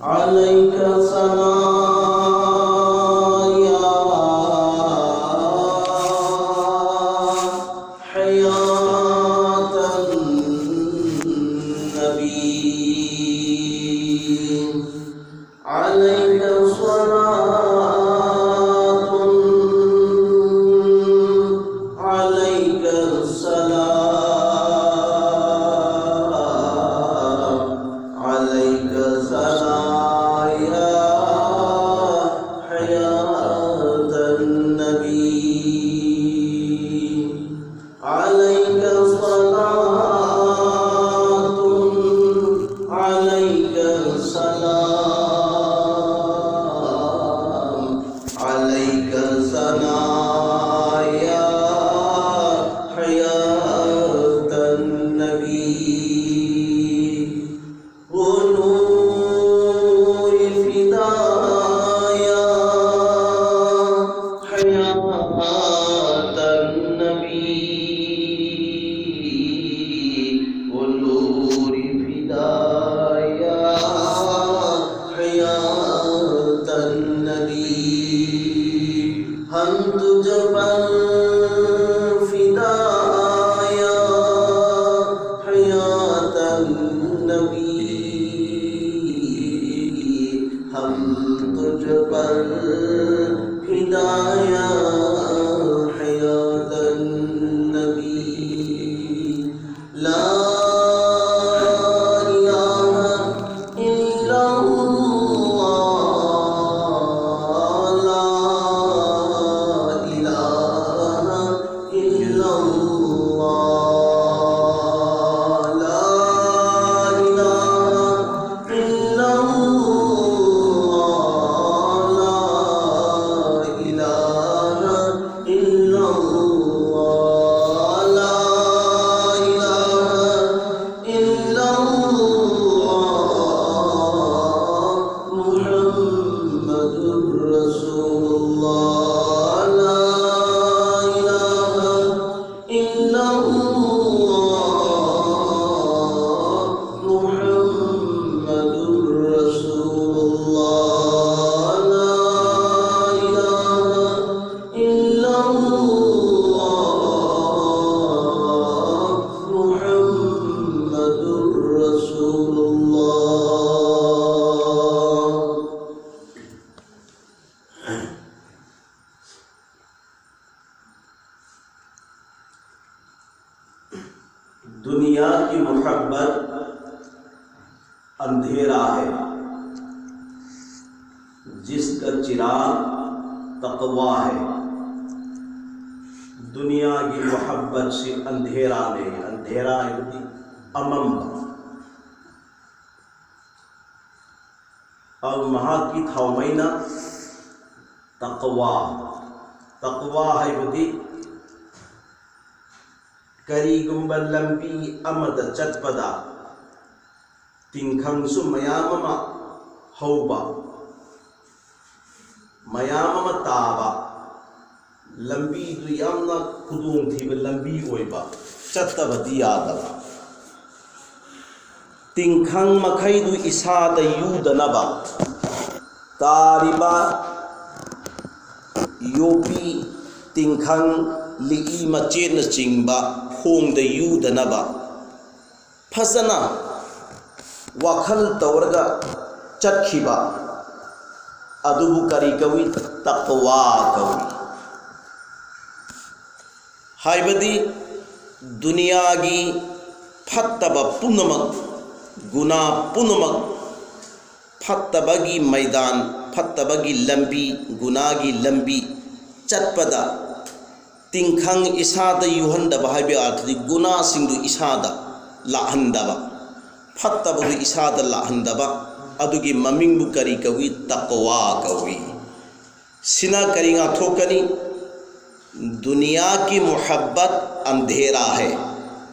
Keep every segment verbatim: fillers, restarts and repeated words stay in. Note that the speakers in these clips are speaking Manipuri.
عليك الصلاة يا حياة النبي. عليك الصلاة، عليك السلام، عليك السلام يا حياة النبي. عليك الصلاة، عليك السلام، عليك السلام يا حياة النبي. ونور فدايا حياة النبي، ونور فدايا حياة النبي. ہم تجھ پر فدا یا حیات النبی، ہم تجھ پر فدا یا حیات النبی. لا إله إلا الله، لا إله إلا الله، لا إله إلا الله، لا अंधेरा है, जिसका चिराग तकवा है। दुनिया की मोहब्बत से अंधेरा नहीं, अंधेरा है, ꯑꯃꯝꯕ꯫ ꯑꯗꯨ ꯃꯍꯥꯛꯀꯤ ꯊꯥꯎꯃꯩꯅ ꯇꯛꯋꯥ꯫ ꯇꯛꯋꯥ ꯍꯥꯏꯕꯗꯤ ꯀꯔꯤꯒꯨꯝꯕ ꯂꯝꯕꯤ ꯑꯃꯗ ꯆꯠꯄꯗ ꯇꯤꯡꯈꯪꯁꯨ ꯃꯌꯥꯝ ꯑꯃ ꯍꯧꯕ, ꯃꯌꯥꯝ ꯑꯃ ꯇꯥꯕ, ꯂꯝꯕꯤꯗꯨ ꯌꯥꯝꯅ ꯈꯨꯗꯣꯡꯊꯤꯕ ꯂꯝꯕꯤ ꯑꯣꯏꯕ, ꯆꯠꯇꯕꯗꯤ ꯌꯥꯗꯕ꯫ ꯇꯤꯡꯈꯪ ꯃꯈꯩꯗꯨ ꯏꯁꯥꯗ ꯌꯨꯗꯅꯕ, ꯇꯥꯔꯤꯕ ꯌꯣꯄꯤ, ꯇꯤꯡꯈꯪ, ꯂꯤꯛꯏ ꯃꯆꯦꯠꯅꯆꯤꯡꯕ ꯈꯣꯡꯗ ꯌꯨꯗꯅꯕ ꯐꯖꯅ ꯋꯥꯈꯜ ꯇꯧꯔꯒ ꯆꯠꯈꯤꯕ ꯑꯗꯨꯕꯨ ꯀꯔꯤ ꯀꯧꯏ? ꯇꯛꯋꯥ ꯀꯧꯏ꯫ ꯍꯥꯏꯕꯗꯤ ꯗꯨꯅꯤꯌꯥꯒꯤ ꯐꯠꯇꯕ ꯄꯨꯝꯅꯃꯛ, ꯒꯨꯅꯥ ꯄꯨꯝꯅꯃꯛ, ꯐꯠꯇꯕꯒꯤ ꯃꯩꯗꯥꯟ, ꯐꯠꯇꯕꯒꯤ ꯂꯝꯕꯤ, ꯒꯨꯅꯥꯒꯤ ꯂꯝꯕꯤ ꯆꯠꯄꯗ ꯇꯤꯡꯈꯪ ꯏꯁꯥꯗ ꯌꯨꯍꯟꯗꯕ ꯍꯥꯏꯕꯒꯤ ꯑꯥꯔꯊꯗꯤ ꯒꯨꯅꯥꯁꯤꯡꯗꯨ ꯏꯁꯥꯗ ꯂꯥꯛꯍꯟꯗꯕ, ꯐꯠꯇꯕꯗꯨ ꯏꯁꯥꯗ ꯂꯥꯛꯍꯟꯗꯕ, ꯑꯗꯨꯒꯤ ꯃꯃꯤꯡꯕꯨ ꯀꯔꯤ ꯀꯧꯏ? ꯇꯛꯋꯥ ꯀꯧꯏ꯫ ꯁꯤꯅ ꯀꯔꯤ ꯉꯥꯛꯊꯣꯛꯀꯅꯤ? ꯗꯨꯅꯤꯌꯥꯒꯤ ꯃꯨꯍꯕꯠ ꯑꯟꯙꯦꯔꯥ ꯍꯦ,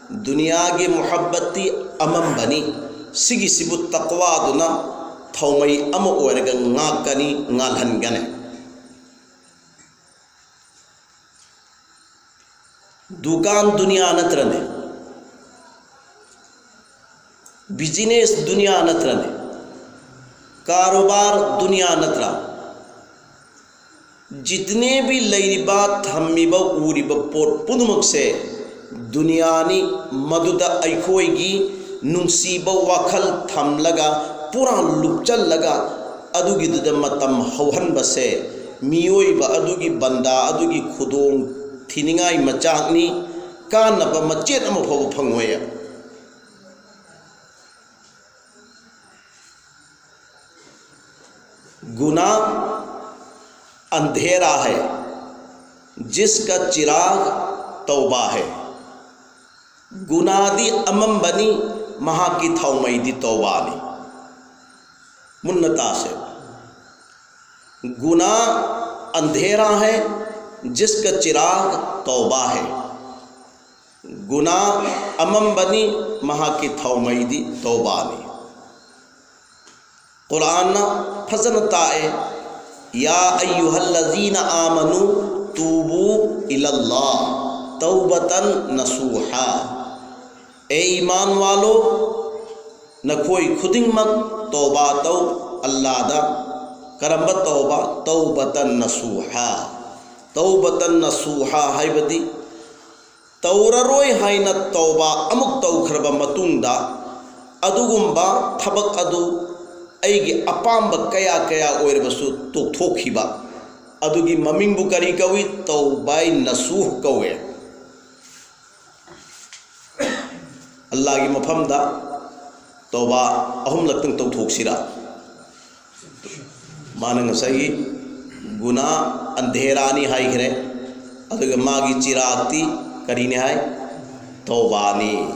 ꯗꯨꯅꯤꯌꯥꯒꯤ ꯃꯨꯍꯕꯠꯇꯤ ꯑꯃꯝꯕꯅꯤ꯫ ꯁꯤꯒꯤꯁꯤꯕꯨ ꯇꯛꯋꯥꯗꯨꯅ ꯊꯧꯃꯩ ꯑꯃ ꯑꯣꯏꯔꯒ ꯉꯥꯛꯀꯅꯤ, ꯉꯥꯜꯍꯟꯒꯅꯤ꯫ ꯗꯨꯀꯥꯟ ꯗꯨꯅꯤꯌꯥ ꯅꯠꯇ꯭ꯔꯅꯦ? ꯕꯤꯖꯤꯅꯦꯁ ꯗꯨꯅꯤꯌꯥ ꯅꯠꯇ꯭ꯔꯅꯦ? ꯀꯥꯔꯣꯕꯥꯔ ꯗꯨꯅꯤꯌꯥ ꯅꯠꯇ꯭ꯔꯥ? ꯖꯤꯇꯅꯦ ꯚꯤ ꯂꯩꯔꯤꯕ, ꯊꯝꯃꯤꯕ, ꯎꯔꯤꯕ ꯄꯣꯠ ꯄꯨꯝꯅꯃꯛꯁꯦ ꯗꯨꯅꯤꯌꯥꯅꯤ꯫ ꯃꯗꯨꯗ ꯑꯩꯈꯣꯏꯒꯤ ꯅꯨꯡꯁꯤꯕ ꯋꯥꯈꯜ ꯊꯝꯂꯒ, ꯄꯨꯔꯥ ꯂꯨꯞꯆꯜꯂꯒ, ꯑꯗꯨꯒꯤꯗꯨꯗ ꯃꯇꯝ ꯍꯧꯍꯟꯕꯁꯦ ꯃꯤꯑꯣꯏꯕ ꯑꯗꯨꯒꯤ, ꯕꯟꯗꯥ ꯑꯗꯨꯒꯤ ꯈꯨꯗꯣꯡ ꯊꯤꯅꯤꯡꯉꯥꯏ ꯃꯆꯥꯛꯅꯤ꯫ ꯀꯥꯟꯅꯕ ꯃꯆꯦꯠ ꯑꯃ ꯐꯥꯎꯕ ꯐꯪꯉꯣꯏ꯫ गुनाह अंधेरा है, जिसका चिराग तौबा है. ꯒꯨꯅꯥꯗꯤ ꯑꯃꯝꯕꯅꯤ, ꯃꯍꯥꯛꯀꯤ ꯊꯥꯎꯃꯩꯗꯤ ꯇꯧꯕꯥꯅꯤ. ꯃꯨꯟꯅ ꯇꯥꯁꯦ. गुनाह अंधेरा है, जिसका चिराग तौबा है. ꯒꯨꯅꯥ ꯑꯃꯝꯕꯅꯤ, ꯃꯍꯥꯛꯀꯤ ꯊꯥꯎꯃꯩꯗꯤ ꯇꯧꯕꯥꯅꯤ. ꯀꯨꯔꯥꯟꯅ ꯐꯖꯅ ꯇꯥꯛꯑꯦ, "ꯌꯥ ꯑꯩꯌꯨꯍꯜꯂꯖꯤꯅ ꯑꯥꯃꯅꯨ ꯇꯨꯕꯨ ꯏꯂꯜꯂꯥ ꯇꯧꯕꯇꯟ ꯅꯁꯨꯍꯥ." ꯑꯦ ꯏꯃꯥꯟ ꯋꯥꯂꯣ, ꯅꯈꯣꯏ ꯈꯨꯗꯤꯡꯃꯛ ꯇꯧꯕꯥ ꯇꯧ ꯑꯜꯂꯥꯗ꯫ ꯀꯔꯝꯕ ꯇꯧꯕꯥ? ꯇꯧꯕꯇꯟ ꯅꯁꯨꯍꯥ꯫ ꯇꯧꯕꯇꯟ ꯅꯁꯨꯍꯥ ꯍꯥꯏꯕꯗꯤ ꯇꯧꯔꯔꯣꯏ ꯍꯥꯏꯅ ꯇꯧꯕꯥ ꯑꯃꯨꯛ ꯇꯧꯈ꯭ꯔꯕ ꯃꯇꯨꯡꯗ, ꯑꯗꯨꯒꯨꯝꯕ ꯊꯕꯛ ꯑꯗꯨ ꯑꯩꯒꯤ ꯑꯄꯥꯝꯕ ꯀꯌꯥ ꯀꯌꯥ ꯑꯣꯏꯔꯕꯁꯨ ꯇꯣꯛꯊꯣꯛꯈꯤꯕ, ꯑꯗꯨꯒꯤ ꯃꯃꯤꯡꯕꯨ ꯀꯔꯤ ꯀꯧꯏ? ꯇꯧꯕꯥꯏ ꯅꯁꯨꯍ ꯀꯧꯏ꯫ ꯑꯜꯂꯥꯒꯤ ꯃꯐꯝꯗ ꯇꯧꯕꯥ ꯑꯍꯨꯝꯂꯛꯇꯪ ꯇꯧꯊꯣꯛꯁꯤꯔꯥ? ꯃꯥꯅ ꯉꯁꯥꯏꯒꯤ ꯒꯨꯅꯥ ꯑꯟꯙꯦꯔꯥꯅꯤ ꯍꯥꯏꯈ꯭ꯔꯦ, ꯑꯗꯨꯒ ꯃꯥꯒꯤ ꯆꯤꯔꯥꯛꯇꯤ ꯀꯔꯤꯅꯤ ꯍꯥꯏ? ꯇꯧꯕꯥꯅꯤ꯫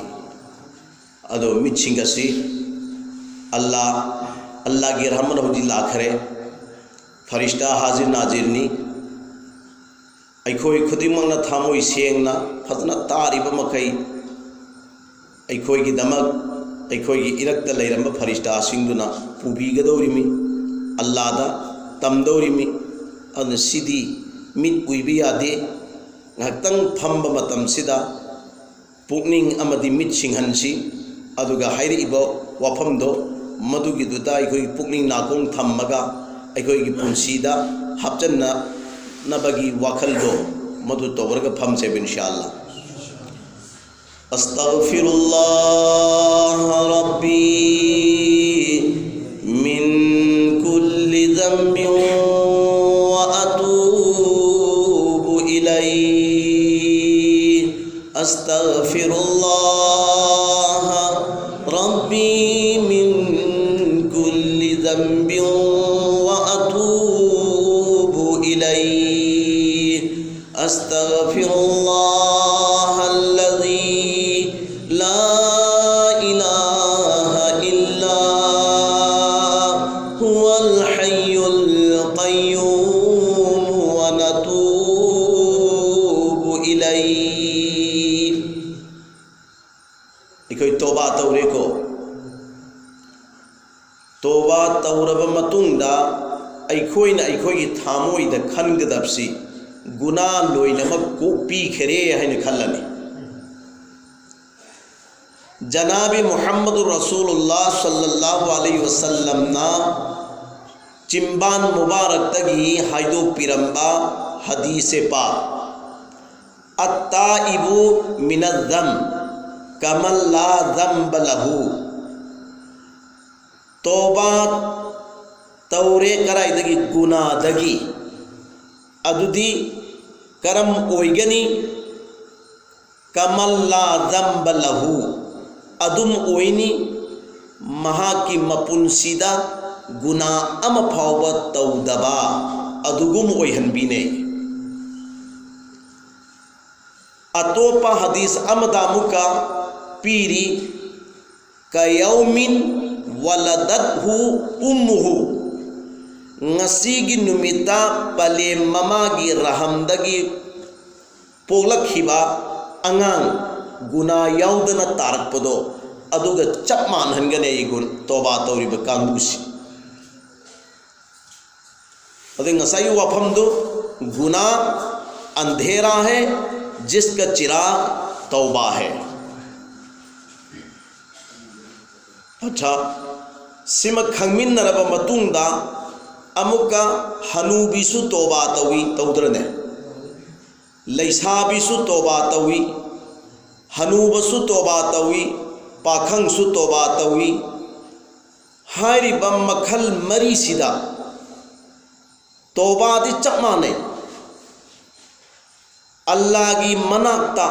ꯑꯗꯣ ꯃꯤꯠꯁꯤꯡ ꯑꯁꯤ ꯑꯜꯂꯥ, ꯑꯜꯂꯥꯒꯤ ꯔꯍꯃꯟ ꯍꯧꯖꯤꯛ ꯂꯥꯛꯈ꯭ꯔꯦ, ꯐꯔꯤꯁꯇꯥ ꯍꯥꯖꯤꯔ ꯅꯥꯖꯤꯔꯅꯤ꯫ ꯑꯩꯈꯣꯏ ꯈꯨꯗꯤꯡꯃꯛꯅ ꯊꯃꯣꯏ ꯁꯦꯡꯅ ꯐꯖꯅ ꯇꯥꯔꯤꯕ ꯃꯈꯩ, ꯑꯩꯈꯣꯏꯒꯤꯗꯃꯛ ꯑꯩꯈꯣꯏꯒꯤ ꯏꯔꯛꯇ ꯂꯩꯔꯝꯕ ꯐꯔꯤꯁꯇꯥꯁꯤꯡꯗꯨꯅ ꯄꯨꯕꯤꯒꯗꯧꯔꯤꯃꯤ, ꯑꯜꯂꯥꯗ ꯇꯝꯗꯧꯔꯤꯃꯤ꯫ ꯑꯗꯨꯅ ꯁꯤꯗꯤ ꯃꯤꯠ ꯎꯏꯕ ꯌꯥꯗꯦ꯫ ꯉꯥꯏꯍꯥꯛꯇꯪ ꯐꯝꯕ ꯃꯇꯝꯁꯤꯗ ꯄꯨꯛꯅꯤꯡ ꯑꯃꯗꯤ ꯃꯤꯠ ꯁꯤꯡꯍꯟꯁꯤ꯫ ꯑꯗꯨꯒ ꯍꯥꯏꯔꯛꯏꯕ ꯋꯥꯐꯝꯗꯣ, ꯃꯗꯨꯒꯤꯗꯨꯗ ꯑꯩꯈꯣꯏ ꯄꯨꯛꯅꯤꯡ ꯅꯥꯀꯣꯡ ꯊꯝꯃꯒ ꯑꯩꯈꯣꯏꯒꯤ ꯄꯨꯟꯁꯤꯗ ꯍꯥꯞꯆꯟꯅꯅꯕꯒꯤ ꯋꯥꯈꯜꯗꯣ ꯃꯗꯨ ꯇꯧꯔꯒ ꯐꯝꯁꯦꯕ, ꯏꯟꯁꯥ ꯑꯜꯂꯥ꯫ أستغفر الله ربي من كل ذنب وأتوب إليه. أستغفر الله ربي من كل ذنب أستغفر الله الذي لا إله إلا هو الحي القيوم ونتوب إليه. ꯑꯩꯈꯣꯏ ꯇꯣꯕꯥ ꯇꯧꯔꯦꯀꯣ꯫ ꯇꯣꯕꯥ ꯇꯧꯔꯕ ꯃꯇꯨꯡꯗ ꯑꯩꯈꯣꯏꯅ ꯑꯩꯈꯣꯏꯒꯤ ꯊꯃꯣꯏꯗ ꯈꯟꯒꯗꯕꯁꯤ ꯒꯨꯅꯥ ꯂꯣꯏꯅꯃꯛ ꯀꯣꯛꯄꯤꯈ꯭ꯔꯦ ꯍꯥꯏꯅ ꯈꯜꯂꯅꯤ꯫ ꯖꯅꯥꯕꯤ ꯃꯨꯍꯝꯃꯗꯨ ꯔꯁꯨꯂꯨꯜꯂꯥ ꯁꯜꯂꯜꯂꯥꯍꯨ ꯑꯂꯩꯍꯤ ꯋꯁꯜꯂꯝꯅ ꯆꯤꯝꯕꯥꯟ ꯃꯨꯕꯥꯔꯛꯇꯒꯤ ꯍꯥꯏꯗꯣꯛꯄꯤꯔꯝꯕ ꯍꯗꯤꯁꯦ ꯄꯥ, "ꯑꯠꯇꯥꯏꯕꯨ ꯃꯤꯅ ꯖꯝ ꯀꯃꯜ ꯂꯥ ꯖꯝꯕ ꯂꯍꯨ"꯫ ꯇꯣꯕꯥ ꯇꯧꯔꯦ ꯀꯗꯥꯏꯗꯒꯤ? ꯒꯨꯅꯥꯗꯒꯤ꯫ ꯑꯗꯨꯗꯤ ꯀꯔꯝ ꯑꯣꯏꯒꯅꯤ? "ꯀꯃꯜ ꯂꯥ ꯖꯝꯕ ꯂꯍꯨ", ꯑꯗꯨꯝ ꯑꯣꯏꯅꯤ, ꯃꯍꯥꯛꯀꯤ ꯃꯄꯨꯟꯁꯤꯗ ꯒꯨꯅꯥ ꯑꯃ ꯐꯥꯎꯕ ꯇꯧꯗꯕ ꯑꯗꯨꯒꯨꯝ ꯑꯣꯏꯍꯟꯕꯤꯅꯦ꯫ ꯑꯇꯣꯞꯄ ꯍꯗꯤꯁ ꯑꯃꯗ ꯑꯃꯨꯛꯀ ꯄꯤꯔꯤ, "ꯀꯌꯧꯃꯤꯟ ꯋꯂꯗꯠꯍꯨ ꯎꯝꯃꯨꯍꯨ", ꯉꯁꯤꯒꯤ ꯅꯨꯃꯤꯠꯇ ꯄꯂꯦꯝ ꯃꯃꯥꯒꯤ ꯔꯍꯝꯗꯒꯤ ꯄꯣꯛꯂꯛꯈꯤꯕ ꯑꯉꯥꯡ ꯒꯨꯅꯥ ꯌꯥꯎꯗꯅ ꯇꯥꯔꯛꯄꯗꯣ, ꯑꯗꯨꯒ ꯆꯞ ꯃꯥꯟꯅꯍꯟꯒꯅꯤ ꯑꯩ ꯒꯨꯟ-, ꯇꯣꯕꯥ ꯇꯧꯔꯤꯕ ꯀꯥꯡꯕꯨꯁꯤ꯫ ꯑꯗꯩ ꯉꯁꯥꯏꯒꯤ ꯋꯥꯐꯝꯗꯨ, "ꯒꯨꯅꯥ ꯑꯟꯙꯦꯔꯥ ꯍꯦ, ꯖꯤꯁꯀ ꯆꯤꯔꯥ ꯇꯧꯕꯥ ꯍꯦ"꯫ ꯑꯠꯆꯥ, ꯁꯤꯃ ꯈꯪꯃꯤꯟꯅꯔꯕ ꯃꯇꯨꯡꯗ ꯑꯃꯨꯛꯀ ꯍꯅꯨꯕꯤꯁꯨ ꯇꯣꯕꯥ ꯇꯧꯏ, ꯇꯧꯗ꯭ꯔꯅꯦ? ꯂꯩꯁꯥꯕꯤꯁꯨ ꯇꯣꯕꯥ ꯇꯧꯏ, ꯍꯅꯨꯕꯁꯨ ꯇꯣꯕꯥ ꯇꯧꯏ, ꯄꯥꯈꯪꯁꯨ ꯇꯣꯕꯥ ꯇꯧꯏ꯫ ꯍꯥꯏꯔꯤꯕ ꯃꯈꯜ ꯃꯔꯤꯁꯤꯗ ꯇꯣꯕꯥꯗꯤ ꯆꯞ ꯃꯥꯟꯅꯩ꯫ ꯑꯜꯂꯥꯒꯤ ꯃꯅꯥꯛꯇ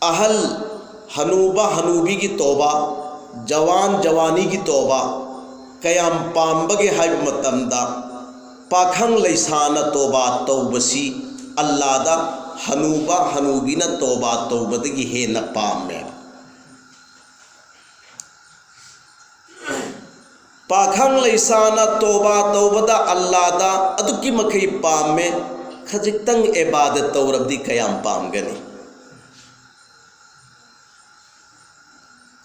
ꯑꯍꯜ, ꯍꯅꯨꯕ ꯍꯅꯨꯕꯤꯒꯤ ꯇꯣꯕꯥ, ꯖꯋꯥꯟ ꯖꯋꯥꯅꯤꯒꯤ ꯇꯣꯕꯥ ꯀꯌꯥꯝ ꯄꯥꯝꯕꯒꯦ ꯍꯥꯏꯕ ꯃꯇꯝꯗ, ꯄꯥꯈꯪ ꯂꯩꯁꯥꯅ ꯇꯣꯕꯥ ꯇꯧꯕꯁꯤ ꯑꯜꯂꯥꯗ ꯍꯅꯨꯕ ꯍꯅꯨꯕꯤꯅ ꯇꯣꯕꯥ ꯇꯧꯕꯗꯒꯤ ꯍꯦꯟꯅ ꯄꯥꯝꯃꯦ꯫ ꯄꯥꯈꯪ ꯂꯩꯁꯥꯅ ꯇꯣꯕꯥ ꯇꯧꯕꯗ ꯑꯜꯂꯥꯗ ꯑꯗꯨꯛꯀꯤ ꯃꯈꯩ ꯄꯥꯝꯃꯦ꯫ ꯈꯖꯤꯛꯇꯪ ꯏꯕꯥꯗꯠ ꯇꯧꯔꯕꯗꯤ ꯀꯌꯥꯝ ꯄꯥꯝꯒꯅꯤ?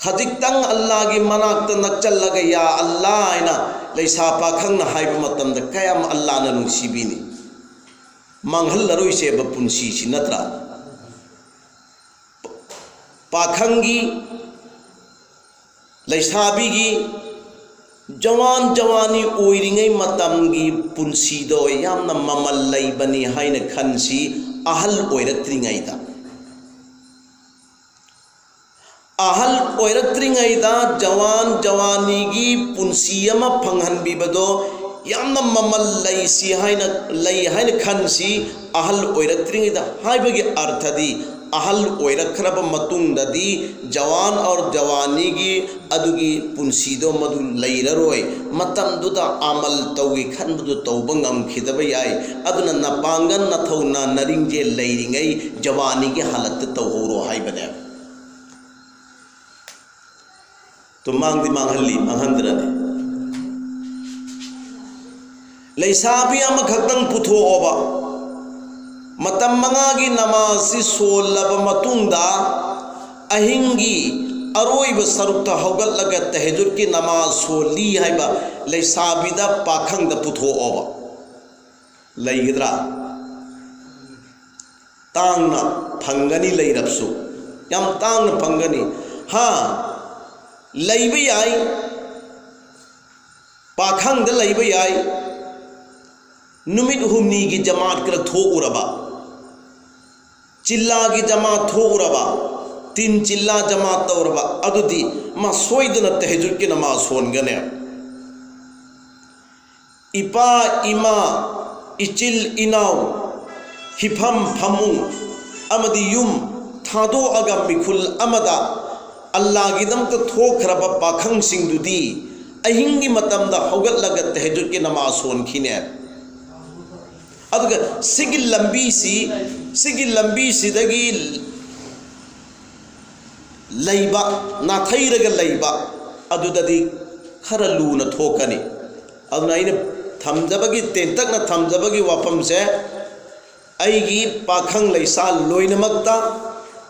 ꯈꯖꯤꯛꯇꯪ ꯑꯜꯂꯥꯒꯤ ꯃꯅꯥꯛꯇ ꯅꯛꯆꯜꯂꯒ "ꯌꯥ ꯑꯜꯂꯥ" ꯍꯥꯏꯅ ꯂꯩꯁꯥ ꯄꯥꯈꯪꯅ ꯍꯥꯏꯕ ꯃꯇꯝꯗ ꯀꯌꯥꯝ ꯑꯜꯂꯥꯅ ꯅꯨꯡꯁꯤꯕꯤꯅꯤ? ꯃꯥꯡꯍꯜꯂꯔꯣꯏꯁꯦꯕ ꯄꯨꯟꯁꯤꯁꯤ, ꯅꯠꯇ꯭ꯔꯥ? ꯄꯥꯈꯪꯒꯤ, ꯂꯩꯁꯥꯕꯤꯒꯤ, ꯖꯋꯥꯟ ꯖꯋꯥꯅꯤ ꯑꯣꯏꯔꯤꯉꯩ ꯃꯇꯝꯒꯤ ꯄꯨꯟꯁꯤꯗꯣ ꯌꯥꯝꯅ ꯃꯃꯜ ꯂꯩꯕꯅꯤ ꯍꯥꯏꯅ ꯈꯟꯁꯤ꯫ ꯑꯍꯜ ꯑꯣꯏꯔꯛꯇ꯭ꯔꯤꯉꯩꯗ, ꯑꯍꯜ ꯑꯣꯏꯔꯛꯇ꯭ꯔꯤꯉꯩꯗ ꯖꯋꯥꯟ ꯖꯋꯥꯅꯤꯒꯤ ꯄꯨꯟꯁꯤ ꯑꯃ ꯐꯪꯍꯟꯕꯤꯕꯗꯣ ꯌꯥꯝꯅ ꯃꯃꯜ ꯂꯩꯁꯤ ꯍꯥꯏꯅ, ꯂꯩ ꯍꯥꯏꯅ ꯈꯟꯁꯤ꯫ ꯑꯍꯜ ꯑꯣꯏꯔꯛꯇ꯭ꯔꯤꯉꯩꯗ ꯍꯥꯏꯕꯒꯤ ꯑꯔꯊꯗꯤ, ꯑꯍꯜ ꯑꯣꯏꯔꯛꯈ꯭ꯔꯕ ꯃꯇꯨꯡꯗꯗꯤ ꯖꯋꯥꯟ ꯑꯧꯔ ꯖꯋꯥꯅꯤꯒꯤ ꯑꯗꯨꯒꯤ ꯄꯨꯟꯁꯤꯗꯣ ꯃꯗꯨ ꯂꯩꯔꯔꯣꯏ꯫ ꯃꯇꯝꯗꯨꯗ ꯑꯃꯜ ꯇꯧꯒꯦ ꯈꯟꯕꯗꯨ ꯇꯧꯕ ꯉꯝꯈꯤꯗꯕ ꯌꯥꯏ꯫ ꯑꯗꯨꯅ ꯅꯄꯥꯡꯒꯜ, ꯅꯊꯧꯅꯥ, ꯅꯔꯤꯡꯖꯦꯜ ꯂꯩꯔꯤꯉꯩ ꯖꯋꯥꯅꯤꯒꯤ ꯍꯥꯂꯠꯇ ꯇꯧꯍꯧꯔꯣ ꯍꯥꯏꯕꯅꯦ꯫ ꯇꯨ ꯃꯥꯡꯗꯤ ꯃꯥꯡꯍꯜꯂꯤ, ꯃꯥꯡꯍꯟꯗ꯭ꯔꯅꯦ? ꯂꯩꯁꯥꯕꯤ ꯑꯃꯈꯛꯇꯪ ꯄꯨꯊꯣꯛꯑꯣꯕ꯫ ꯃꯇꯝ ꯃꯉꯥꯒꯤ ꯅꯃꯥꯖꯁꯤ ꯁꯣꯜꯂꯕ ꯃꯇꯨꯡꯗ, ꯑꯍꯤꯡꯒꯤ ꯑꯔꯣꯏꯕ ꯁꯔꯨꯛꯇ ꯍꯧꯒꯠꯂꯒ ꯇꯍꯦꯖꯨꯗꯀꯤ ꯅꯃꯥꯖ ꯁꯣꯜꯂꯤ ꯍꯥꯏꯕ ꯂꯩꯁꯥꯕꯤꯗ, ꯄꯥꯈꯪꯗ ꯄꯨꯊꯣꯛꯑꯣꯕ꯫ ꯂꯩꯒꯗ꯭ꯔꯥ? ꯇꯥꯡꯅ ꯐꯪꯒꯅꯤ, ꯂꯩꯔꯕꯁꯨ ꯌꯥꯝ ꯇꯥꯡꯅ ꯐꯪꯒꯅꯤ꯫ ꯍꯥ, ꯂꯩꯕ ꯌꯥꯏ, ꯄꯥꯈꯪꯗ ꯂꯩꯕ ꯌꯥꯏ꯫ ꯅꯨꯃꯤꯠ ꯍꯨꯝꯅꯤꯒꯤ ꯖꯃꯥꯠ ꯈꯔ ꯊꯣꯛꯎꯔꯕ, ꯆꯤꯜꯂꯥꯒꯤ ꯖꯃꯥꯠ ꯊꯣꯛꯎꯔꯕ, ꯇꯤꯟ ꯆꯤꯜꯂꯥ ꯖꯃꯥꯠ ꯇꯧꯔꯕ, ꯑꯗꯨꯗꯤ ꯃꯥ ꯁꯣꯏꯗꯅ ꯇꯍꯦꯖꯨꯗꯀꯤ ꯅꯃꯥꯖ ꯁꯣꯟꯒꯅꯤ꯫ ꯏꯄꯥ ꯏꯃꯥ, ꯏꯆꯤꯜ ꯏꯅꯥꯎ, ꯍꯤꯐꯝ ꯐꯃꯨꯡ ꯑꯃꯗꯤ ꯌꯨꯝ ꯊꯥꯗꯣꯛꯑꯒ ꯃꯤꯈꯨꯜ ꯑꯃꯗ ꯑꯜꯂꯥꯒꯤꯗꯃꯛꯇ ꯊꯣꯛꯈ꯭ꯔꯕ ꯄꯥꯈꯪꯁꯤꯡꯗꯨꯗꯤ ꯑꯍꯤꯡꯒꯤ ꯃꯇꯝꯗ ꯍꯧꯒꯠꯂꯒ ꯇꯍꯦꯖꯨꯗꯀꯤ ꯅꯃꯥꯖ ꯁꯣꯟꯈꯤꯅꯦ꯫ ꯑꯗꯨꯒ ꯁꯤꯒꯤ ꯂꯝꯕꯤꯁꯤ, ꯁꯤꯒꯤ ꯂꯝꯕꯤꯁꯤꯗꯒꯤ ꯂꯩꯕ, ꯅꯥꯊꯩꯔꯒ ꯂꯩꯕ, ꯑꯗꯨꯗꯗꯤ ꯈꯔ ꯂꯨꯅ ꯊꯣꯛꯀꯅꯤ꯫ ꯑꯗꯨꯅ ꯑꯩꯅ ꯊꯝꯖꯕꯒꯤ, ꯇꯦꯟꯇꯛꯅ ꯊꯝꯖꯕꯒꯤ ꯋꯥꯐꯝꯁꯦ, ꯑꯩꯒꯤ ꯄꯥꯈꯪ ꯂꯩꯁꯥ ꯂꯣꯏꯅꯃꯛꯇ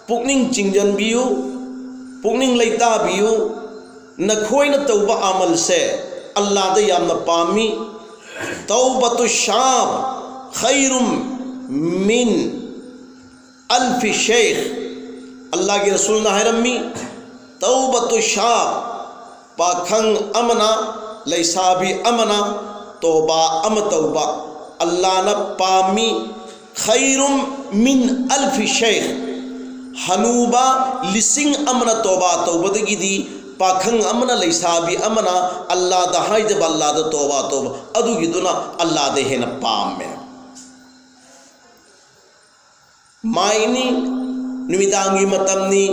ꯄꯨꯛꯅꯤꯡ ꯆꯤꯡꯁꯤꯟꯕꯤꯌꯨ, ꯄꯨꯛꯅꯤꯡ ꯂꯩꯇꯥꯕꯤꯌꯨ꯫ ꯅꯈꯣꯏꯅ ꯇꯧꯕ ꯑꯃꯜꯁꯦ ꯑꯜꯂꯥꯗ ꯌꯥꯝꯅ ꯄꯥꯝꯃꯤ꯫ ꯇꯧꯕꯇꯨ ꯁꯥꯕ ꯈꯩꯔꯨꯝ ꯃꯤꯟ ꯑꯜꯐꯤ ꯁꯦꯈ꯫ ꯑꯜꯂꯥꯒꯤ ꯔꯁꯨꯜꯅ ꯍꯥꯏꯔꯝꯃꯤ, ꯇꯧꯕꯇꯨ ꯁꯥꯕ, ꯄꯥꯈꯪ ꯑꯃꯅ, ꯂꯩꯁꯥꯕꯤ ꯑꯃꯅ ꯇꯣꯕꯥ ꯑꯃ ꯇꯧꯕ ꯑꯜꯂꯥꯅ ꯄꯥꯝꯃꯤ꯫ ꯈꯩꯔꯨꯝ ꯃꯤꯟ ꯑꯜꯐꯤ ꯁꯦꯈ꯫ ꯍꯅꯨꯕ ꯂꯤꯁꯤꯡ ꯑꯃꯅ ꯇꯣꯕꯥ ꯇꯧꯕꯗꯒꯤꯗꯤ ꯄꯥꯈꯪ ꯑꯃꯅ, ꯂꯩꯁꯥꯕꯤ ꯑꯃꯅ ꯑꯜꯂꯥꯗ ꯍꯥꯏꯖꯕ, ꯑꯜꯂꯥꯗ ꯇꯣꯕꯥ ꯇꯧꯕ, ꯑꯗꯨꯒꯤꯗꯨꯅ ꯑꯜꯂꯥꯗ ꯍꯦꯟꯅ ꯄꯥꯝꯃꯦ꯫ ꯃꯥꯏꯅꯤ, ꯅꯨꯃꯤꯗꯥꯡꯒꯤ ꯃꯇꯝꯅꯤ,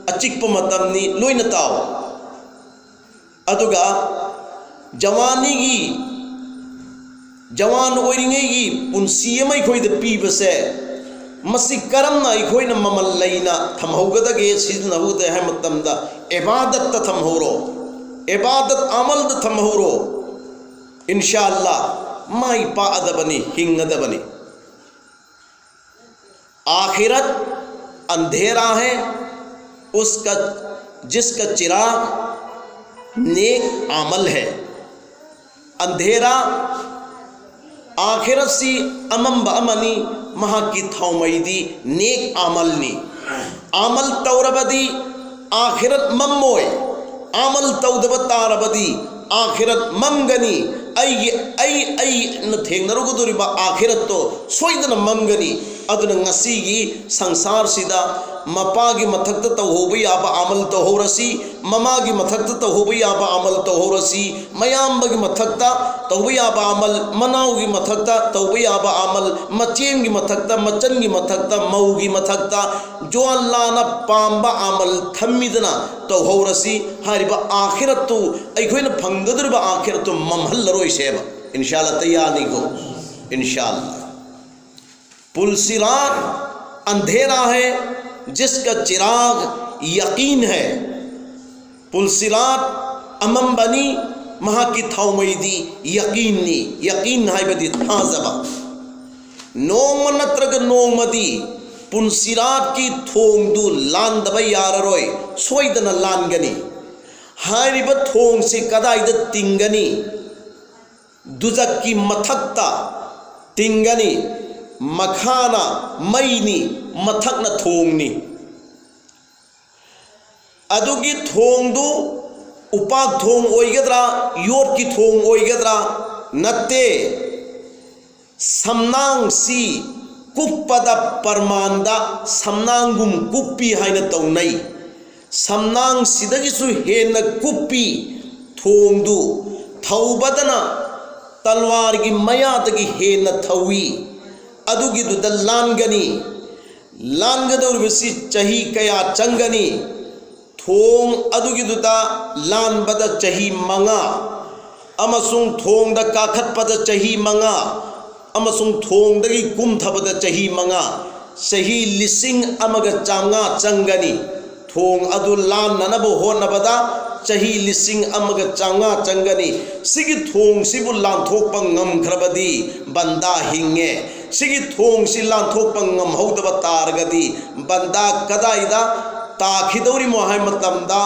ꯑꯆꯤꯛꯄ ꯃꯇꯝꯅꯤ, ꯂꯣꯏꯅ ꯇꯥꯎ꯫ ꯑꯗꯨꯒ ꯖꯋꯥꯅꯤꯒꯤ, ꯖꯋꯥꯟ ꯑꯣꯏꯔꯤꯉꯩꯒꯤ ꯄꯨꯟꯁꯤ ꯑꯃ ꯑꯩꯈꯣꯏꯗ ꯄꯤꯕꯁꯦ, ꯃꯁꯤ ꯀꯔꯝꯅ ꯑꯩꯈꯣꯏꯅ ꯃꯃꯜ ꯂꯩꯅ ꯊꯝꯍꯧꯒꯗꯒꯦ, ꯁꯤꯖꯤꯟꯅꯍꯧꯒꯗꯒꯦ ꯍꯥꯏꯕ ꯃꯇꯝꯗ, ꯏꯕꯥꯗꯠꯇ ꯊꯝꯍꯧꯔꯣ, ꯏꯕꯥꯗꯠ ꯑꯃꯜꯗ ꯊꯝꯍꯧꯔꯣ꯫ ꯏꯟꯁꯥ ꯑꯜꯂꯥ, ꯃꯥꯏ ꯄꯥꯛꯑꯗꯕꯅꯤ, ꯍꯤꯡꯉꯗꯕꯅꯤ꯫ आखिरत अंधेरा है, उसका, जिसका चिराग नेक अमल है। अंधेरा, आखिरत सी अमम बअमनी, महाकी थौमैदी नेक अमल नी। अमल तौरबदी आखिरत मम्मोय, अमल तौदब तारबदी आखिरत ममगनी। ꯑꯩꯒꯤ, ꯑꯩ, ꯑꯩꯅ ꯊꯦꯡꯅꯔꯨꯒꯗꯧꯔꯤꯕ ꯑꯥꯈꯤꯔꯠꯇꯣ ꯁꯣꯏꯗꯅ ꯃꯝꯒꯅꯤ꯫ ꯑꯗꯨꯅ ꯉꯁꯤꯒꯤ ꯁꯪꯁꯥꯔꯁꯤꯗ ꯃꯄꯥꯒꯤ ꯃꯊꯛꯇ ꯇꯧꯍꯧꯕ ꯌꯥꯕ ꯑꯃꯜ ꯇꯧꯍꯧꯔꯁꯤ, ꯃꯃꯥꯒꯤ ꯃꯊꯛꯇ ꯇꯧꯍꯧꯕ ꯌꯥꯕ ꯑꯃꯜ ꯇꯧꯍꯧꯔꯁꯤ, ꯃꯌꯥꯝꯕꯒꯤ ꯃꯊꯛꯇ ꯇꯧꯕ ꯌꯥꯕ ꯑꯃꯜ, ꯃꯅꯥꯎꯒꯤ ꯃꯊꯛꯇ ꯇꯧꯕ ꯌꯥꯕ ꯑꯃꯜ, ꯃꯆꯦꯝꯒꯤ ꯃꯊꯛꯇ, ꯃꯆꯟꯒꯤ ꯃꯊꯛꯇ, ꯃꯧꯒꯤ ꯃꯊꯛꯇ, ꯖꯣ ꯑꯜꯂꯥꯅ ꯄꯥꯝꯕ ꯑꯃꯜ ꯊꯝꯃꯤꯗꯅ ꯇꯧꯍꯧꯔꯁꯤ꯫ ꯍꯥꯏꯔꯤꯕ ꯑꯥꯈꯤꯔꯠꯇꯨ, ꯑꯩꯈꯣꯏꯅ ꯐꯪꯒꯗꯧꯔꯤꯕ ꯑꯥꯈꯤꯔꯠꯇꯨ ꯃꯝꯍꯜꯂꯔꯣꯏꯁꯦꯕ꯫ ꯏꯟꯁꯥ ꯑꯜꯂꯥ, ꯇꯌꯥꯅꯤꯀꯣ? ꯏꯟꯁꯥ ꯑꯜꯂꯥ꯫ पुलसिरात अंधेरा है, जिसका चिराग यकीन है. ꯄꯨꯜꯁꯤꯔꯥꯠ ꯑꯃꯝꯕꯅꯤ, ꯃꯍꯥꯛꯀꯤ ꯊꯥꯎꯃꯩꯗꯤ ꯌꯀꯤꯟꯅꯤ. ꯌꯀꯤꯟ ꯍꯥꯏꯕꯗꯤ ꯊꯥꯖꯕ. ꯅꯣꯡꯃ ꯅꯠꯇ꯭ꯔꯒ ꯅꯣꯡꯃꯗꯤ ꯄꯨꯟꯁꯤꯔꯥꯠꯀꯤ ꯊꯣꯡꯗꯨ ꯂꯥꯟꯗꯕ ꯌꯥꯔꯔꯣꯏ, ꯁꯣꯏꯗꯅ ꯂꯥꯟꯒꯅꯤ. ꯍꯥꯏꯔꯤꯕ ꯊꯣꯡꯁꯤ ꯀꯗꯥꯏꯗ ꯇꯤꯡꯒꯅꯤ? ꯗꯨꯖꯛꯀꯤ ꯃꯊꯛꯇ ꯇꯤꯡꯒꯅꯤ. ꯃꯈꯥꯅ ꯃꯩꯅꯤ, ꯃꯊꯛꯅ ꯊꯣꯡꯅꯤ. ꯑꯗꯨꯒꯤ ꯊꯣꯡꯗꯨ ꯎꯄꯥꯛ ꯊꯣꯡ ꯑꯣꯏꯒꯗ꯭ꯔꯥ, ꯌꯣꯠꯀꯤ ꯊꯣꯡ ꯑꯣꯏꯒꯗ꯭ꯔꯥ? ꯅꯠꯇꯦ. ꯁꯝꯅꯥꯡꯁꯤ ꯀꯨꯞꯄꯗ ꯄ꯭ꯔꯃꯥꯟꯗ ꯁꯝꯅꯥꯡꯒꯨꯝ ꯀꯨꯞꯄꯤ ꯍꯥꯏꯅ ꯇꯧꯅꯩ. ꯁꯝꯅꯥꯡꯁꯤꯗꯒꯤꯁꯨ ꯍꯦꯟꯅ ꯀꯨꯞꯄꯤ ꯊꯣꯡꯗꯨ. ꯊꯧꯕꯗꯅ ꯇꯜꯋꯥꯔꯒꯤ ꯃꯌꯥꯗꯒꯤ ꯍꯦꯟꯅ ꯊꯧꯏ. ꯑꯗꯨꯒꯤꯗꯨꯗ ꯂꯥꯟꯒꯅꯤ. ꯂꯥꯟꯒꯗꯧꯔꯤꯕꯁꯤ ꯆꯍꯤ ꯀꯌꯥ ꯆꯪꯒꯅꯤ? ꯊꯣꯡ ꯑꯗꯨꯒꯤꯗꯨꯗ ꯂꯥꯟꯕꯗ ꯆꯍꯤ ꯃꯉꯥ, ꯑꯃꯁꯨꯡ ꯊꯣꯡꯗ ꯀꯥꯈꯠꯄꯗ ꯆꯍꯤ ꯃꯉꯥ, ꯑꯃꯁꯨꯡ ꯊꯣꯡꯗꯒꯤ ꯀꯨꯝꯊꯕꯗ ꯆꯍꯤ ꯃꯉꯥ, ꯆꯍꯤ ꯂꯤꯁꯤꯡ ꯑꯃꯒ ꯆꯥꯝꯃꯉꯥ ꯆꯪꯒꯅꯤ. ꯊꯣꯡ ꯑꯗꯨ ꯂꯥꯟꯅꯅꯕ ꯍꯣꯠꯅꯕꯗ ꯆꯍꯤ ꯂꯤꯁꯤꯡ ꯑꯃꯒ ꯆꯥꯝꯃꯉꯥ ꯆꯪꯒꯅꯤ. ꯁꯤꯒꯤ ꯊꯣꯡꯁꯤꯕꯨ ꯂꯥꯟꯊꯣꯛꯄ ꯉꯝꯈ꯭ꯔꯕꯗꯤ ꯕꯟꯗꯥ ꯍꯤꯡꯉꯦ. ꯁꯤꯒꯤ ꯊꯣꯡꯁꯤ ꯂꯥꯟꯊꯣꯛꯄ ꯉꯝꯍꯧꯗꯕ ꯇꯥꯔꯒꯗꯤ ꯕꯟꯗꯥ ꯀꯗꯥꯏꯗ ꯇꯥꯈꯤꯗꯧꯔꯤꯃꯣ ꯍꯥꯏꯕ ꯃꯇꯝꯗ,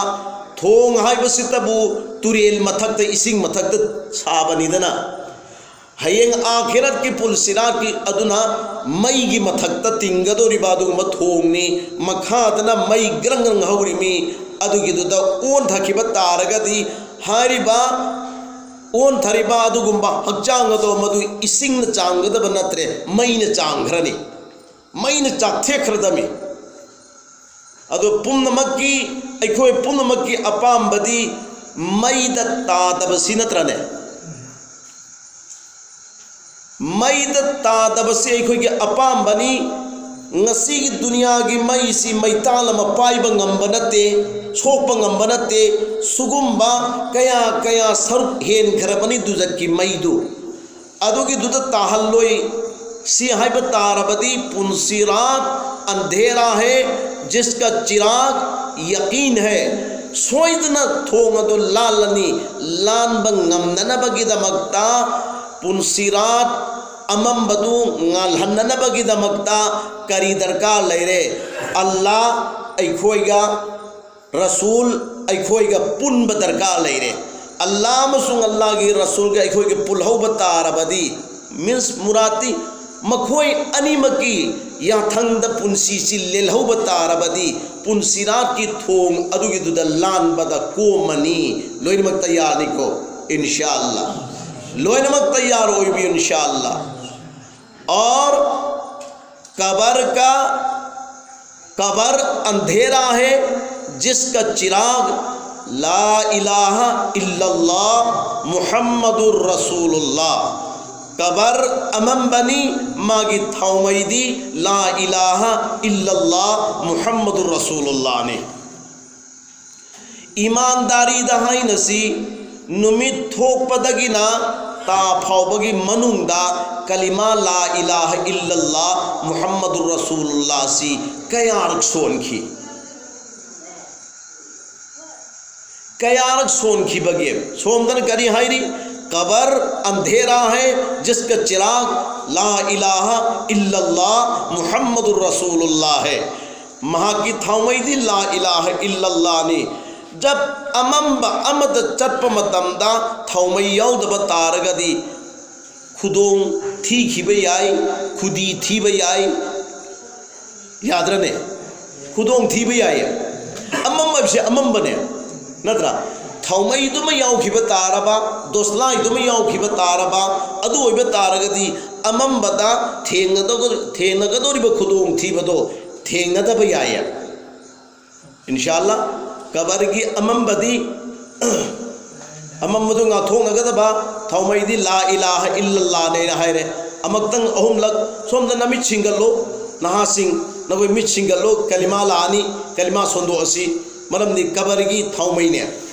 ꯊꯣꯡ ꯍꯥꯏꯕꯁꯤꯇꯕꯨ ꯇꯨꯔꯦꯜ ꯃꯊꯛꯇ, ꯏꯁꯤꯡ ꯃꯊꯛꯇ ꯁꯥꯕꯅꯤꯗꯅ, ꯍꯌꯦꯡ ꯑꯥꯈꯤꯔꯠꯀꯤ ꯄꯨꯜꯁꯤꯔꯥꯠꯀꯤ ꯑꯗꯨꯅ ꯃꯩꯒꯤ ꯃꯊꯛꯇ ꯇꯤꯡꯒꯗꯧꯔꯤꯕ ꯑꯗꯨꯒꯨꯝꯕ ꯊꯣꯡꯅꯤ. ꯃꯈꯥꯗꯅ ꯃꯩ ꯒ꯭ꯔꯪ ꯒ꯭ꯔꯪ ꯍꯧꯔꯤꯃꯤ. ꯑꯗꯨꯒꯤꯗꯨꯗ ꯑꯣꯟꯊꯈꯤꯕ ꯇꯥꯔꯒꯗꯤ, ꯍꯥꯏꯔꯤꯕ ꯑꯣꯟꯊꯔꯤꯕ ꯑꯗꯨꯒꯨꯝꯕ ꯍꯛꯆꯥꯡ ꯑꯗꯣ ꯃꯗꯨ ꯏꯁꯤꯡꯅ ꯆꯥꯝꯒꯗꯕ ꯅꯠꯇ꯭ꯔꯦ, ꯃꯩꯅ ꯆꯥꯝꯈ꯭ꯔꯅꯤ, ꯃꯩꯅ ꯆꯥꯛꯊꯦꯛꯈ꯭ꯔꯗꯝꯃꯤ. ꯑꯗꯣ ꯄꯨꯝꯅꯃꯛꯀꯤ, ꯑꯩꯈꯣꯏ ꯄꯨꯝꯅꯃꯛꯀꯤ ꯑꯄꯥꯝꯕꯗꯤ ꯃꯩꯗ ꯇꯥꯗꯕꯁꯤ ꯅꯠꯇ꯭ꯔꯅꯦ? ꯃꯩꯗ ꯇꯥꯗꯕꯁꯤ ꯑꯩꯈꯣꯏꯒꯤ ꯑꯄꯥꯝꯕꯅꯤ. ꯉꯁꯤꯒꯤ ꯗꯨꯅꯤꯌꯥꯒꯤ ꯃꯩꯁꯤ ꯃꯩꯇꯥꯜ ꯑꯃ ꯄꯥꯏꯕ ꯉꯝꯕ ꯅꯠꯇꯦ, ꯁꯣꯛꯄ ꯉꯝꯕ ꯅꯠꯇꯦ. ꯁꯨꯒꯨꯝꯕ ꯀꯌꯥ ꯀꯌꯥ ꯁꯔꯨꯛ ꯍꯦꯟꯈ꯭ꯔꯕꯅꯤ ꯗꯨꯖꯛꯀꯤ ꯃꯩꯗꯨ. ꯑꯗꯨꯒꯤꯗꯨꯗ ꯇꯥꯍꯜꯂꯣꯏ. ꯁꯤ ꯍꯥꯏꯕ ꯇꯥꯔꯕꯗꯤ, ꯄꯨꯟꯁꯤꯔꯥꯠ ꯑꯟꯙꯦꯔꯥ ꯍꯦ, ꯖꯤꯁꯀ ꯆꯤꯔꯥꯒ ꯌꯀꯤꯟ ꯍꯦ꯫ ꯁꯣꯏꯗꯅ ꯊꯣꯡ ꯑꯗꯨ ꯂꯥꯜꯂꯅꯤ꯫ ꯂꯥꯟꯕ ꯉꯝꯅꯅꯕꯒꯤꯗꯃꯛꯇ, ꯄꯨꯟꯁꯤꯔꯥꯠ ꯑꯃꯝꯕꯗꯨ ꯉꯥꯜꯍꯟꯅꯅꯕꯒꯤꯗꯃꯛꯇ ꯀꯔꯤ ꯗꯔꯀꯥꯔ ꯂꯩꯔꯦ? ꯑꯜꯂꯥ ꯑꯩꯈꯣꯏꯒ, ꯔꯁꯨꯜ ꯑꯩꯈꯣꯏꯒ ꯄꯨꯟꯕ ꯗꯔꯀꯥꯔ ꯂꯩꯔꯦ꯫ ꯑꯜꯂꯥ ꯑꯃꯁꯨꯡ ꯑꯜꯂꯥꯒꯤ ꯔꯁꯨꯜꯒ ꯑꯩꯈꯣꯏꯒ ꯄꯨꯜꯍꯧꯕ ꯇꯥꯔꯕꯗꯤ, means, ꯃꯨꯔꯥꯠꯇꯤ, ꯃꯈꯣꯏ ꯑꯅꯤꯃꯛꯀꯤ ꯌꯥꯊꯪꯗ ꯄꯨꯟꯁꯤꯁꯤ ꯂꯦꯜꯍꯧꯕ ꯇꯥꯔꯕꯗꯤ, ꯄꯨꯟꯁꯤꯔꯥꯠꯀꯤ ꯊꯣꯡ ꯑꯗꯨꯒꯤꯗꯨꯗ ꯂꯥꯟꯕꯗ ꯀꯣꯝꯃꯅꯤ꯫ ꯂꯣꯏꯅꯃꯛ ꯇꯌꯥꯔꯅꯤꯀꯣ? ꯏꯟꯁꯥ ꯑꯜꯂꯥ꯫ ꯂꯣꯏꯅꯃꯛ ꯇꯌꯥꯔ ꯑꯣꯏꯕꯤꯌꯨ, ꯏꯟꯁꯥ ꯑꯜꯂꯥ꯫ और कब्र का, कब्र अंधेरा है, जिसका चिराग ला इलाहा इल्लल्लाह मुहम्मदुर रसूलुल्लाह। कब्र ꯑꯃꯝꯕꯅꯤ, ꯃꯥꯒꯤ ꯊꯥꯎꯃꯩꯗꯤ ꯂꯥ ꯏꯂꯥꯍ ꯏꯜꯂꯜꯂꯥꯍ ꯃꯨꯍꯝꯃꯗꯨꯔ ꯔꯁꯨꯂꯨꯜꯂꯥꯍꯅꯤ꯫ ꯏꯃꯥꯟꯗꯥꯔꯤꯗ ꯍꯥꯏꯅꯁꯤ, ꯅꯨꯃꯤꯠ ꯊꯣꯛꯄꯗꯒꯤꯅ ꯇꯥ ꯐꯥꯎꯕꯒꯤ ꯃꯅꯨꯡꯗ ꯀꯂꯤꯃꯥ ꯂꯥ ꯏꯂꯥꯍ ꯏꯜꯂꯜꯂꯥꯍ ꯃꯨꯍꯝꯃꯗꯨꯔ ꯔꯁꯨꯂꯨꯜꯂꯥꯍꯁꯤ ꯀꯌꯥꯔꯛ ꯁꯣꯟꯈꯤ? ꯀꯌꯥꯔꯛ ꯁꯣꯟꯈꯤꯕꯒꯦ? ꯁꯣꯝꯗꯅ ꯀꯔꯤ ꯍꯥꯏꯔꯤ? कब्र अंधेरा है, जिसका चिराग ला इलाहा इल्लल्लाह मुहम्मदुर रसूलुल्लाह है꯫ ꯃꯍꯥꯛꯀꯤ ꯊꯥꯎꯃꯩꯗꯤ ꯂꯥ ꯏꯂꯥꯍ ꯏꯜꯂꯜꯂꯥꯍꯅꯤ꯫ ꯖꯕ ꯑꯃꯝꯕ ꯑꯃꯗ ꯆꯠꯄ ꯃꯇꯝꯗ ꯊꯥꯎꯃꯩ ꯌꯥꯎꯗꯕ ꯇꯥꯔꯒꯗꯤ ꯈꯨꯗꯣꯡ ꯊꯤꯈꯤꯕ ꯌꯥꯏ, ꯈꯨꯗꯤ ꯊꯤꯕ ꯌꯥꯏ꯫ ꯌꯥꯗ꯭ꯔꯅꯦ? ꯈꯨꯗꯣꯡ ꯊꯤꯕ ꯌꯥꯏꯌꯦ꯫ ꯑꯃꯝꯕ ꯍꯥꯏꯕꯁꯦ ꯑꯃꯝꯕꯅꯦ, ꯅꯠꯇ꯭ꯔꯥ? ꯊꯥꯎꯃꯩꯗꯨꯃ ꯌꯥꯎꯈꯤꯕ ꯇꯥꯔꯕ, ꯗꯣꯁꯂꯥꯏꯗꯨꯃ ꯌꯥꯎꯈꯤꯕ ꯇꯥꯔꯕ, ꯑꯗꯨ ꯑꯣꯏꯕ ꯇꯥꯔꯒꯗꯤ ꯑꯃꯝꯕꯗ ꯊꯦꯡꯅꯗꯧ-, ꯊꯦꯡꯅꯒꯗꯧꯔꯤꯕ ꯈꯨꯗꯣꯡꯊꯤꯕꯗꯣ ꯊꯦꯡꯅꯗꯕ ꯌꯥꯏꯌꯦ꯫ ꯏꯟꯁꯥ ꯑꯜꯂꯥ, ꯀꯕꯔꯒꯤ ꯑꯃꯝꯕꯗꯤ, ꯑꯃꯝꯕꯗꯨ ꯉꯥꯛꯊꯣꯛꯅꯒꯗꯕ ꯊꯥꯎꯃꯩꯗꯤ ꯂꯥ ꯏꯂꯥꯍ ꯏꯜꯂꯜꯂꯥꯍꯅꯦꯅ ꯍꯥꯏꯔꯦ꯫ ꯑꯃꯨꯛꯇꯪ ꯑꯍꯨꯝꯂꯛ ꯁꯣꯝꯗ ꯅꯃꯤꯠ ꯁꯤꯡꯒꯠꯂꯨ, ꯅꯍꯥꯁꯤꯡ, ꯅꯈꯣꯏ ꯃꯤꯠ ꯁꯤꯡꯒꯠꯂꯨ, ꯀꯂꯤꯃꯥ ꯂꯥꯛꯑꯅꯤ, ꯀꯂꯤꯃꯥ ꯁꯣꯟꯗꯣꯛꯑꯁꯤ, ꯃꯔꯝꯗꯤ ꯀꯕꯔꯒꯤ ꯊꯥꯎꯃꯩꯅꯦ꯫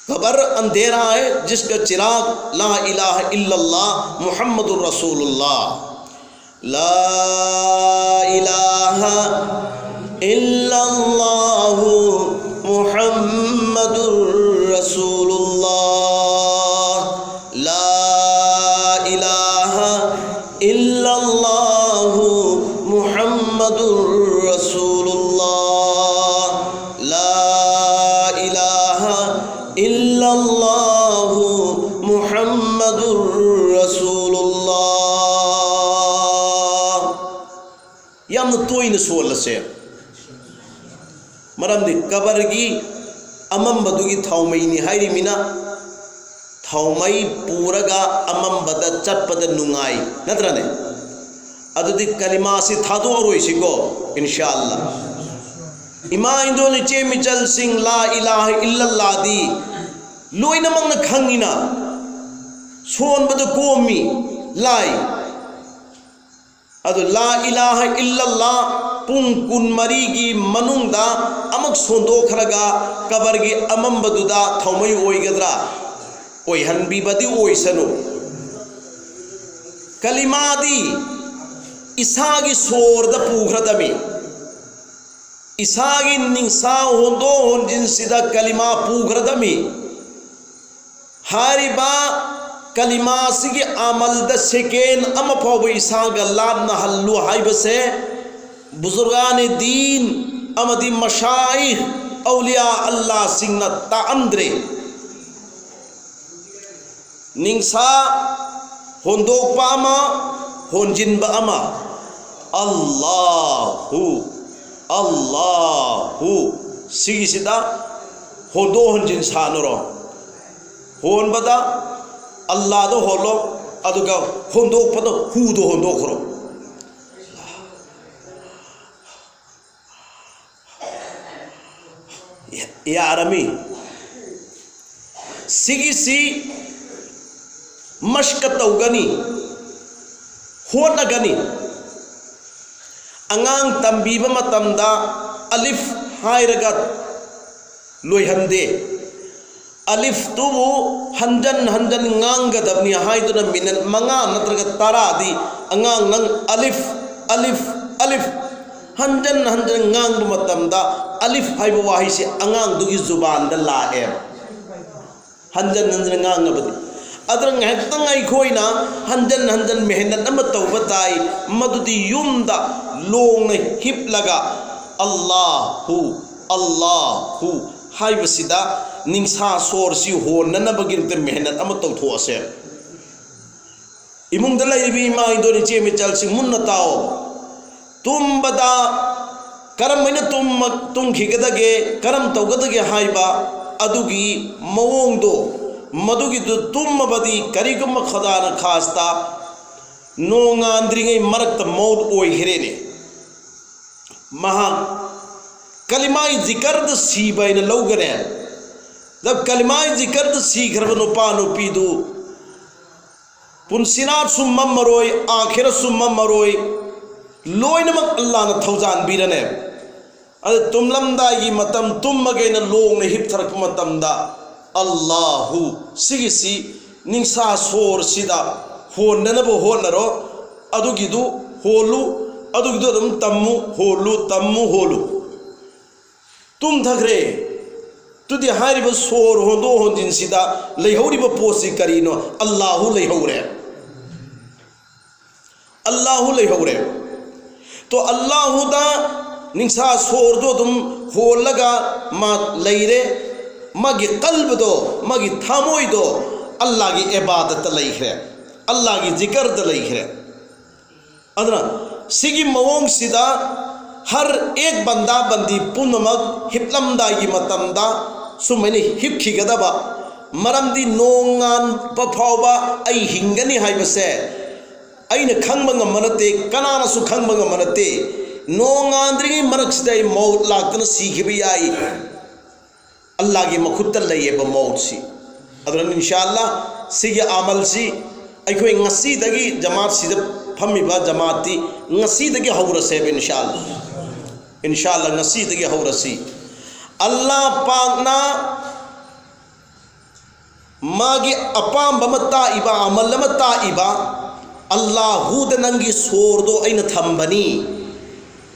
قبر اندھیرا ہے، جس کا چراغ لا الہ الا اللہ محمد رسول اللہ۔ لا الہ الا اللہ محمد رسول اللہ۔ لا الہ الا اللہ محمد رسول اللہ۔ لا الہ الا اللہ محمد رسول اللہ۔ ꯌꯥꯝꯅ ꯇꯣꯏꯅ ꯁꯣꯜꯂꯁꯦ꯫ ꯃꯔꯝꯗꯤ ꯀꯕꯔꯒꯤ ꯑꯃꯝꯕꯗꯨꯒꯤ ꯊꯥꯎꯃꯩꯅꯤ ꯍꯥꯏꯔꯤꯃꯤꯅ, ꯊꯥꯎꯃꯩ ꯄꯨꯔꯒ ꯑꯃꯝꯕꯗ ꯆꯠꯄꯗ ꯅꯨꯡꯉꯥꯏ, ꯅꯠꯇ꯭ꯔꯅꯦ? ꯑꯗꯨꯗꯤ ꯀꯂꯤꯃꯥꯁꯤ ꯊꯥꯗꯣꯛꯑꯔꯣꯏꯁꯤꯀꯣ, ꯏꯟꯁꯥ ꯑꯜꯂꯥ꯫ ꯏꯃꯥ ꯏꯟꯗꯣꯜ ꯏꯆꯦ ꯃꯤꯆꯜꯁꯤꯡ, ꯂꯥ ꯏꯂꯥꯍ ꯏꯜꯂꯜꯂꯥꯍꯗꯤ ꯂꯣꯏꯅꯃꯛꯅ ꯈꯪꯉꯤꯅ, ꯁꯣꯟꯕꯗ ꯀꯣꯝꯃꯤ, ꯂꯥꯏ꯫ ꯑꯗꯨ ꯂꯥ ꯏꯂꯥꯍ ꯏꯜꯂꯜꯂꯥꯍ ꯄꯨꯡ ꯀꯨꯟꯃꯔꯤꯒꯤ ꯃꯅꯨꯡꯗ ꯑꯃꯨꯛ ꯁꯣꯟꯗꯣꯛꯈ꯭ꯔꯒ ꯀꯕꯔꯒꯤ ꯑꯃꯝꯕꯗꯨꯗ ꯊꯥꯎꯃꯩ ꯑꯣꯏꯒꯗ꯭ꯔꯥ? ꯑꯣꯏꯍꯟꯕꯤꯕꯗꯤ ꯑꯣꯏꯁꯅꯨ꯫ ꯀꯂꯤꯃꯥꯗꯤ ꯏꯁꯥꯒꯤ ꯁꯣꯔꯗ ꯄꯨꯈ꯭ꯔꯗꯃꯤ꯫ ꯏꯁꯥꯒꯤ ꯅꯤꯡꯁꯥ ꯍꯣꯟꯗꯣꯛ ꯍꯣꯟꯖꯤꯟꯁꯤꯗ ꯀꯂꯤꯃꯥ ꯄꯨꯈ꯭ꯔꯗꯃꯤ꯫ ꯍꯥꯏꯔꯤꯕ ꯀꯂꯤꯃꯥꯁꯤꯒꯤ ꯑꯃꯜꯗ ꯁꯦꯀꯦꯟ ꯑꯃ ꯐꯥꯎꯕ ꯏꯁꯥꯒ ꯂꯥꯞꯅꯍꯜꯂꯨ ꯍꯥꯏꯕꯁꯦ ꯕꯨꯖꯨꯔꯒꯥꯅꯦ ꯗꯤꯟ ꯑꯃꯗꯤ ꯃꯁꯥꯏꯈ ꯑꯧꯂꯤꯌꯥ ꯑꯜꯂꯥꯁꯤꯡꯅ ꯇꯥꯛꯑꯝꯗ꯭ꯔꯦ꯫ ꯅꯤꯡꯁꯥ ꯍꯣꯟꯗꯣꯛꯄ ꯑꯃ, ꯍꯣꯟꯖꯤꯟꯕ ꯑꯃ꯫ ꯑꯜꯂꯥꯍꯨ, ꯑꯜꯂꯥꯍꯨ꯫ ꯁꯤꯒꯤꯁꯤꯗ ꯍꯣꯟꯗꯣꯛ ꯍꯣꯟꯖꯤꯟ ꯁꯥꯟꯅꯔꯣ꯫ ꯍꯣꯟꯕꯗ ꯑꯜꯂꯥꯗꯣ ꯍꯣꯜꯂꯣ, ꯑꯗꯨꯒ ꯍꯣꯟꯗꯣꯛꯄꯗ ꯍꯨꯗꯣ ꯍꯣꯟꯗꯣꯛꯈ꯭ꯔꯣ꯫ ꯌꯥꯔꯝꯃꯤ꯫ ꯁꯤꯒꯤꯁꯤ ꯃꯁꯛ ꯇꯧꯒꯅꯤ, ꯍꯣꯠꯅꯒꯅꯤ꯫ ꯑꯉꯥꯡ ꯇꯝꯕꯤꯕ ꯃꯇꯝꯗ ꯑꯂꯤꯐ ꯍꯥꯏꯔꯒ ꯂꯣꯏꯍꯟꯗꯦ꯫ ꯑꯂꯤꯐꯇꯨꯕꯨ ꯍꯟꯖꯟ ꯍꯟꯖꯟ ꯉꯥꯡꯒꯗꯕꯅꯤ ꯍꯥꯏꯗꯨꯅ ꯃꯤꯅꯠ ꯃꯉꯥ ꯅꯠꯇ꯭ꯔꯒ ꯇꯔꯥꯗꯤ ꯑꯉꯥꯡ ꯅꯪ ꯑꯂꯤꯐ, ꯑꯂꯤꯐ, ꯑꯂꯤꯐ ꯍꯟꯖꯟ ꯍꯟꯖꯟ ꯉꯥꯡꯕ ꯃꯇꯝꯗ ꯑꯂꯤꯐ ꯍꯥꯏꯕ ꯋꯥꯍꯩꯁꯤ ꯑꯉꯥꯡꯗꯨꯒꯤ ꯖꯨꯕꯥꯟꯗ ꯂꯥꯛꯑꯦꯕ꯫ ꯍꯟꯖꯟ ꯍꯟꯖꯟ ꯉꯥꯡꯉꯕꯗꯤ꯫ ꯑꯗꯨꯅ ꯉꯥꯏꯍꯥꯛꯇꯪ ꯑꯩꯈꯣꯏꯅ ꯍꯟꯖꯟ ꯍꯟꯖꯟ ꯃꯦꯍꯅꯠ ꯑꯃ ꯇꯧꯕ ꯇꯥꯏ, ꯃꯗꯨꯗꯤ ꯌꯨꯝꯗ ꯂꯣꯡꯅ ꯍꯤꯞꯂꯒ "ꯑꯜꯂꯥꯍꯨ, ꯑꯜꯂꯥꯍꯨ" ꯍꯥꯏꯕꯁꯤꯗ ꯅꯤꯡꯁꯥ ꯁꯣꯔꯁꯤ ꯍꯣꯟꯅꯅꯕꯒꯤꯗꯃꯛꯇ ꯃꯦꯍꯅꯠ ꯑꯃ ꯇꯧꯊꯣꯛꯑꯁꯦ꯫ ꯏꯃꯨꯡꯗ ꯂꯩꯔꯤꯕ ꯏꯃꯥ ꯏꯟꯗꯣꯟ ꯏꯆꯦ ꯃꯤꯆꯜꯁꯤꯡ ꯃꯨꯟꯅ ꯇꯥꯎ꯫ ꯇꯨꯝꯕꯗ ꯀꯔꯝ ꯍꯥꯏꯅ ꯇꯨꯝꯃ-, ꯇꯨꯝꯈꯤꯒꯗꯒꯦ, ꯀꯔꯝ ꯇꯧꯒꯗꯒꯦ ꯍꯥꯏꯕ ꯑꯗꯨꯒꯤ ꯃꯑꯣꯡꯗꯣ, ꯃꯗꯨꯒꯤꯗꯨ ꯇꯨꯝꯃꯕꯗꯤ ꯀꯔꯤꯒꯨꯝꯕ ꯈꯗꯥꯅ ꯈꯥꯁꯇ ꯅꯣꯡꯉꯥꯟꯗ꯭ꯔꯤꯉꯩ ꯃꯔꯛꯇ ꯃꯧꯠ ꯑꯣꯏꯈ꯭ꯔꯦꯅꯦ꯫ ꯃꯍꯥꯛ ꯀꯂꯤꯃꯥꯏ ꯖꯤꯀꯔꯗ ꯁꯤꯕ ꯍꯥꯏꯅ ꯂꯧꯒꯅꯦ꯫ ꯑꯗ ꯀꯂꯤꯃꯥꯏ ꯖꯤꯀꯔꯗ ꯁꯤꯈ꯭ꯔꯕ ꯅꯨꯄꯥ ꯅꯨꯄꯤꯗꯨ ꯄꯨꯟꯁꯤꯅꯥꯠꯁꯨ ꯃꯝꯃꯔꯣꯏ, ꯑꯥꯈꯤꯔꯠꯁꯨ ꯃꯝꯃꯔꯣꯏ, ꯂꯣꯏꯅꯃꯛ ꯑꯜꯂꯥꯅ ꯊꯧꯖꯥꯟꯕꯤꯔꯅꯦ꯫ ꯑꯗ ꯇꯨꯝꯂꯝꯗꯥꯏꯒꯤ ꯃꯇꯝ, ꯇꯨꯝꯃꯒꯦꯅ ꯂꯣꯡꯅ ꯍꯤꯞꯊꯔꯛꯄ ꯃꯇꯝꯗ, "ꯑꯜꯂꯥꯍꯨ", ꯁꯤꯒꯤꯁꯤ ꯅꯤꯡꯁꯥ ꯁꯣꯔꯁꯤꯗ ꯍꯣꯟꯅꯅꯕ ꯍꯣꯠꯅꯔꯣ꯫ ꯑꯗꯨꯒꯤꯗꯨ ꯍꯣꯜꯂꯨ, ꯑꯗꯨꯒꯤꯗꯨ ꯑꯗꯨꯝ ꯇꯝꯃꯨ, ꯍꯣꯜꯂꯨ, ꯇꯝꯃꯨ, ꯍꯣꯜꯂꯨ꯫ ꯇꯨꯝꯊꯈ꯭ꯔꯦ꯫ ꯑꯗꯨꯗꯤ ꯍꯥꯏꯔꯤꯕ ꯁꯣꯔ ꯍꯣꯟꯗꯣꯛ ꯍꯣꯟꯖꯤꯟꯁꯤꯗ ꯂꯩꯍꯧꯔꯤꯕ ꯄꯣꯠꯁꯤ ꯀꯔꯤꯅꯣ? ꯑꯜꯂꯥꯍꯨ ꯂꯩꯍꯧꯔꯦ꯫ ꯑꯜꯂꯥꯍꯨ ꯂꯩꯍꯧꯔꯦ꯫ ꯇꯣ, ꯑꯜꯂꯥꯍꯨꯗ ꯅꯤꯡꯁꯥ ꯁꯣꯔꯗꯣ ꯑꯗꯨꯝ ꯍꯣꯜꯂꯒ ꯃꯥ ꯂꯩꯔꯦ꯫ ꯃꯥꯒꯤ ꯀꯜꯕꯗꯣ, ꯃꯥꯒꯤ ꯊꯃꯣꯏꯗꯣ ꯑꯜꯂꯥꯒꯤ ꯏꯕꯥꯗꯠꯇ ꯂꯩꯈ꯭ꯔꯦ, ꯑꯜꯂꯥꯒꯤ ꯖꯤꯀꯔꯗ ꯂꯩꯈ꯭ꯔꯦ꯫ ꯑꯗꯨꯅ ꯁꯤꯒꯤ ꯃꯑꯣꯡꯁꯤꯗ ꯍꯔ ꯑꯦꯛ ꯕꯟꯗꯥ ꯕꯟꯗꯤ ꯄꯨꯝꯅꯃꯛ ꯍꯤꯞꯂꯝꯗꯥꯏꯒꯤ ꯃꯇꯝꯗ ꯁꯨꯃꯥꯏꯅ ꯍꯤꯞꯈꯤꯒꯗꯕ꯫ ꯃꯔꯝꯗꯤ ꯅꯣꯡꯉꯥꯟꯕ ꯐꯥꯎꯕ ꯑꯩ ꯍꯤꯡꯒꯅꯤ ꯍꯥꯏꯕꯁꯦ ꯑꯩꯅ ꯈꯪꯕ ꯉꯝꯕ ꯅꯠꯇꯦ, ꯀꯅꯥꯅꯁꯨ ꯈꯪꯕ ꯉꯝꯕ ꯅꯠꯇꯦ꯫ ꯅꯣꯡꯉꯥꯟꯗ꯭ꯔꯤꯉꯩ ꯃꯔꯛꯁꯤꯗ ꯑꯩ ꯃꯧꯠ ꯂꯥꯛꯇꯅ ꯁꯤꯈꯤꯕ ꯌꯥꯏ꯫ ꯑꯜꯂꯥꯒꯤ ꯃꯈꯨꯠꯇ ꯂꯩꯌꯦꯕ ꯃꯧꯠꯁꯤ꯫ ꯑꯗꯨꯅ ꯏꯟꯁꯥ ꯑꯜꯂꯥ ꯁꯤꯒꯤ ꯑꯃꯜꯁꯤ ꯑꯩꯈꯣꯏ ꯉꯁꯤꯗꯒꯤ ꯖꯃꯥꯠꯁꯤꯗ ꯐꯝꯃꯤꯕ ꯖꯃꯥꯠꯇꯤ ꯉꯁꯤꯗꯒꯤ ꯍꯧꯔꯁꯦꯕ ꯏꯟꯁꯥ ꯑꯜꯂꯥ꯫ ꯏꯟꯁꯥ ꯑꯜꯂꯥ ꯉꯁꯤꯗꯒꯤ ꯍꯧꯔꯁꯤ꯫ ꯑꯜꯂꯥ ꯄꯥꯛꯅ ꯃꯥꯒꯤ ꯑꯄꯥꯝꯕ ꯑꯃ ꯇꯥꯛꯏꯕ, ꯑꯃꯜ ꯑꯃ ꯇꯥꯛꯏꯕ, ꯑꯜꯂꯥꯍꯨꯗ ꯅꯪꯒꯤ ꯁꯣꯔꯗꯣ ꯑꯩꯅ ꯊꯝꯕꯅꯤ꯫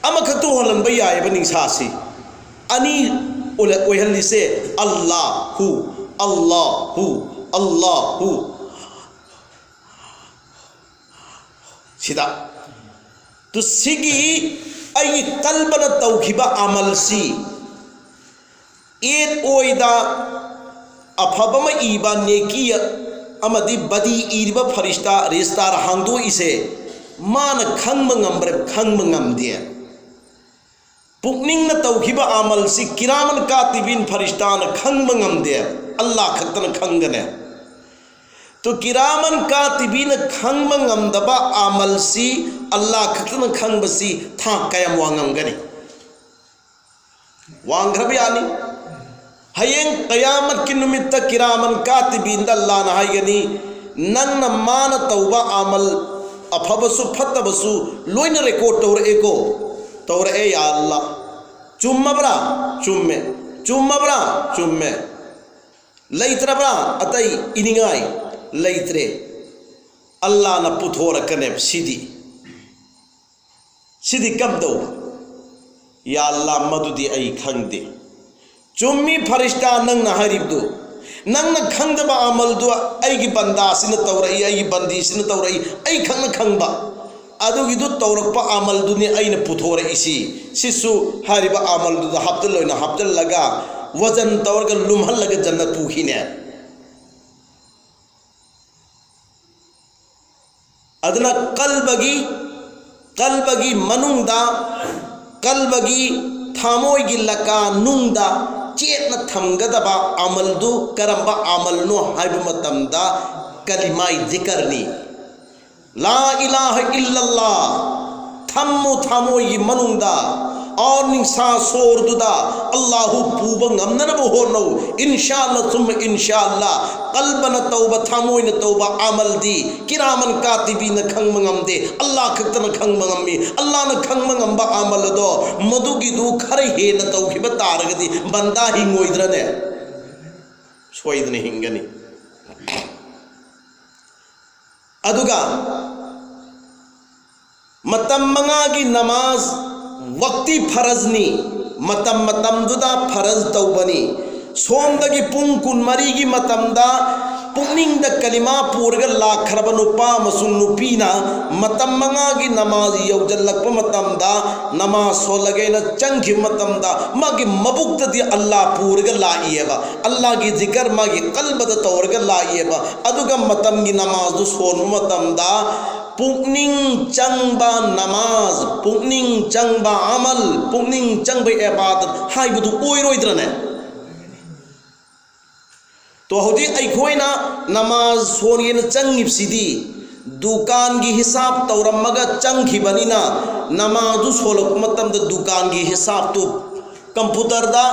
ꯑꯃꯈꯛꯇ ꯍꯣꯜꯍꯟꯕ ꯌꯥꯏꯑꯕ ꯅꯤꯡꯁꯥꯁꯤ꯫ ꯑꯅꯤ ꯑꯣꯏꯍꯜꯂꯤꯁꯦ, ꯑꯜꯂꯥꯍꯨ, ꯑꯜꯂꯥꯍꯨ, ꯑꯜꯂꯥꯍꯨ꯫ ꯁꯤꯗ꯫ ꯇꯨ ꯁꯤꯒꯤ ꯑꯩꯒꯤ ꯀꯜꯕꯅ ꯇꯧꯈꯤꯕ ꯑꯃꯜꯁꯤ ꯑꯦꯠ ꯑꯣꯏꯗ ꯑꯐꯕ ꯑꯃ ꯏꯕ ꯅꯦꯀꯤ ꯑꯃꯗꯤ ꯕꯗꯤ ꯏꯔꯤꯕ ꯐꯔꯤꯁꯇꯥ ꯔꯦꯖꯤꯁꯇꯥꯔ ꯍꯥꯡꯗꯣꯛꯏꯁꯦ ꯃꯥꯅ ꯈꯪꯕ ꯉꯝꯕ꯭ꯔꯥ? ꯈꯪꯕ ꯉꯝꯗꯦ꯫ ꯄꯨꯛꯅꯤꯡꯅ ꯇꯧꯈꯤꯕ ꯑꯃꯜꯁꯤ ꯀꯤꯔꯥꯃꯟ ꯀꯥꯇꯤꯕꯤꯟ ꯐꯔꯤꯁꯇꯥꯅ ꯈꯪꯕ ꯉꯝꯗꯦ, ꯑꯜꯂꯥ ꯈꯛꯇꯅ ꯈꯪꯒꯅꯤ꯫ ꯇꯨ ꯀꯤꯔꯥꯃꯟ ꯀꯥꯇꯤꯕꯤꯅ ꯈꯪꯕ ꯉꯝꯗꯕ ꯑꯃꯜꯁꯤ ꯑꯜꯂꯥ ꯈꯛꯇꯅ ꯈꯪꯕꯁꯤ ꯊꯥꯛ ꯀꯌꯥꯝ ꯋꯥꯡꯉꯝꯒꯅꯤ? ꯋꯥꯡꯈ꯭ꯔꯕ ꯌꯥꯅꯤ꯫ ꯍꯌꯦꯡ ꯀꯌꯥꯃꯠꯀꯤ ꯅꯨꯃꯤꯠꯇ ꯀꯤꯔꯥꯃꯟ ꯀꯥꯇꯤꯕꯤꯟꯗ ꯑꯜꯂꯥꯅ ꯍꯥꯏꯒꯅꯤ, "ꯅꯪꯅ ꯃꯥꯅ ꯇꯧꯕ ꯑꯃꯜ ꯑꯐꯕꯁꯨ ꯐꯠꯇꯕꯁꯨ ꯂꯣꯏꯅ ꯔꯦꯀꯣꯔꯗ ꯇꯧꯔꯛꯑꯦꯀꯣ?" "ꯇꯧꯔꯛꯑꯦ, ꯌꯥ ꯑꯜꯂꯥ꯫" "ꯆꯨꯝꯃꯕ꯭ꯔꯥ?" "ꯆꯨꯝꯃꯦ꯫" "ꯆꯨꯝꯃꯕ꯭ꯔꯥ?" "ꯆꯨꯝꯃꯦ꯫" "ꯂꯩꯇ꯭ꯔꯕ꯭ꯔꯥ ꯑꯇꯩ ꯏꯅꯤꯡꯉꯥꯏ?" "ꯂꯩꯇ꯭ꯔꯦ꯫" ꯑꯜꯂꯥꯅ ꯄꯨꯊꯣꯔꯛꯀꯅꯦꯕ ꯁꯤꯗꯤ꯫ ꯁꯤꯗꯤ ꯀꯝꯗꯧꯕ? "ꯌꯥ ꯑꯜꯂꯥ, ꯃꯗꯨꯗꯤ ꯑꯩ ꯈꯪꯗꯦ꯫" "ꯆꯨꯝꯃꯤ ꯐꯔꯤꯁꯇꯥ, ꯅꯪꯅ ꯍꯥꯏꯔꯤꯕꯗꯨ꯫ ꯅꯪꯅ ꯈꯪꯗꯕ ꯑꯃꯜꯗꯨ ꯑꯩꯒꯤ ꯕꯟꯗꯥꯁꯤꯅ ꯇꯧꯔꯛꯏ, ꯑꯩꯒꯤ ꯕꯟꯗꯤꯁꯤꯅ ꯇꯧꯔꯛꯏ, ꯑꯩ ꯈꯛꯅ ꯈꯪꯕ꯫ ꯑꯗꯨꯒꯤꯗꯨ ꯇꯧꯔꯛꯄ ꯑꯃꯜꯗꯨꯅꯤ ꯑꯩꯅ ꯄꯨꯊꯣꯔꯛꯏꯁꯤ꯫" ꯁꯤꯁꯨ ꯍꯥꯏꯔꯤꯕ ꯑꯃꯜꯗꯨꯗ ꯍꯥꯞꯆꯤꯜꯂꯣꯏꯅ ꯍꯥꯞꯆꯤꯜꯂꯒ ꯋꯖꯟ ꯇꯧꯔꯒ ꯂꯨꯝꯍꯜꯂꯒ ꯖꯟꯅꯠ ꯄꯨꯈꯤꯅꯦ꯫ ꯑꯗꯨꯅ ꯀꯜꯕꯒꯤ, ꯀꯜꯕꯒꯤ ꯃꯅꯨꯡꯗ, ꯀꯜꯕꯒꯤ ꯊꯃꯣꯏꯒꯤ ꯂꯀꯥ ꯅꯨꯡꯗ ꯆꯦꯠꯅ ꯊꯝꯒꯗꯕ ꯑꯃꯜꯗꯨ ꯀꯔꯝꯕ ꯑꯃꯜꯅꯣ ꯍꯥꯏꯕ ꯃꯇꯝꯗ ꯀꯂꯤꯃꯥꯏ ꯖꯤꯀꯔꯅꯤ꯫ ꯂꯥ ꯏꯂꯥꯍ ꯏꯜꯂꯜꯂꯥ ꯊꯝꯃꯨ ꯊꯃꯣꯏꯒꯤ ꯃꯅꯨꯡꯗ꯫ ꯑꯣ ꯅꯤꯡꯁꯥ ꯁꯣꯔꯗꯨꯗ ꯑꯜꯂꯥꯍꯨ ꯄꯨꯕ ꯉꯝꯅꯅꯕ ꯍꯣꯠꯅꯧ꯫ ꯏꯟꯁꯥ ꯑꯜꯂꯥ ꯁꯨꯝꯃ ꯏꯟꯁꯥ ꯑꯜꯂꯥ, ꯀꯜꯕꯅ ꯇꯧꯕ, ꯊꯃꯣꯏꯅ ꯇꯧꯕ ꯑꯃꯜꯗꯤ ꯀꯤꯔꯥꯃꯟ ꯀꯥꯇꯤꯕꯤꯅ ꯈꯪꯕ ꯉꯝꯗꯦ, ꯑꯜꯂꯥ ꯈꯛꯇꯅ ꯈꯪꯕ ꯉꯝꯃꯤ꯫ ꯑꯜꯂꯥꯅ ꯈꯪꯕ ꯉꯝꯕ ꯑꯃꯜ ꯑꯗꯣ ꯃꯗꯨꯒꯤꯗꯨ ꯈꯔ ꯍꯦꯟꯅ ꯇꯧꯈꯤꯕ ꯇꯥꯔꯒꯗꯤ ꯕꯟꯗꯥ ꯍꯤꯡꯉꯣꯏꯗ꯭ꯔꯅꯦ? ꯁꯣꯏꯗꯅ ꯍꯤꯡꯒꯅꯤ꯫ ꯑꯗꯨꯒ ꯃꯇꯝ ꯃꯉꯥꯒꯤ ꯅꯃꯥꯖ ꯋꯛꯇꯤ ꯐꯔꯖꯅꯤ, ꯃꯇꯝ ꯃꯇꯝꯗꯨꯗ ꯐꯔꯖ ꯇꯧꯕꯅꯤ꯫ ꯁꯣꯝꯗꯒꯤ ꯄꯨꯡ ꯀꯨꯟꯃꯔꯤꯒꯤ ꯃꯇꯝꯗ ꯄꯨꯛꯅꯤꯡꯗ ꯀꯂꯤꯃꯥ ꯄꯨꯔꯒ ꯂꯥꯛꯈ꯭ꯔꯕ ꯅꯨꯄꯥ ꯑꯃꯁꯨꯡ ꯅꯨꯄꯤꯅ ꯃꯇꯝ ꯃꯉꯥꯒꯤ ꯅꯃꯥꯖ ꯌꯧꯖꯜꯂꯛꯄ ꯃꯇꯝꯗ, ꯅꯃꯥꯖ ꯁꯣꯜꯂꯒꯦꯅ ꯆꯪꯈꯤꯕ ꯃꯇꯝꯗ, ꯃꯥꯒꯤ ꯃꯕꯨꯛꯇꯗꯤ ꯑꯜꯂꯥ ꯄꯨꯔꯒ ꯂꯥꯛꯏꯑꯕ, ꯑꯜꯂꯥꯒꯤ ꯖꯤꯀꯔ ꯃꯥꯒꯤ ꯀꯜꯕꯗ ꯇꯧꯔꯒ ꯂꯥꯛꯏꯑꯕ꯫ ꯑꯗꯨꯒ ꯃꯇꯝꯒꯤ ꯅꯃꯥꯖꯗꯨ ꯁꯣꯟꯕ ꯃꯇꯝꯗ ꯄꯨꯛꯅꯤꯡ ꯆꯪꯕ ꯅꯃꯥꯖ, ꯄꯨꯛꯅꯤꯡ ꯆꯪꯕ ꯑꯃꯜ, ꯄꯨꯛꯅꯤꯡ ꯆꯪꯕ ꯏꯕꯥꯗꯠ ꯍꯥꯏꯕꯗꯨ ꯑꯣꯏꯔꯣꯏꯗ꯭ꯔꯅꯦ? ꯇꯣ, ꯍꯧꯖꯤꯛ ꯑꯩꯈꯣꯏꯅ ꯅꯃꯥꯖ ꯁꯣꯟꯒꯦꯅ ꯆꯪꯉꯤꯕꯁꯤꯗꯤ ꯗꯨꯀꯥꯟꯒꯤ ꯍꯤꯁꯥꯕ ꯇꯧꯔꯝꯃꯒ ꯆꯪꯈꯤꯕꯅꯤꯅ, ꯅꯃꯥꯖꯗꯨ ꯁꯣꯜꯂꯛꯄ ꯃꯇꯝꯗ ꯗꯨꯀꯥꯟꯒꯤ ꯍꯤꯁꯥꯕꯇꯨ ꯀꯝꯄ꯭ꯌꯨꯇꯔꯗ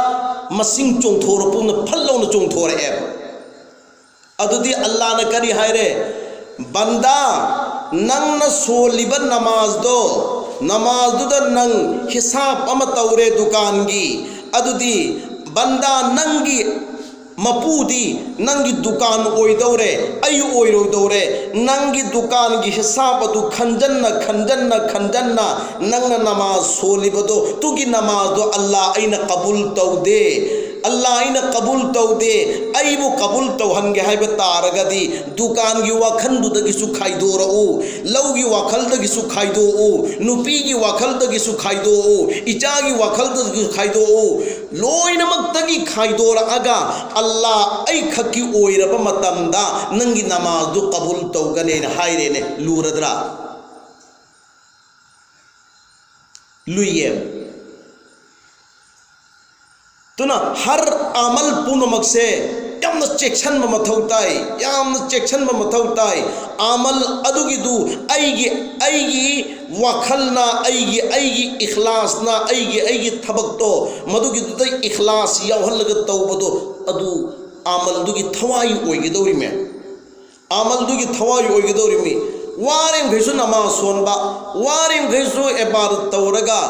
ꯃꯁꯤꯡ ꯆꯣꯡꯊꯣꯔꯛꯄꯒꯨꯝꯅ ꯐꯠ ꯂꯥꯎꯅ ꯆꯣꯡꯊꯣꯔꯛꯑꯦꯕ꯫ ꯑꯗꯨꯗꯤ ꯑꯜꯂꯥꯅ ꯀꯔꯤ ꯍꯥꯏꯔꯦ? "ꯕꯟꯗꯥ, ꯅꯪꯅ ꯁꯣꯜꯂꯤꯕ ꯅꯃꯥꯖꯗꯣ, ꯅꯃꯥꯖꯗꯨꯗ ꯅꯪ ꯍꯤꯁꯥꯕ ꯑꯃ ꯇꯧꯔꯦ ꯗꯨꯀꯥꯟꯒꯤ꯫ ꯑꯗꯨꯗꯤ ꯕꯟꯗꯥ, ꯅꯪꯒꯤ ꯃꯄꯨꯗꯤ ꯅꯪꯒꯤ ꯗꯨꯀꯥꯟ ꯑꯣꯏꯗꯧꯔꯦ, ꯑꯩ ꯑꯣꯏꯔꯣꯏꯗꯧꯔꯦ꯫ ꯅꯪꯒꯤ ꯗꯨꯀꯥꯟꯒꯤ ꯍꯤꯁꯥꯕ ꯑꯗꯨ ꯈꯟꯖꯟꯅ, ꯈꯟꯖꯟꯅ, ꯈꯟꯖꯟꯅ ꯅꯪꯅ ꯅꯃꯥꯖ ꯁꯣꯜꯂꯤꯕꯗꯣ, ꯇꯨꯒꯤ ꯅꯃꯥꯖꯗꯣ ꯑꯜꯂꯥ ꯑꯩꯅ ꯀꯕꯨꯜ ꯇꯧꯗꯦ꯫ ꯑꯜꯂꯥ ꯑꯩꯅ ꯀꯕꯨꯜ ꯇꯧꯗꯦ꯫ ꯑꯩꯕꯨ ꯀꯕꯨꯜ ꯇꯧꯍꯟꯒꯦ ꯍꯥꯏꯕ ꯇꯥꯔꯒꯗꯤ ꯗꯨꯀꯥꯟꯒꯤ ꯋꯥꯈꯜꯗꯨꯗꯒꯤꯁꯨ ꯈꯥꯏꯗꯣꯔꯛꯎ, ꯂꯧꯒꯤ ꯋꯥꯈꯜꯗꯒꯤꯁꯨ ꯈꯥꯏꯗꯣꯛꯎ, ꯅꯨꯄꯤꯒꯤ ꯋꯥꯈꯜꯗꯒꯤꯁꯨ ꯈꯥꯏꯗꯣꯛꯎ, ꯏꯆꯥꯒꯤ ꯋꯥꯈꯜꯗꯒꯤꯁꯨ ꯈꯥꯏꯗꯣꯛꯎ, ꯂꯣꯏꯅꯃꯛꯇꯒꯤ ꯈꯥꯏꯗꯣꯔꯛꯑꯒ ꯑꯜꯂꯥ ꯑꯩꯈꯛꯀꯤ ꯑꯣꯏꯔꯕ ꯃꯇꯝꯗ ꯅꯪꯒꯤ ꯅꯃꯥꯖꯗꯨ ꯀꯕꯨꯜ ꯇꯧꯒꯅꯦꯅ ꯍꯥꯏꯔꯦꯅꯦ꯫ ꯂꯨꯔꯗ꯭ꯔꯥ? ꯂꯨꯏꯌꯦ꯫ ꯑꯗꯨꯅ ꯍꯔ ꯑꯃꯜ ꯄꯨꯝꯅꯃꯛꯁꯦ ꯌꯥꯝꯅ ꯆꯦꯛꯁꯤꯟꯕ ꯃꯊꯧ ꯇꯥꯏ, ꯌꯥꯝꯅ ꯆꯦꯛꯁꯤꯟꯕ ꯃꯊꯧ ꯇꯥꯏ꯫ ꯑꯃꯜ ꯑꯗꯨꯒꯤꯗꯨ ꯑꯩꯒꯤ, ꯑꯩꯒꯤ ꯋꯥꯈꯜꯅ, ꯑꯩꯒꯤ, ꯑꯩꯒꯤ ꯏꯈ꯭ꯂꯥꯁꯅ, ꯑꯩꯒꯤ, ꯑꯩꯒꯤ ꯊꯕꯛꯇꯣ, ꯃꯗꯨꯒꯤꯗꯨꯗ ꯏꯈ꯭ꯂꯥꯁ ꯌꯥꯎꯍꯜꯂꯒ ꯇꯧꯕꯗꯣ, ꯑꯗꯨ ꯑꯃꯜꯗꯨꯒꯤ ꯊꯋꯥꯏ ꯑꯣꯏꯒꯗꯧꯔꯤꯃꯦ꯫ ꯑꯃꯜꯗꯨꯒꯤ ꯊꯋꯥꯏ ꯑꯣꯏꯒꯗꯧꯔꯤꯃꯤ꯫ ꯋꯥꯔꯤꯃꯈꯩꯁꯨ ꯅꯃꯥꯖ ꯁꯣꯟꯕ, ꯋꯥꯔꯤꯃꯈꯩꯁꯨ ꯏꯕꯥꯗꯠ ꯇꯧꯔꯒ,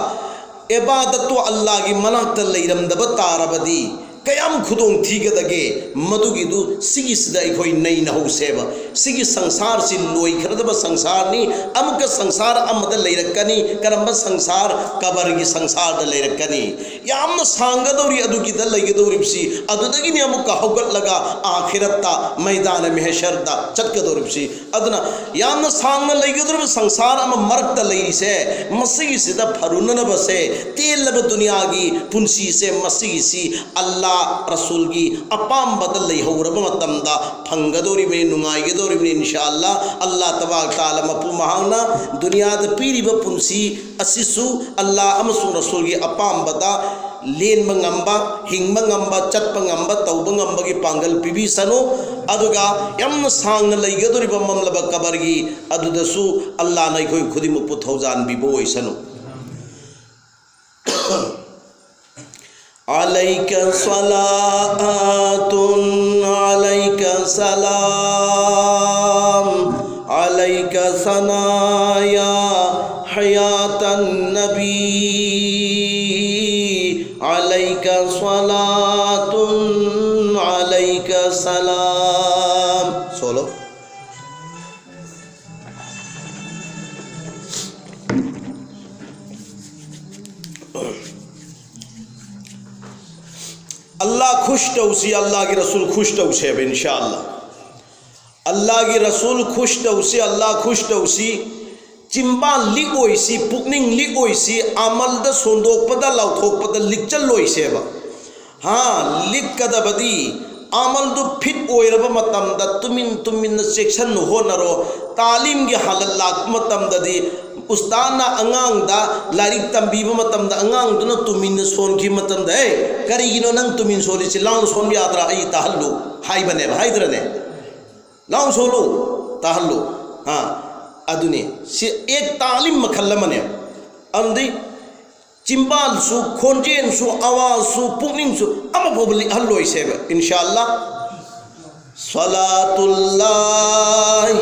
ꯏꯕꯥꯗꯠꯇꯨ ꯑꯜꯂꯥꯒꯤ ꯃꯅꯥꯛꯇ ꯂꯩꯔꯝꯗꯕ ꯇꯥꯔꯕꯗꯤ, ꯀꯌꯥꯝ ꯈꯨꯗꯣꯡ ꯊꯤꯒꯗꯒꯦ? ꯃꯗꯨꯒꯤꯗꯨ ꯁꯤꯒꯤꯁꯤꯗ ꯑꯩꯈꯣꯏ ꯅꯩꯅꯍꯧꯁꯦꯕ꯫ ꯁꯤꯒꯤ ꯁꯪꯁꯥꯔꯁꯤ ꯂꯣꯏꯈ꯭ꯔꯗꯕ ꯁꯪꯁꯥꯔꯅꯤ, ꯑꯃꯨꯛꯀ ꯁꯪꯁꯥꯔ ꯑꯃꯗ ꯂꯩꯔꯛꯀꯅꯤ꯫ ꯀꯔꯝꯕ ꯁꯪꯁꯥꯔ? ꯀꯕꯔꯒꯤ ꯁꯪꯁꯥꯔꯗ ꯂꯩꯔꯛꯀꯅꯤ꯫ ꯌꯥꯝꯅ ꯁꯥꯡꯒꯗꯧꯔꯤ ꯑꯗꯨꯒꯤꯗ ꯂꯩꯒꯗꯧꯔꯤꯕꯁꯤ, ꯑꯗꯨꯗꯒꯤꯅꯤ ꯑꯃꯨꯛꯀ ꯍꯧꯒꯠꯂꯒ ꯑꯥꯈꯤꯔꯠꯇ, ꯃꯩꯗꯥꯅ ꯃꯦꯍꯁꯔꯗ ꯆꯠꯀꯗꯧꯔꯤꯕꯁꯤ꯫ ꯑꯗꯨꯅ ꯌꯥꯝꯅ ꯁꯥꯡꯅ ꯂꯩꯒꯗꯧꯔꯤꯕ ꯁꯪꯁꯥꯔ ꯑꯃ ꯃꯔꯛꯇ ꯂꯩꯔꯤꯁꯦ, ꯃꯁꯤꯒꯤꯁꯤꯗ ꯐꯔꯨꯅꯅꯕꯁꯦ, ꯇꯦꯜꯂꯕ ꯗꯨꯅꯤꯌꯥꯒꯤ ꯄꯨꯟꯁꯤꯁꯦ, ꯃꯁꯤꯒꯤꯁꯤ ꯑꯜꯂꯥ ꯔꯁꯨꯜꯒꯤ ꯑꯄꯥꯝꯕꯗ ꯂꯩꯍꯧꯔꯕ ꯃꯇꯝꯗ ꯐꯪꯒꯗꯧꯔꯤꯕꯅꯤ, ꯅꯨꯡꯉꯥꯏꯒꯗꯧꯔꯤꯕꯅꯤ, ꯏꯟꯁꯥ ꯑꯜꯂꯥ꯫ ꯑꯜꯂꯥ ꯇꯕꯥꯔꯛ ꯇꯥꯂꯥ ꯃꯄꯨ ꯃꯍꯥꯛꯅ ꯗꯨꯅꯤꯌꯥꯗ ꯄꯤꯔꯤꯕ ꯄꯨꯟꯁꯤ ꯑꯁꯤꯁꯨ ꯑꯜꯂꯥ ꯑꯃꯁꯨꯡ ꯔꯁꯨꯜꯒꯤ ꯑꯄꯥꯝꯕꯗ ꯂꯦꯟꯕ ꯉꯝꯕ, ꯍꯤꯡꯕ ꯉꯝꯕ, ꯆꯠꯄ ꯉꯝꯕ, ꯇꯧꯕ ꯉꯝꯕꯒꯤ ꯄꯥꯡꯒꯜ ꯄꯤꯕꯤꯁꯅꯨ꯫ ꯑꯗꯨꯒ ꯌꯥꯝꯅ ꯁꯥꯡꯅ ꯂꯩꯒꯗꯧꯔꯤꯕ ꯃꯝꯂꯕ ꯀꯕꯔꯒꯤ ꯑꯗꯨꯗꯁꯨ ꯑꯜꯂꯥꯅ ꯑꯩꯈꯣꯏ ꯈꯨꯗꯤꯡꯃꯛꯄꯨ ꯊꯧꯖꯥꯟꯕꯤꯕ ꯑꯣꯏꯁꯅꯨ꯫ عليك صلاة، عليك سلام، عليك ثناء يا حياة النبي، عليك صلاة، عليك سلام. Solo. ꯑꯜꯂꯥ ꯈꯨꯁ ꯇꯧꯁꯤ, ꯑꯜꯂꯥꯒꯤ ꯔꯁꯨꯜ ꯈꯨꯁ ꯇꯧꯁꯦꯕ, ꯏꯟꯁꯥ ꯑꯜꯂꯥ꯫ ꯑꯜꯂꯥꯒꯤ ꯔꯁꯨꯜ ꯈꯨꯁ ꯇꯧꯁꯤ, ꯑꯜꯂꯥ ꯈꯨꯁ ꯇꯧꯁꯤ꯫ ꯆꯤꯝꯕꯥꯜ ꯂꯤꯛꯑꯣꯏꯁꯤ, ꯄꯨꯛꯅꯤꯡ ꯂꯤꯛꯑꯣꯏꯁꯤ, ꯑꯃꯜꯗ ꯁꯣꯟꯗꯣꯛꯄꯗ, ꯂꯥꯎꯊꯣꯛꯄꯗ ꯂꯤꯛꯆꯜꯂꯣꯏꯁꯦꯕ꯫ ꯍꯥ, ꯂꯤꯛꯀꯗꯕꯗꯤ ꯑꯃꯜꯗꯨ ꯐꯤꯠ ꯑꯣꯏꯔꯕ ꯃꯇꯝꯗ ꯇꯨꯃꯤꯟ ꯇꯨꯃꯤꯟꯅ ꯆꯦꯛꯁꯟꯅ ꯍꯣꯠꯅꯔꯣ꯫ ꯇꯥꯂꯤꯝꯒꯤ ꯍꯥꯂꯠ ꯂꯥꯛꯄ ꯃꯇꯝꯗꯗꯤ ꯎꯁꯇꯥꯗꯅ ꯑꯉꯥꯡꯗ ꯂꯥꯏꯔꯤꯛ ꯇꯝꯕꯤꯕ ꯃꯇꯝꯗ ꯑꯉꯥꯡꯗꯨꯅ ꯇꯨꯃꯤꯟꯅ ꯁꯣꯟꯈꯤꯕ ꯃꯇꯝꯗ, "ꯑꯦ, ꯀꯔꯤꯒꯤꯅꯣ ꯅꯪ ꯇꯨꯃꯤꯟ ꯁꯣꯜꯂꯤꯁꯤ? ꯂꯥꯎꯅ ꯁꯣꯟꯕ ꯌꯥꯗ꯭ꯔꯥ? ꯑꯩ ꯇꯥꯍꯜꯂꯨ" ꯍꯥꯏꯕꯅꯦꯕ, ꯍꯥꯏꯗ꯭ꯔꯅꯦ? "ꯂꯥꯎꯅ ꯁꯣꯜꯂꯨ, ꯇꯥꯍꯜꯂꯨ"꯫ ꯑꯥ, ꯑꯗꯨꯅꯤ꯫ ꯁꯤ ꯑꯦꯛ ꯇꯥꯂꯤꯝ ꯃꯈꯜ ꯑꯃꯅꯦ꯫ ꯑꯗꯨꯗꯤ ꯆꯤꯝꯕꯥꯜꯁꯨ, ꯈꯣꯟꯖꯦꯜꯁꯨ, ꯑꯋꯥꯖꯁꯨ, ꯄꯨꯛꯅꯤꯡꯁꯨ ꯑꯃꯐꯥꯎꯕ ꯂꯤꯛꯍꯜꯂꯣꯏꯁꯦꯕ, ꯏꯟꯁꯥ ꯑꯜꯂꯥ꯫ صلاة الله،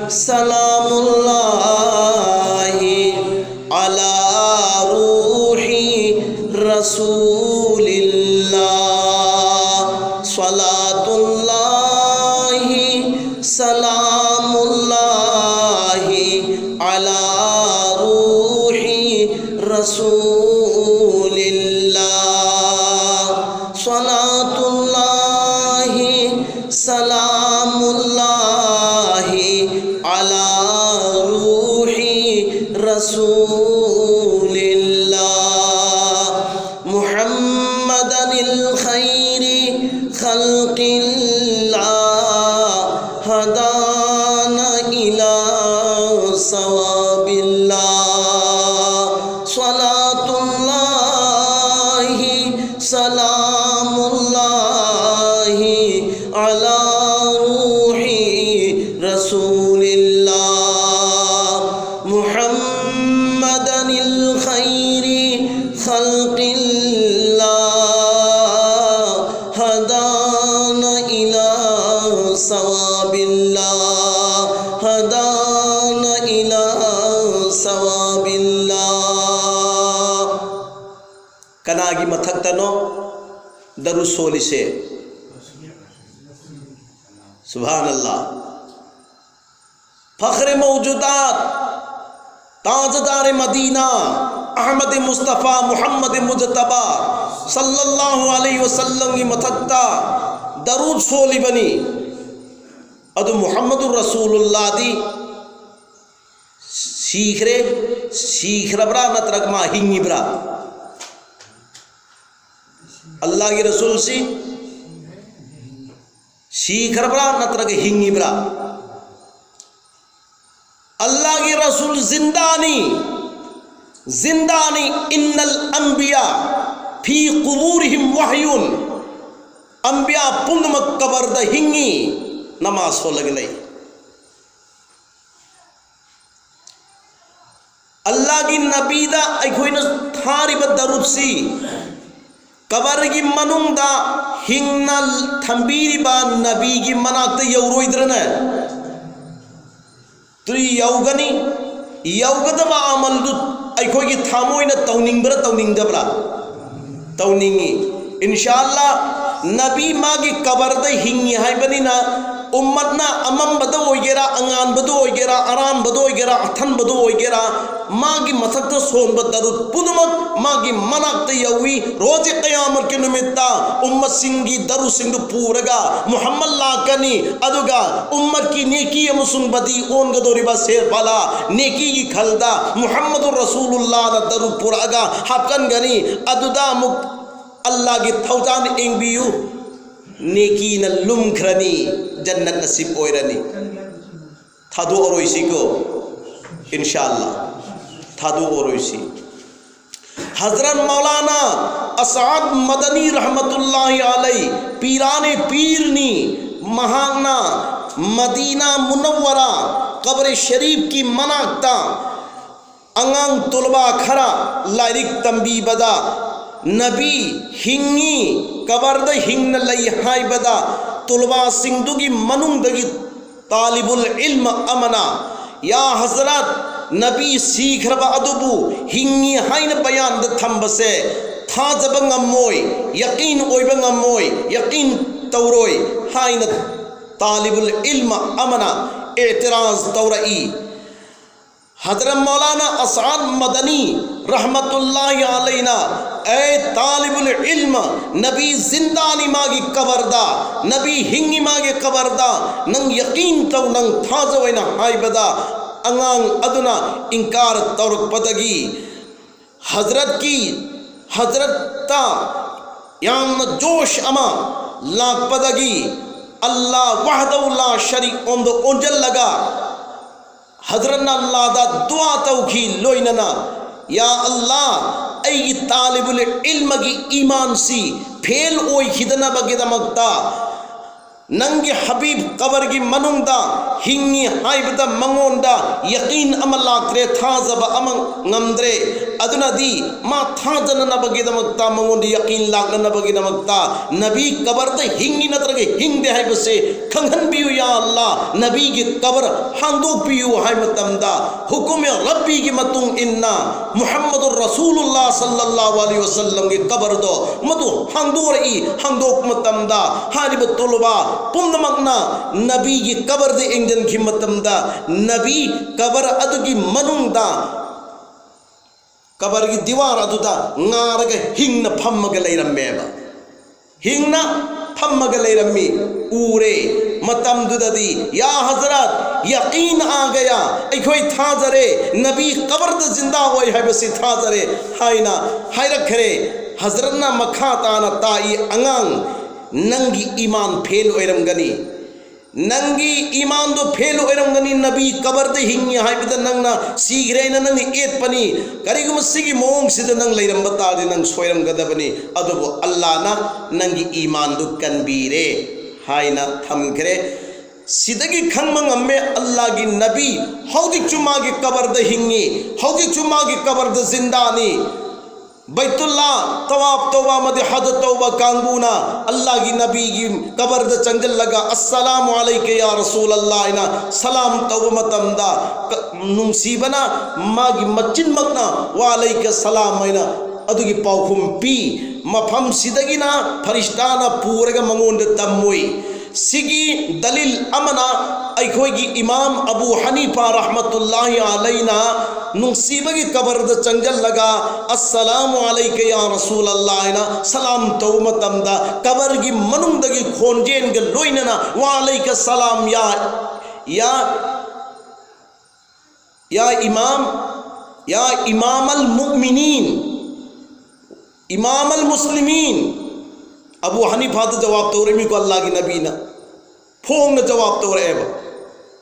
سلام الله على روح رسول الله. سلام الله على روح رسول الله. صلاة الله، سلام الله على روح رسول الله. محمدا الخير خلق الله، هدانا إلى صواب الله. صلاة الله، سلام الله على روح رسول الله. محمدا الخير خلق الله، هدانا إلى صواب الله، هدانا إلى صواب الله. ꯀꯅꯥꯒꯤ ꯃꯊꯛꯇꯅꯣ ꯗꯔꯨꯗ ꯁꯣꯜꯂꯤꯁꯦ? ꯁꯨꯕꯍꯥꯅꯜꯂꯥꯍ. ꯐꯈ꯭ꯔꯦ ꯃꯧꯖꯨꯗꯥꯠ, ꯇꯥꯖꯗꯥꯔꯦ ꯃꯗꯤꯅꯥ, ꯑꯍꯃꯗ ꯃꯨꯁꯇꯐꯥ ꯃꯨꯍꯝꯃꯗ ꯃꯨꯖꯇꯕꯥ ꯁꯜꯂꯜꯂꯥꯍꯨ ꯑꯂꯩꯍꯤ ꯋꯁꯜꯂꯝꯒꯤ ꯃꯊꯛꯇ ꯗꯔꯨꯗ ꯁꯣꯜꯂꯤꯕꯅꯤ꯫ ꯑꯗꯨ ꯃꯨꯍꯝꯃꯗꯨꯔ ꯔꯁꯨꯂꯨꯜꯂꯥꯍꯗꯤ ꯁꯤꯈ꯭ꯔꯦ, ꯁꯤꯈ꯭ꯔꯕ꯭ꯔꯥ ꯅꯠꯇ꯭ꯔꯒ ꯃꯥ ꯍꯤꯡꯉꯤꯕ꯭ꯔꯥ? ꯑꯜꯂꯥꯍꯒꯤ ꯔꯁꯨꯜꯁꯤ ꯁꯤꯈ꯭ꯔꯕ꯭ꯔꯥ ꯅꯠꯇ꯭ꯔꯒ ꯍꯤꯡꯉꯤꯕ꯭ꯔꯥ? ꯑꯜꯂꯥꯍꯒꯤ ꯔꯁꯨꯜ ꯖꯤꯟꯗꯥꯅꯤ, ꯖꯤꯟꯗꯥꯅꯤ꯫ ꯏꯟꯅꯜ ꯑꯝꯕꯤꯌꯥ ꯐꯤ ꯀꯨꯕꯨꯔꯤꯍꯤꯝ ꯋꯥꯍꯌꯨꯟ꯫ ꯑꯝꯕꯤꯌꯥ ꯄꯨꯝꯅꯃꯛ ꯀꯕꯔꯗ ꯍꯤꯡꯉꯤ, ꯅꯃꯥꯖ ꯁꯣꯜꯂꯒ ꯂꯩ꯫ ꯑꯜꯂꯥꯍꯒꯤ ꯅꯕꯤꯗ ꯑꯩꯈꯣꯏꯅ ꯊꯥꯔꯤꯕ ꯗꯔꯨꯗꯁꯤ ꯀꯕꯔꯒꯤ ꯃꯅꯨꯡꯗ ꯍꯤꯡꯅ ꯊꯝꯕꯤꯔꯤꯕ ꯅꯕꯤꯒꯤ ꯃꯅꯥꯛꯇ ꯌꯧꯔꯣꯏꯗ꯭ꯔꯅꯦ? ꯇꯨꯔꯤ ꯌꯧꯒꯅꯤ꯫ ꯌꯧꯒꯗꯕ ꯑꯃꯜꯗꯨ ꯑꯩꯈꯣꯏꯒꯤ ꯊꯃꯣꯏꯅ ꯇꯧꯅꯤꯡꯕ꯭ꯔꯥ, ꯇꯧꯅꯤꯡꯗꯕ꯭ꯔꯥ? ꯇꯧꯅꯤꯡꯉꯤ꯫ ꯏꯟꯁꯥ ꯑꯜꯂꯥ, ꯅꯕꯤ ꯃꯥꯒꯤ ꯀꯕꯔꯗ ꯍꯤꯡꯉꯤ ꯍꯥꯏꯕꯅꯤꯅ, ꯎꯝꯃꯠꯅ ꯑꯃꯝꯕꯗ ꯑꯣꯏꯒꯦꯔꯥ, ꯑꯉꯥꯟꯕꯗ ꯑꯣꯏꯒꯦꯔꯥ, ꯑꯔꯥꯟꯕꯗ ꯑꯣꯏꯒꯦꯔꯥ, ꯑꯊꯟꯕꯗ ꯑꯣꯏꯒꯦꯔꯥ, ꯃꯥꯒꯤ ꯃꯊꯛꯇ ꯁꯣꯟꯕ ꯗꯔꯨꯗ ꯄꯨꯝꯅꯃꯛ ꯃꯥꯒꯤ ꯃꯅꯥꯛꯇ ꯌꯧꯏ꯫ ꯔꯣꯖꯦ ꯀꯌꯥꯃꯠꯀꯤ ꯅꯨꯃꯤꯠꯇ ꯎꯝꯃꯠꯁꯤꯡꯒꯤ ꯗꯔꯨꯗꯁꯤꯡꯗꯨ ꯄꯨꯔꯒ ꯃꯨꯍꯝꯃꯗ ꯂꯥꯛꯀꯅꯤ꯫ ꯑꯗꯨꯒ ꯎꯝꯃꯠꯀꯤ ꯅꯦꯀꯤ ꯑꯃꯁꯨꯡ ꯕꯗꯤ ꯑꯣꯟꯒꯗꯧꯔꯤꯕ ꯁꯦꯔꯐꯂꯥ ꯅꯦꯀꯤꯒꯤ ꯈꯜꯗ ꯃꯨꯍꯝꯃꯗꯨꯔ ꯔꯁꯨꯂꯨꯜꯂꯥꯍꯅ ꯗꯔꯨꯗ ꯄꯨꯔꯛꯑꯒ ꯍꯥꯞꯀꯟꯒꯅꯤ꯫ ꯑꯗꯨꯗ ꯑꯃꯨꯛ ꯑꯜꯂꯥꯍꯒꯤ ꯊꯧꯖꯥꯜ ꯌꯦꯡꯕꯤꯌꯨ, ꯅꯦꯀꯤꯅ ꯂꯨꯝꯈ꯭ꯔꯅꯤ, ꯖꯟꯅꯠ ꯅꯁꯤꯕ ꯑꯣꯏꯔꯅꯤ꯫ ꯊꯥꯗꯣꯛꯑꯔꯣꯏꯁꯤꯀꯣ, ꯏꯟꯁꯥ ꯑꯜꯂꯥꯍ, ꯊꯥꯗꯣꯛꯑꯔꯣꯏꯁꯤ꯫ ꯍꯖꯔꯠ ꯃꯧꯂꯥꯅꯥ ꯑꯁꯥꯗ ꯃꯗꯅꯤ ꯔꯍꯃꯇꯨꯜꯂꯥꯍꯤ ꯑꯂꯩ, ꯄꯤꯔꯥꯅꯦ ꯄꯤꯔꯅꯤ, ꯃꯍꯥꯛꯅ ꯃꯗꯤꯅꯥ ꯃꯨꯅꯧꯋꯔꯥ ꯀꯕꯔ ꯁꯔꯤꯐꯀꯤ ꯃꯅꯥꯛꯇ ꯑꯉꯥꯡ ꯇꯨꯂꯕꯥ ꯈꯔ ꯂꯥꯏꯔꯤꯛ ꯇꯝꯕꯤꯕꯗ, ꯅꯕꯤ ꯍꯤꯡꯉꯤ, ꯀꯕꯔꯗ ꯍꯤꯡꯅ ꯂꯩ ꯍꯥꯏꯕꯗ, ꯇꯨꯂꯕꯥꯁꯤꯡꯗꯨꯒꯤ ꯃꯅꯨꯡꯗꯒꯤ ꯇꯥꯂꯤꯕꯨꯜ ꯏꯜꯃ ꯑꯃꯅ, "ꯌꯥ ꯍꯖꯔꯠ, ꯅꯕꯤ ꯁꯤꯈ꯭ꯔꯕ ꯑꯗꯨꯕꯨ ꯍꯤꯡꯉꯤ ꯍꯥꯏꯅ ꯕꯌꯥꯟꯗ ꯊꯝꯕꯁꯦ ꯊꯥꯖꯕ ꯉꯝꯃꯣꯏ, ꯌꯀꯤꯟ ꯑꯣꯏꯕ ꯉꯝꯃꯣꯏ, ꯌꯀꯤꯟ ꯇꯧꯔꯣꯏ" ꯍꯥꯏꯅ ꯇꯥꯂꯤꯕꯨꯜ ꯏꯜꯃ ꯑꯃꯅ ꯑꯦꯇꯤꯔꯥꯖ ꯇꯧꯔꯛꯏ꯫ ꯍꯖꯔꯠ ꯃꯧꯂꯥꯅꯥ ꯑꯁꯥꯗ ꯃꯗꯅꯤ ꯔꯍꯃꯇꯨꯜꯂꯥꯍꯤ ꯑꯂꯩꯅ, "ꯑꯦ ꯇꯥꯂꯤꯕꯨꯜ ꯏꯜꯃ, ꯅꯕꯤ ꯖꯤꯟꯗꯥꯅꯤ ꯃꯥꯒꯤ ꯀꯕꯔꯗ, ꯅꯕꯤ ꯍꯤꯡꯉꯤ ꯃꯥꯒꯤ ꯀꯕꯔꯗ, ꯅꯪ ꯌꯀꯤꯟ ꯇꯧ, ꯅꯪ ꯊꯥꯖꯧ" ꯍꯥꯏꯅ ꯍꯥꯏꯕꯗ, ꯑꯉꯥꯡ ꯑꯗꯨꯅ ꯏꯟꯀꯥꯔ ꯇꯧꯔꯛꯄꯗꯒꯤ ꯍꯖꯔꯠꯀꯤ, ꯍꯖꯔꯠꯇ ꯌꯥꯝꯅ ꯖꯣꯁ ꯑꯃ ꯂꯥꯛꯄꯗꯒꯤ, ꯑꯜꯂꯥꯍ ꯋꯥꯍꯗꯍꯨ ꯂꯥ ꯁꯔꯤꯛ ꯑꯣꯝꯗ ꯑꯣꯟꯁꯤꯜꯂꯒ ꯍꯖꯔꯠꯅ ꯑꯜꯂꯥꯍꯗ ꯗꯨꯋꯥ ꯇꯧꯈꯤ, ꯂꯣꯏꯅꯅ, "ꯌꯥ ꯑꯜꯂꯥꯍ, ꯑꯩꯒꯤ ꯇꯥꯂꯤꯕꯨꯜ ꯏꯜꯃꯒꯤ ꯏꯃꯥꯟꯁꯤ ꯐꯦꯜ ꯑꯣꯏꯈꯤꯗꯅꯕꯒꯤꯗꯃꯛꯇ ꯅꯪꯒꯤ ꯍꯕꯤꯕ ꯀꯕꯔꯒꯤ ꯃꯅꯨꯡꯗ ꯍꯤꯡꯉꯤ ꯍꯥꯏꯕꯗ ꯃꯉꯣꯟꯗ ꯌꯀꯤꯟ ꯑꯃ ꯂꯥꯛꯇ꯭ꯔꯦ, ꯊꯥꯖꯕ ꯑꯃ ꯉꯝꯗ꯭ꯔꯦ꯫ ꯑꯗꯨꯅꯗꯤ ꯃꯥ ꯊꯥꯖꯅꯅꯕꯒꯤꯗꯃꯛꯇ, ꯃꯉꯣꯟꯗ ꯌꯀꯤꯟ ꯂꯥꯛꯅꯅꯕꯒꯤꯗꯃꯛꯇ ꯅꯕꯤ ꯀꯕꯔꯗ ꯍꯤꯡꯉꯤ ꯅꯠꯇ꯭ꯔꯒ ꯍꯤꯡꯗꯦ ꯍꯥꯏꯕꯁꯦ ꯈꯪꯍꯟꯕꯤꯌꯨ, ꯌꯥ ꯑꯜꯂꯥ, ꯅꯕꯤꯒꯤ ꯀꯕꯔ ꯍꯥꯡꯗꯣꯛꯄꯤꯌꯨ ꯍꯥꯏ ꯃꯇꯝꯗ, ꯍꯨꯀꯨꯝ ꯔꯕꯤꯒꯤ ꯃꯇꯨꯡ ꯏꯟꯅ ꯃꯨꯍꯝꯃꯗꯨꯔ ꯔꯁꯨꯂꯨꯜꯂꯥ ꯁꯜꯂꯜꯂꯥꯍꯨ ꯑꯂꯩꯍꯤ ꯋꯁꯜꯂꯝꯒꯤ ꯀꯕꯔꯗꯣ ꯃꯗꯨ ꯍꯥꯡꯗꯣꯔꯛꯏ꯫ ꯍꯥꯡꯗꯣꯛꯄ ꯃꯇꯝꯗ ꯍꯥꯏꯔꯤꯕ ꯇꯣꯂꯕꯥ ꯄꯨꯝꯅꯃꯛꯅ ꯅꯕꯤꯒꯤ ꯀꯕꯔꯗ ꯌꯦꯡꯁꯤꯟꯈꯤꯕ ꯃꯇꯝꯗ, ꯅꯕꯤ ꯀꯕꯔ ꯑꯗꯨꯒꯤ ꯃꯅꯨꯡꯗ, ꯀꯕꯔꯒꯤ ꯗꯤꯋꯥꯔ ꯑꯗꯨꯗ ꯉꯥꯔꯒ ꯍꯤꯡꯅ ꯐꯝꯃꯒ ꯂꯩꯔꯝꯃꯦꯕ꯫ ꯍꯤꯡꯅ ꯐꯝꯃꯒ ꯂꯩꯔꯝꯃꯤ, ꯎꯔꯦ꯫ ꯃꯇꯝꯗꯨꯗꯗꯤ, "ꯌꯥ ꯍꯖꯔꯠ, ꯌꯀꯤꯟ ꯑꯥ ꯒꯌꯥ, ꯑꯩꯈꯣꯏ ꯊꯥꯖꯔꯦ, ꯅꯕꯤ ꯀꯕꯔꯗ ꯖꯤꯟꯗꯥ ꯑꯣꯏ ꯍꯥꯏꯕꯁꯤ ꯊꯥꯖꯔꯦ" ꯍꯥꯏꯅ ꯍꯥꯏꯔꯛꯈ꯭ꯔꯦ꯫ ꯍꯖꯔꯠꯅ ꯃꯈꯥ ꯇꯥꯅ ꯇꯥꯛꯏ, "ꯑꯉꯥꯡ, ꯅꯪꯒꯤ ꯏꯃꯥꯟ ꯐꯦꯜ ꯑꯣꯏꯔꯝꯒꯅꯤ꯫ ꯅꯪꯒꯤ ꯏꯃꯥꯟꯗꯣ ꯐꯦꯜ ꯑꯣꯏꯔꯝꯒꯅꯤ, ꯅꯕꯤ ꯀꯕꯔꯗ ꯍꯤꯡꯉꯤ ꯍꯥꯏꯕꯗ ꯅꯪꯅ ꯁꯤꯈ꯭ꯔꯦ ꯍꯥꯏꯅ ꯅꯪꯅ ꯌꯦꯠꯄꯅꯤ꯫ ꯀꯔꯤꯒꯨꯝꯕ ꯁꯤꯒꯤ ꯃꯑꯣꯡꯁꯤꯗ ꯅꯪ ꯂꯩꯔꯝꯕ ꯇꯥꯔꯗꯤ ꯅꯪ ꯁꯣꯏꯔꯝꯒꯗꯕꯅꯤ, ꯑꯗꯨꯕꯨ ꯑꯜꯂꯥꯅ ꯅꯪꯒꯤ ꯏꯃꯥꯟꯗꯨ ꯀꯟꯕꯤꯔꯦ" ꯍꯥꯏꯅ ꯊꯝꯈ꯭ꯔꯦ꯫ ꯁꯤꯗꯒꯤ ꯈꯪꯕ ꯉꯝꯃꯦ, ꯑꯜꯂꯥꯒꯤ ꯅꯕꯤ ꯍꯧꯖꯤꯛꯁꯨ ꯃꯥꯒꯤ ꯀꯕꯔꯗ ꯍꯤꯡꯉꯤ, ꯍꯧꯖꯤꯛꯁꯨ ꯃꯥꯒꯤ ꯀꯕꯔꯗ ꯖꯤꯟꯗꯥꯅꯤ꯫ ꯕꯩꯇꯨꯜꯂꯥ ꯇꯋꯥꯞ ꯇꯧꯕ ꯑꯃꯗꯤ ꯍꯖ ꯇꯧꯕ ꯀꯥꯡꯕꯨꯅ ꯑꯜꯂꯥꯒꯤ ꯅꯕꯤꯒꯤ ꯀꯕꯔꯗ ꯆꯪꯁꯤꯜꯂꯒ, "ꯑꯁꯁꯂꯥꯃꯨ ꯑꯂꯩꯀ ꯌꯥ ꯔꯁꯨꯂꯜꯂꯥ" ꯍꯥꯏꯅ ꯁꯂꯥꯝ ꯇꯧꯕ ꯃꯇꯝꯗ, ꯀ-, ꯅꯨꯡꯁꯤꯕꯅ ꯃꯥꯒꯤ ꯃꯆꯤꯟꯃꯛꯅ "ꯋꯥ ꯑꯂꯩꯀ ꯁꯂꯥꯝ" ꯍꯥꯏꯅ ꯑꯗꯨꯒꯤ ꯄꯥꯎꯈꯨꯝ ꯄꯤ꯫ ꯃꯐꯝꯁꯤꯗꯒꯤꯅ ꯐꯔꯤꯁꯇꯥꯅ ꯄꯨꯔꯒ ꯃꯉꯣꯟꯗ ꯇꯝꯃꯨꯏ꯫ ꯁꯤꯒꯤ ꯗꯂꯤꯜ ꯑꯃꯅ, ꯑꯩꯈꯣꯏꯒꯤ ꯏꯃꯥꯝ ꯑꯕꯨ ꯍꯅꯤꯐꯥ ꯔꯍꯃꯇꯨꯜꯂꯥꯍꯤ ꯑꯂꯩꯅ ꯅꯨꯡꯁꯤꯕꯒꯤ ꯀꯕꯔꯗ ꯆꯪꯁꯤꯜꯂꯒ, "ꯑꯁꯁꯂꯥꯃꯨ ꯑꯂꯩꯀ ꯌꯥ ꯔꯁꯨꯂꯜꯂꯥ" ꯍꯥꯏꯅ ꯁꯂꯥꯝ ꯇꯧꯕ ꯃꯇꯝꯗ, ꯀꯕꯔꯒꯤ ꯃꯅꯨꯡꯗꯒꯤ ꯈꯣꯟꯖꯦꯜꯒ ꯂꯣꯏꯅꯅ, "ꯋꯥ ꯑꯂꯩꯀ ꯁꯂꯥꯝ ꯌꯥ, ꯌꯥ, ꯌꯥ ꯏꯃꯥꯝ, ꯌꯥ ꯏꯃꯥꯝ ꯑꯜ ꯃꯨꯑꯃꯤꯅꯤꯟ, ꯏꯃꯥꯝ ꯑꯜ ꯃꯨꯁꯂꯤꯃꯤꯟ", ꯑꯕꯨ ꯍꯅꯤꯐꯥꯗ ꯖꯋꯥꯕ ꯇꯧꯔꯛꯏꯃꯤꯀꯣ ꯑꯜꯂꯥꯒꯤ ꯅꯕꯤꯅ꯫ ꯐꯣꯡꯅ ꯖꯋꯥꯕ ꯇꯧꯔꯛꯑꯦꯕ꯫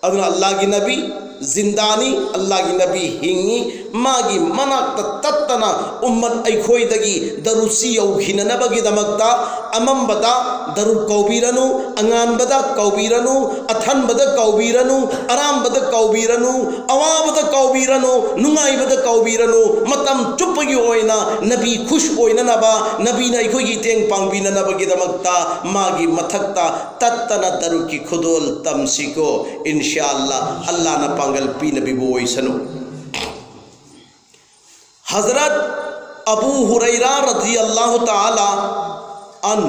ꯑꯗꯨꯅ ꯑꯜꯂꯥꯒꯤ ꯅꯕꯤ ꯖꯤꯟꯗꯥꯅꯤ, ꯑꯜꯂꯥꯒꯤ ꯅꯕꯤ ꯍꯤꯡꯉꯤ, ꯃꯥꯒꯤ ꯃꯅꯥꯛꯇ ꯇꯠꯇꯅ ꯎꯝꯃꯠ ꯑꯩꯈꯣꯏꯗꯒꯤ ꯗꯔꯨꯁꯤ ꯌꯧꯈꯤꯅꯅꯕꯒꯤꯗꯃꯛꯇ ꯑꯃꯝꯕꯗ ꯗꯔꯨꯛ ꯀꯧꯕꯤꯔꯅꯨ, ꯑꯉꯥꯟꯕꯗ ꯀꯧꯕꯤꯔꯅꯨ, ꯑꯊꯟꯕꯗ ꯀꯧꯕꯤꯔꯅꯨ, ꯑꯔꯥꯝꯕꯗ ꯀꯧꯕꯤꯔꯅꯨ, ꯑꯋꯥꯕꯗ ꯀꯧꯕꯤꯔꯅꯨ, ꯅꯨꯡꯉꯥꯏꯕꯗ ꯀꯧꯕꯤꯔꯅꯨ꯫ ꯃꯇꯝ ꯆꯨꯞꯄꯒꯤ ꯑꯣꯏꯅ ꯅꯕꯤ ꯈꯨꯁ ꯑꯣꯏꯅꯅꯕ, ꯅꯕꯤꯅ ꯑꯩꯈꯣꯏꯒꯤ ꯇꯦꯡ ꯄꯥꯡꯕꯤꯅꯅꯕꯒꯤꯗꯃꯛꯇ ꯃꯥꯒꯤ ꯃꯊꯛꯇ ꯇꯠꯇꯅ ꯗꯔꯨꯛꯀꯤ ꯈꯨꯗꯣꯜ ꯇꯝꯁꯤꯀꯣ꯫ ꯏꯟꯁꯥ ꯑꯜꯂꯥ, ꯑꯜꯂꯥꯅ ꯄꯥꯡꯒꯜ ꯄꯤꯅꯕꯤꯕ ꯑꯣꯏꯁꯅꯨ꯫ ꯍꯖꯔꯠ ꯑꯕꯨ ꯍꯨꯔꯩꯔꯥ ꯔꯗꯤꯌꯜꯂꯥꯍꯨ ꯇꯥꯂꯥ ꯑꯟ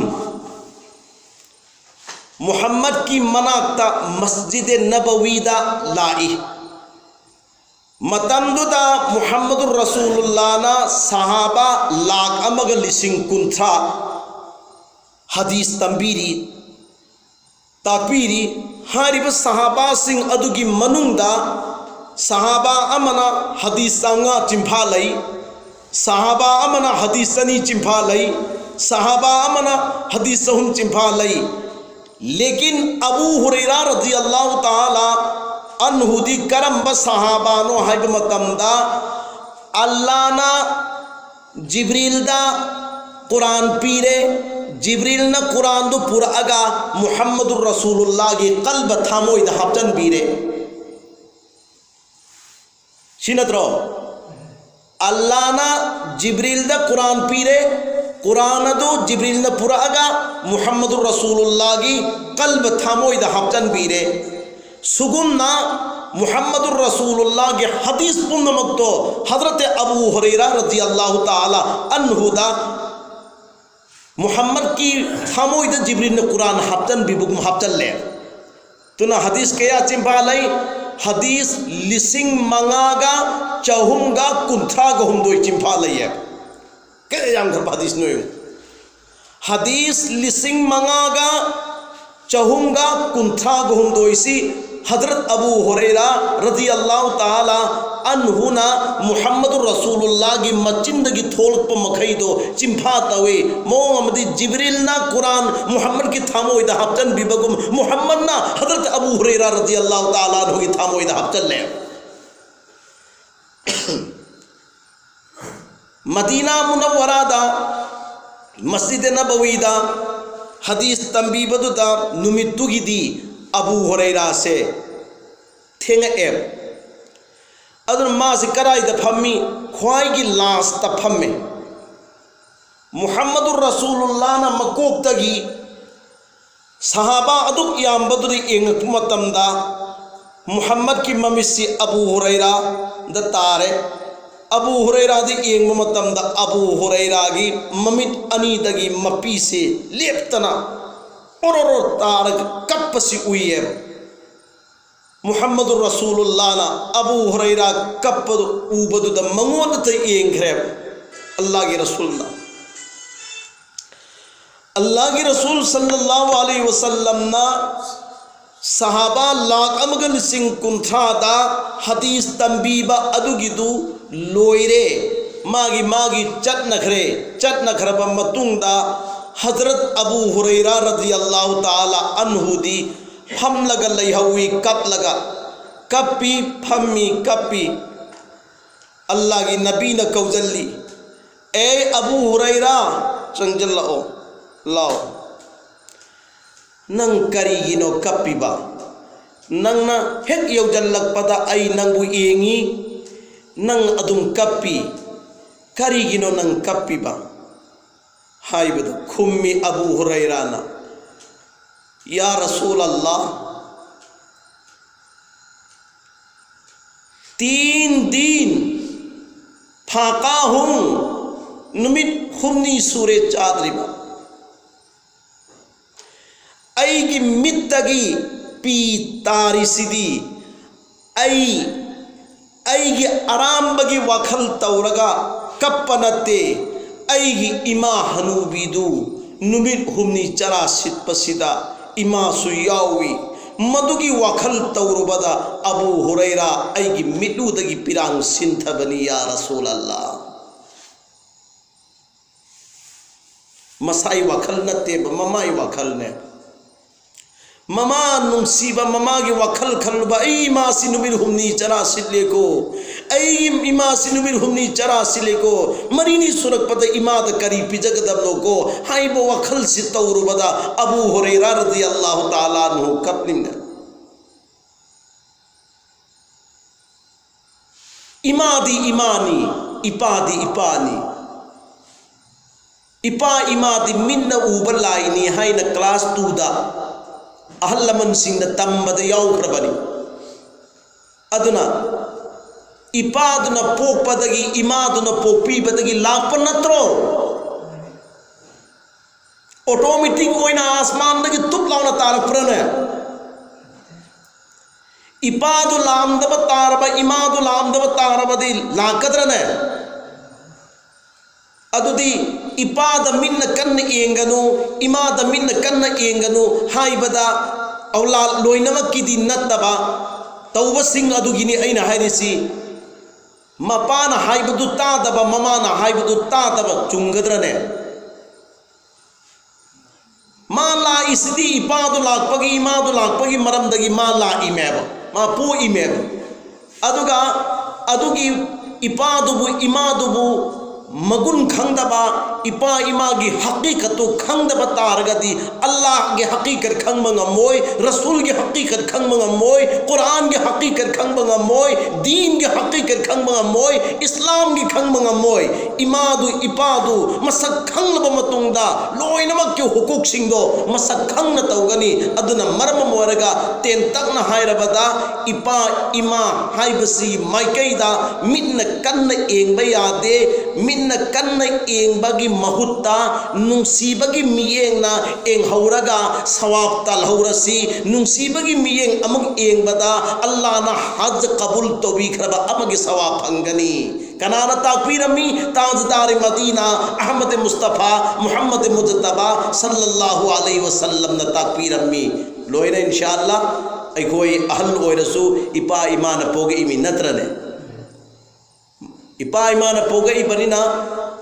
ꯃꯨꯍꯝꯃꯗꯀꯤ ꯃꯅꯥꯛꯇ ꯃꯁꯖꯤꯗ ꯅꯕꯋꯤꯗ ꯂꯥꯛꯏ꯫ ꯃꯇꯝꯗꯨꯗ ꯃꯨꯍꯝꯃꯗꯨꯔ ꯔꯁꯨꯂꯨꯜꯂꯥꯅ ꯁꯍꯥꯕꯥ ꯂꯥꯈ ꯑꯃꯒ ꯂꯤꯁꯤꯡ ꯀꯨꯟꯊ꯭ꯔꯥ ꯍꯗꯤꯁ ꯇꯝꯕꯤꯔꯤ, ꯇꯥꯛꯄꯤꯔꯤ꯫ ꯍꯥꯏꯔꯤꯕ ꯁꯍꯥꯕꯥꯁꯤꯡ ꯑꯗꯨꯒꯤ ꯃꯅꯨꯡꯗ ꯁꯍꯥꯕꯥ ꯑꯃꯅ ꯍꯗꯤꯁ ꯆꯥꯝꯃꯉꯥ ꯆꯤꯟꯐꯥ ꯂꯩ, ꯁꯍꯥꯕꯥ ꯑꯃꯅ ꯍꯗꯤꯁ ꯆꯅꯤ ꯆꯤꯟꯐꯥ ꯂꯩ, ꯁꯍꯥꯕꯥ ꯑꯃꯅ ꯍꯗꯤꯁ ꯆꯍꯨꯝ ꯆꯤꯟꯐꯥ ꯂꯩ꯫ ꯂꯦꯀꯤꯟ ꯑꯕꯨ ꯍꯨꯔꯩꯔꯥ ꯔꯗꯤꯌꯜꯂꯥꯍꯨ ꯇꯥꯂꯥ ꯑꯟꯍꯨꯗꯤ ꯀꯔꯝꯕ ꯁꯍꯥꯕꯥꯅꯣ ꯍꯥꯏꯕ ꯃꯇꯝꯗ, ꯑꯜꯂꯥꯅ ꯖꯤꯕ꯭ꯔꯤꯜꯗ ꯀꯨꯔꯥꯟ ꯄꯤꯔꯦ꯫ ꯖꯤꯕ꯭ꯔꯤꯜꯅ ꯀꯨꯔꯥꯟꯗꯨ ꯄꯨꯔꯛꯑꯒ ꯃꯨꯍꯝꯃꯗꯨꯔ ꯔꯁꯨꯂꯨꯜꯂꯥꯒꯤ ꯀꯜꯕ, ꯊꯃꯣꯏꯗ ꯍꯥꯞꯆꯤꯟꯕꯤꯔꯦ꯫ ꯁꯤ ꯅꯠꯇ꯭ꯔꯣ? ꯑꯜꯂꯥꯅ ꯖꯤꯕ꯭ꯔꯤꯜꯗ ꯀꯨꯔꯥꯟ ꯄꯤꯔꯦ꯫ ꯀꯨꯔꯥꯟ ꯑꯗꯨ ꯖꯤꯕ꯭ꯔꯤꯜꯅ ꯄꯨꯔꯛꯑꯒ ꯃꯨꯍꯝꯃꯗꯨꯔ ꯔꯁꯨꯂꯨꯜꯂꯥꯒꯤ ꯀꯜꯕ, ꯊꯃꯣꯏꯗ ꯍꯥꯞꯆꯤꯟꯕꯤꯔꯦ꯫ ꯁꯨꯒꯨꯝꯅ ꯃꯨꯍꯝꯃꯗꯨꯔ ꯔꯁꯨꯂꯨꯜꯂꯥꯒꯤ ꯍꯗꯤꯁ ꯄꯨꯝꯅꯃꯛꯇꯣ ꯍꯖꯔꯠ ꯑꯕꯨ ꯍꯨꯔꯩꯔꯥ ꯔꯗꯤꯌꯜꯂꯥꯍꯨ ꯇꯥꯂꯥ ꯑꯟꯍꯨꯗ ꯃꯨꯍꯝꯃꯗꯀꯤ ꯊꯃꯣꯏꯗ ꯖꯤꯕ꯭ꯔꯤꯜꯅ ꯀꯨꯔꯥꯟ ꯍꯥꯞꯆꯤꯟꯕꯤꯕꯒꯨꯝ ꯍꯥꯞꯆꯤꯜꯂꯦ꯫ ꯑꯗꯨꯅ ꯍꯗꯤꯁ ꯀꯌꯥ ꯆꯤꯟꯐꯥ ꯂꯩ? ꯍꯗꯤꯁ ꯂꯤꯁꯤꯡ ꯃꯉꯥꯒ ꯆꯍꯨꯝꯒ ꯀꯨꯟꯊ꯭ꯔꯥꯒ ꯍꯨꯝꯗꯣꯏ ꯆꯤꯟꯐꯥ ꯂꯩꯌꯦ꯫ ꯀꯌꯥ ꯌꯥꯝꯈ꯭ꯔꯕ ꯍꯗꯤꯁꯅꯣ ꯌꯦꯡꯉꯨ꯫ ꯍꯗꯤꯁ ꯂꯤꯁꯤꯡ ꯃꯉꯥꯒ ꯆꯍꯨꯝꯒ ꯀꯨꯟꯊ꯭ꯔꯥꯒ ꯍꯨꯝꯗꯣꯏꯁꯤ ꯍꯖꯔꯠ ꯑꯕꯨ ꯍꯨꯔꯩꯔꯥ ꯔꯗꯤꯌꯜꯂꯥꯍꯨ ꯇꯥꯂꯥ ꯑꯟꯍꯨꯅ ꯃꯨꯍꯝꯃꯗꯨꯔ ꯔꯁꯨꯂꯨꯜꯂꯥꯒꯤ ꯃꯆꯤꯟꯗꯒꯤ ꯊꯣꯛꯂꯛꯄ ꯃꯈꯩꯗꯣ ꯆꯤꯟꯐꯥ ꯇꯧꯏ꯫ ꯃꯑꯣꯡ ꯑꯃꯗꯤ ꯖꯤꯕ꯭ꯔꯤꯜꯅ ꯀꯨꯔꯥꯟ ꯃꯨꯍꯝꯃꯗꯀꯤ ꯊꯃꯣꯏꯗ ꯍꯥꯞꯆꯤꯟꯕꯤꯕꯒꯨꯝ ꯃꯨꯍꯝꯃꯗꯅ ꯍꯖꯔꯠ ꯑꯕꯨ ꯍꯨꯔꯩꯔꯥ ꯔꯗꯤꯌꯜꯂꯥꯍꯨ ꯇꯥꯂꯥ ꯑꯟꯍꯨꯒꯤ ꯊꯃꯣꯏꯗ ꯍꯥꯞꯆꯤꯜꯂꯦ꯫ ꯃꯗꯤꯅꯥ ꯃꯨꯅꯧꯋꯔꯥꯗ ꯃꯁꯖꯤꯗ ꯅꯕꯋꯤꯗ ꯍꯗꯤꯁ ꯇꯝꯕꯤꯕꯗꯨꯗ ꯅꯨꯃꯤꯠꯇꯨꯒꯤꯗꯤ ꯑꯕꯨ ꯍꯨꯔꯩꯔꯥꯁꯦ ꯊꯦꯡꯉꯛꯑꯦ꯫ ꯑꯗꯨꯅ ꯃꯥꯁꯤ ꯀꯗꯥꯏꯗ ꯐꯝꯃꯤ? ꯈ꯭ꯋꯥꯏꯒꯤ ꯂꯥꯁꯇ ꯐꯝꯃꯦ꯫ ꯃꯨꯍꯝꯃꯗꯨꯔ ꯔꯁꯨꯂꯨꯜꯂꯥꯅ ꯃꯀꯣꯛꯇꯒꯤ ꯁꯍꯥꯕꯥ ꯑꯗꯨꯛ ꯌꯥꯝꯕꯗꯨꯗ ꯌꯦꯡꯉꯛꯄ ꯃꯇꯝꯗ ꯃꯨꯍꯝꯃꯗꯀꯤ ꯃꯃꯤꯠꯁꯤ ꯑꯕꯨ ꯍꯨꯔꯩꯔꯥꯗ ꯇꯥꯔꯦ꯫ ꯑꯕꯨ ꯍꯨꯔꯩꯔꯥꯗ ꯌꯦꯡꯕ ꯃꯇꯝꯗ ꯑꯕꯨ ꯍꯨꯔꯩꯔꯥꯒꯤ ꯃꯃꯤꯠ ꯑꯅꯤꯗꯒꯤ ꯃꯄꯤꯁꯦ ꯂꯦꯞꯇꯅ ꯑꯣꯔꯣꯔꯣ ꯇꯥꯔꯒ ꯀꯞꯄꯁꯤ ꯎꯏꯌꯦꯕ꯫ ꯃꯨꯍꯝꯃꯗꯨꯔ ꯔꯁꯨꯂꯨꯜꯂꯥꯅ ꯑꯕꯨ ꯍꯨꯔꯩꯔꯥ ꯀꯞꯄꯗꯨ ꯎꯕꯗꯨꯗ ꯃꯉꯣꯟꯗꯇ ꯌꯦꯡꯈ꯭ꯔꯦꯕ ꯑꯜꯂꯥꯍꯒꯤ ꯔꯁꯨꯜꯅ꯫ ꯑꯜꯂꯥꯍꯒꯤ ꯔꯁꯨꯜ ꯁꯜꯂꯜꯂꯥꯍꯨ ꯑꯂꯩꯍꯤ ꯋꯁꯜꯂꯝꯅ ꯁꯍꯥꯕꯥ ꯂꯥꯈ ꯑꯃꯒ ꯂꯤꯁꯤꯡ ꯀꯨꯟꯊ꯭ꯔꯥꯗ ꯍꯗꯤꯁ ꯇꯝꯕꯤꯕ ꯑꯗꯨꯒꯤꯗꯨ ꯂꯣꯏꯔꯦ꯫ ꯃꯥꯒꯤ ꯃꯥꯒꯤ ꯆꯠꯅꯈ꯭ꯔꯦ꯫ ꯆꯠꯅꯈ꯭ꯔꯕ ꯃꯇꯨꯡꯗ ꯍꯖꯔꯠ ꯑꯕꯨ ꯍꯨꯔꯩꯔꯥ ꯔꯗꯤꯌꯜꯂꯥꯍꯨ ꯇꯥꯂꯥ ꯑꯟꯍꯨꯗꯤ ꯐꯝꯂꯒ ꯂꯩꯍꯧꯏ ꯀꯞꯂꯒ꯫ ꯀꯞꯄꯤ, ꯐꯝꯃꯤ, ꯀꯞꯄꯤ꯫ ꯑꯜꯂꯥꯍꯒꯤ ꯅꯕꯤꯅ ꯀꯧꯖꯜꯂꯤ, "ꯑꯦ ꯑꯕꯨ ꯍꯨꯔꯩꯔꯥ, ꯆꯪꯖꯜꯂꯛꯑꯣ, ꯂꯥꯎ꯫ ꯅꯪ ꯀꯔꯤꯒꯤꯅꯣ ꯀꯞꯄꯤꯕ? ꯅꯪꯅ ꯍꯦꯛ ꯌꯧꯖꯜꯂꯛꯄꯗ ꯑꯩ ꯅꯪꯕꯨ ꯌꯦꯡꯉꯤ, ꯅꯪ ꯑꯗꯨꯝ ꯀꯞꯄꯤ꯫ ꯀꯔꯤꯒꯤꯅꯣ ꯅꯪ ꯀꯞꯄꯤꯕ?" ꯍꯥꯏꯕꯗ ꯈꯨꯝꯃꯤ ꯑꯕꯨ ꯍꯨꯔꯩꯔꯥꯅ, "ꯌꯥ ꯔꯁꯨꯜ ꯑꯜꯂꯥꯍ, ꯇꯤꯟ ꯗꯤꯟ ꯐꯥꯀꯥ ꯍꯨꯝ, ꯅꯨꯃꯤꯠ ꯍꯨꯝꯅꯤ ꯁꯨꯔꯦ ꯆꯥꯗ꯭ꯔꯤꯕ꯫ ꯑꯩꯒꯤ ꯃꯤꯠꯇꯒꯤ ꯄꯤ ꯇꯥꯔꯤꯁꯤꯗꯤ ꯑꯩ ꯑꯩꯒꯤ ꯑꯔꯥꯝꯕꯒꯤ ꯋꯥꯈꯜ ꯇꯧꯔꯒ ꯀꯞꯄ ꯅꯠꯇꯦ, ꯑꯩꯒꯤ ꯏꯃꯥ ꯍꯅꯨꯕꯤꯗꯨ ꯅꯨꯃꯤꯠ ꯍꯨꯝꯅꯤ ꯆꯔꯥ ꯁꯤꯠꯄꯁꯤꯗ ꯏꯃꯥꯁꯨ ꯌꯥꯎꯏ꯫ ꯃꯗꯨꯒꯤ ꯋꯥꯈꯜ ꯇꯧꯔꯨꯕꯗ ꯑꯕꯨ ꯍꯨꯔꯩꯔꯥ ꯑꯩꯒꯤ ꯃꯤꯠꯂꯨꯗꯒꯤ ꯄꯤꯔꯥꯡ ꯁꯤꯟꯊꯕꯅꯤ, ꯌꯥ ꯔꯁꯨꯜ ꯑꯜꯂꯥꯍ"꯫ ꯃꯁꯥꯏ ꯋꯥꯈꯜ ꯅꯠꯇꯦꯕ, ꯃꯃꯥꯏ ꯋꯥꯈꯜꯅꯦ꯫ ꯃꯃꯥ ꯅꯨꯡꯁꯤꯕ, ꯃꯃꯥꯒꯤ ꯋꯥꯈꯜ ꯈꯜꯂꯨꯕ, "ꯑꯩ ꯏꯃꯥꯁꯤ ꯅꯨꯃꯤꯠ ꯍꯨꯝꯅꯤ ꯆꯔꯥ ꯁꯤꯠꯂꯦꯀꯣ, ꯑꯩ ꯏꯃꯥꯁꯤ ꯅꯨꯃꯤꯠ ꯍꯨꯝꯅꯤ ꯆꯔꯥ ꯁꯤꯜꯂꯦꯀꯣ, ꯃꯔꯤꯅꯤ ꯁꯨꯔꯛꯄꯗ ꯏꯃꯥꯗ ꯀꯔꯤ ꯄꯤꯖꯒꯗꯕꯅꯣꯀꯣ?" ꯍꯥꯏꯕ ꯋꯥꯈꯜꯁꯤ ꯇꯧꯔꯨꯕꯗ ꯑꯕꯨ ꯍꯨꯔꯩꯔꯥ ꯔꯗꯤꯌꯜꯂꯥꯍꯨ ꯇꯥꯂꯥ ꯑꯟꯍꯨ ꯀꯞꯂꯤꯝꯅ꯫ ꯏꯃꯥꯗꯤ ꯏꯃꯥꯅꯤ, ꯏꯄꯥꯗꯤ ꯏꯄꯥꯅꯤ꯫ ꯏꯄꯥ ꯏꯃꯥꯗꯤ ꯃꯤꯠꯅ ꯎꯕ ꯂꯥꯏꯅꯤ ꯍꯥꯏꯅ ꯀ꯭ꯂꯥꯁ ꯇꯨꯗ ꯑꯍꯜ ꯂꯃꯟꯁꯤꯡꯅ ꯇꯝꯕꯗ ꯌꯥꯎꯈ꯭ꯔꯕꯅꯤ꯫ ꯑꯗꯨꯅ ꯏꯄꯥꯗꯨꯅ ꯄꯣꯛꯄꯗꯒꯤ, ꯏꯃꯥꯗꯨꯅ ꯄꯣꯛꯄꯤꯕꯗꯒꯤ ꯂꯥꯛꯄ ꯅꯠꯇ꯭ꯔꯣ? ꯑꯣꯇꯣꯃꯦꯇꯤꯛ ꯑꯣꯏꯅ ꯑꯥꯁꯃꯥꯟꯗꯒꯤ ꯇꯨꯞ ꯂꯥꯎꯅ ꯇꯥꯔꯛꯄ꯭ꯔꯅꯦ? ꯏꯄꯥꯗꯨ ꯂꯥꯝꯗꯕ ꯇꯥꯔꯕ, ꯏꯃꯥꯗꯨ ꯂꯥꯝꯗꯕ ꯇꯥꯔꯕꯗꯤ ꯂꯥꯛꯀꯗ꯭ꯔꯅꯦ? ꯑꯗꯨꯗꯤ ꯏꯄꯥꯗ ꯃꯤꯠꯅ ꯀꯟꯅ ꯌꯦꯡꯒꯅꯨ, ꯏꯃꯥꯗ ꯃꯤꯠꯅ ꯀꯟꯅ ꯌꯦꯡꯒꯅꯨ ꯍꯥꯏꯕꯗ ꯑꯧꯂꯥꯗ ꯂꯣꯏꯅꯃꯛꯀꯤꯗꯤ ꯅꯠꯇꯕ ꯇꯧꯕꯁꯤꯡ ꯑꯗꯨꯒꯤꯅꯤ ꯑꯩꯅ ꯍꯥꯏꯔꯤꯁꯤ꯫ ꯃꯄꯥꯅ ꯍꯥꯏꯕꯗꯨ ꯇꯥꯗꯕ, ꯃꯃꯥꯅ ꯍꯥꯏꯕꯗꯨ ꯇꯥꯗꯕ ꯆꯨꯝꯒꯗ꯭ꯔꯅꯦ? ꯃꯥ ꯂꯥꯛꯏꯁꯤꯗꯤ ꯏꯄꯥꯗꯨ ꯂꯥꯛꯄꯒꯤ, ꯏꯃꯥꯗꯨ ꯂꯥꯛꯄꯒꯤ ꯃꯔꯝꯗꯒꯤ ꯃꯥ ꯂꯥꯛꯏꯃꯦꯕ, ꯃꯥ ꯄꯣꯛꯏꯃꯦꯕ꯫ ꯑꯗꯨꯒ ꯑꯗꯨꯒꯤ ꯏꯄꯥꯗꯨꯕꯨ, ꯏꯃꯥꯗꯨꯕꯨ ꯃꯒꯨꯟ ꯈꯪꯗꯕ, ꯏꯄꯥ ꯏꯃꯥꯒꯤ ꯍꯀꯤꯀꯠꯇꯨ ꯈꯪꯗꯕ ꯇꯥꯔꯒꯗꯤ ꯑꯜꯂꯥꯍꯒꯤ ꯍꯀꯤꯀꯠ ꯈꯪꯕ ꯉꯝꯃꯣꯏ, ꯔꯁꯨꯜꯒꯤ ꯍꯀꯤꯀꯠ ꯈꯪꯕ ꯉꯝꯃꯣꯏ, ꯀꯨꯔꯥꯟꯒꯤ ꯍꯀꯤꯀꯠ ꯈꯪꯕ ꯉꯝꯃꯣꯏ, ꯗꯤꯟꯒꯤ ꯍꯀꯤꯀꯠ ꯈꯪꯕ ꯉꯝꯃꯣꯏ, ꯏꯁꯂꯥꯝꯒꯤ ꯈꯪꯕ ꯉꯝꯃꯣꯏ꯫ ꯏꯃꯥꯗꯨ, ꯏꯄꯥꯗꯨ ꯃꯁꯛ ꯈꯪꯂꯕ ꯃꯇꯨꯡꯗ ꯂꯣꯏꯅꯃꯛꯀꯤ ꯍꯨꯀꯨꯛꯁꯤꯡꯗꯣ ꯃꯁꯛ ꯈꯪꯅ ꯇꯧꯒꯅꯤ꯫ ꯑꯗꯨꯅ ꯃꯔꯝ ꯑꯃ ꯑꯣꯏꯔꯒ ꯇꯦꯟꯇꯛꯅ ꯍꯥꯏꯔꯕꯗ ꯏꯄꯥ ꯏꯃꯥ ꯍꯥꯏꯕꯁꯤ ꯃꯥꯏꯀꯩꯗ ꯃꯤꯠꯅ ꯀꯟꯅ ꯌꯦꯡꯕ ꯌꯥꯗꯦ꯫ ꯃꯤꯠꯅ ꯀꯟꯅ ꯌꯦꯡꯕꯒꯤ ꯃꯍꯨꯠꯇ ꯅꯨꯡꯁꯤꯕꯒꯤ ꯃꯤꯠꯌꯦꯡꯅ ꯌꯦꯡꯍꯧꯔꯒ ꯁꯋꯥꯕ ꯇꯥꯜꯍꯧꯔꯁꯤ꯫ ꯅꯨꯡꯁꯤꯕꯒꯤ ꯃꯤꯠꯌꯦꯡ ꯑꯃꯨꯛ ꯌꯦꯡꯕꯗ ꯑꯜꯂꯥꯍꯅ ꯍꯖ ꯀꯕꯨꯜ ꯇꯧꯕꯤꯈ꯭ꯔꯕ ꯑꯃꯒꯤ ꯁꯋꯥꯕ ꯐꯪꯒꯅꯤ꯫ ꯀꯅꯥꯅ ꯇꯥꯛꯄꯤꯔꯝꯃꯤ? ꯇꯥꯖꯗꯥꯔꯦ ꯃꯗꯤꯅꯥ ꯑꯍꯃꯗ ꯃꯨꯁꯇꯐꯥ ꯃꯨꯍꯝꯃꯗ ꯃꯨꯖꯇꯕꯥ ꯁꯜꯂꯜꯂꯥꯍꯨ ꯑꯂꯩꯍꯤ ꯋꯁꯜꯂꯝꯅ ꯇꯥꯛꯄꯤꯔꯝꯃꯤ꯫ ꯂꯣꯏꯅ ꯏꯟꯁꯥ ꯑꯜꯂꯥ ꯑꯩꯈꯣꯏ ꯑꯍꯜ ꯑꯣꯏꯔꯁꯨ ꯏꯄꯥ ꯏꯃꯥꯅ ꯄꯣꯛꯏꯃꯤ ꯅꯠꯇ꯭ꯔꯅꯦ? ꯏꯄꯥ ꯏꯃꯥꯅ ꯄꯣꯛꯂꯛꯏꯕꯅꯤꯅ